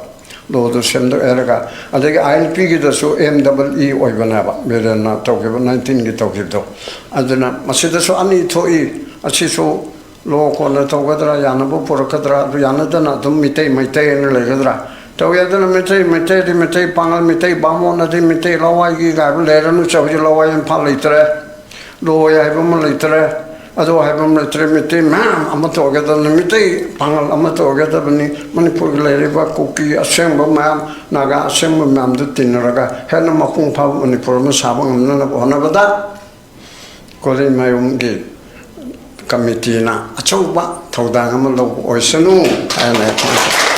ꯂꯣꯗꯨ ꯁꯦꯝꯗꯣꯛꯑꯦꯔꯒ, ꯑꯗꯒꯤ ꯑꯥꯏ ꯑꯦꯜ ꯄꯤꯒꯤꯗꯁꯨ ꯑꯦꯝ ꯗꯕꯜ ꯏ ꯑꯣꯏꯕꯅꯦꯕ, ꯕꯤꯔꯦꯟꯅ ꯇꯧꯈꯤꯕ, ꯅꯥꯏꯟꯇꯤꯟꯒꯤ ꯇꯧꯈꯤꯕꯗꯣ꯫ ꯑꯗꯨꯅ ꯃꯁꯤꯗꯁꯨ ꯑꯅꯤ ꯊꯣꯛꯏ꯫ ꯑꯁꯤꯁꯨ ꯂꯣ ꯀꯣꯟꯅ ꯇꯧꯒꯗ꯭ꯔꯥ, ꯌꯥꯅꯕ ꯄꯨꯔꯛꯀꯗ꯭ꯔꯥ, ꯑꯗꯨ ꯌꯥꯅꯗꯅ ꯑꯗꯨꯝ ꯃꯤꯇꯩ, ꯃꯩꯇꯩ ꯍꯥꯏꯅ ꯂꯩꯒꯗ꯭ꯔꯥ? ꯇꯧꯏ꯫ ꯑꯗꯨꯅ ꯃꯤꯇꯩ, ꯃꯩꯇꯩꯗꯤ ꯃꯤꯇꯩ, ꯄꯥꯉꯜ, ꯃꯤꯇꯩ ꯕꯥꯃꯣꯟ, ꯑꯗꯩ ꯃꯤꯇꯩ ꯂꯋꯥꯏꯒꯤ ꯀꯥꯏꯕ ꯂꯩꯔꯅꯨ꯫ ꯍꯧꯖꯤꯛ ꯂꯋꯥꯏ ꯏꯝꯐꯥꯜ ꯂꯩꯇ꯭ꯔꯦ, ꯂꯣꯏ ꯍꯥꯏꯕ ꯑꯃ ꯂꯩꯇ꯭ꯔꯦ, ꯑꯗꯨ ꯍꯥꯏꯕ ꯑꯃ ꯂꯩꯇ꯭ꯔꯦ꯫ ꯃꯤꯇꯩ ꯃꯌꯥꯝ ꯑꯃꯠꯇ ꯑꯣꯏꯒꯗꯕꯅꯤ, ꯃꯤꯇꯩ ꯄꯥꯉꯜ ꯑꯃꯠꯇ ꯑꯣꯏꯒꯗꯕꯅꯤ꯫ ꯃꯅꯤꯄꯨꯔꯒꯤ ꯂꯩꯔꯤꯕ ꯀꯨꯀꯤ ꯑꯁꯦꯡꯕ ꯃꯌꯥꯝ, ꯅꯥꯒꯥ ꯑꯁꯦꯡꯕ ꯃꯌꯥꯝꯗꯨ ꯇꯤꯟꯅꯔꯒ ꯍꯦꯟꯅ ꯃꯄꯨꯡ ꯐꯥꯕ ꯃꯅꯤꯄꯨꯔ ꯑꯃ ꯁꯥꯕ ꯉꯝꯅꯅꯕ ꯍꯣꯠꯅꯕꯗ ꯀꯣꯂꯤꯃꯌꯨꯝꯒꯤ ꯀꯃꯤꯇꯤꯅ ꯑꯆꯧꯕ ꯊꯧꯗꯥꯡ ꯑꯃ ꯂꯧꯕ ꯑꯣꯏꯁꯅꯨ ꯍꯥꯏꯅ ꯑꯩꯈꯣꯏ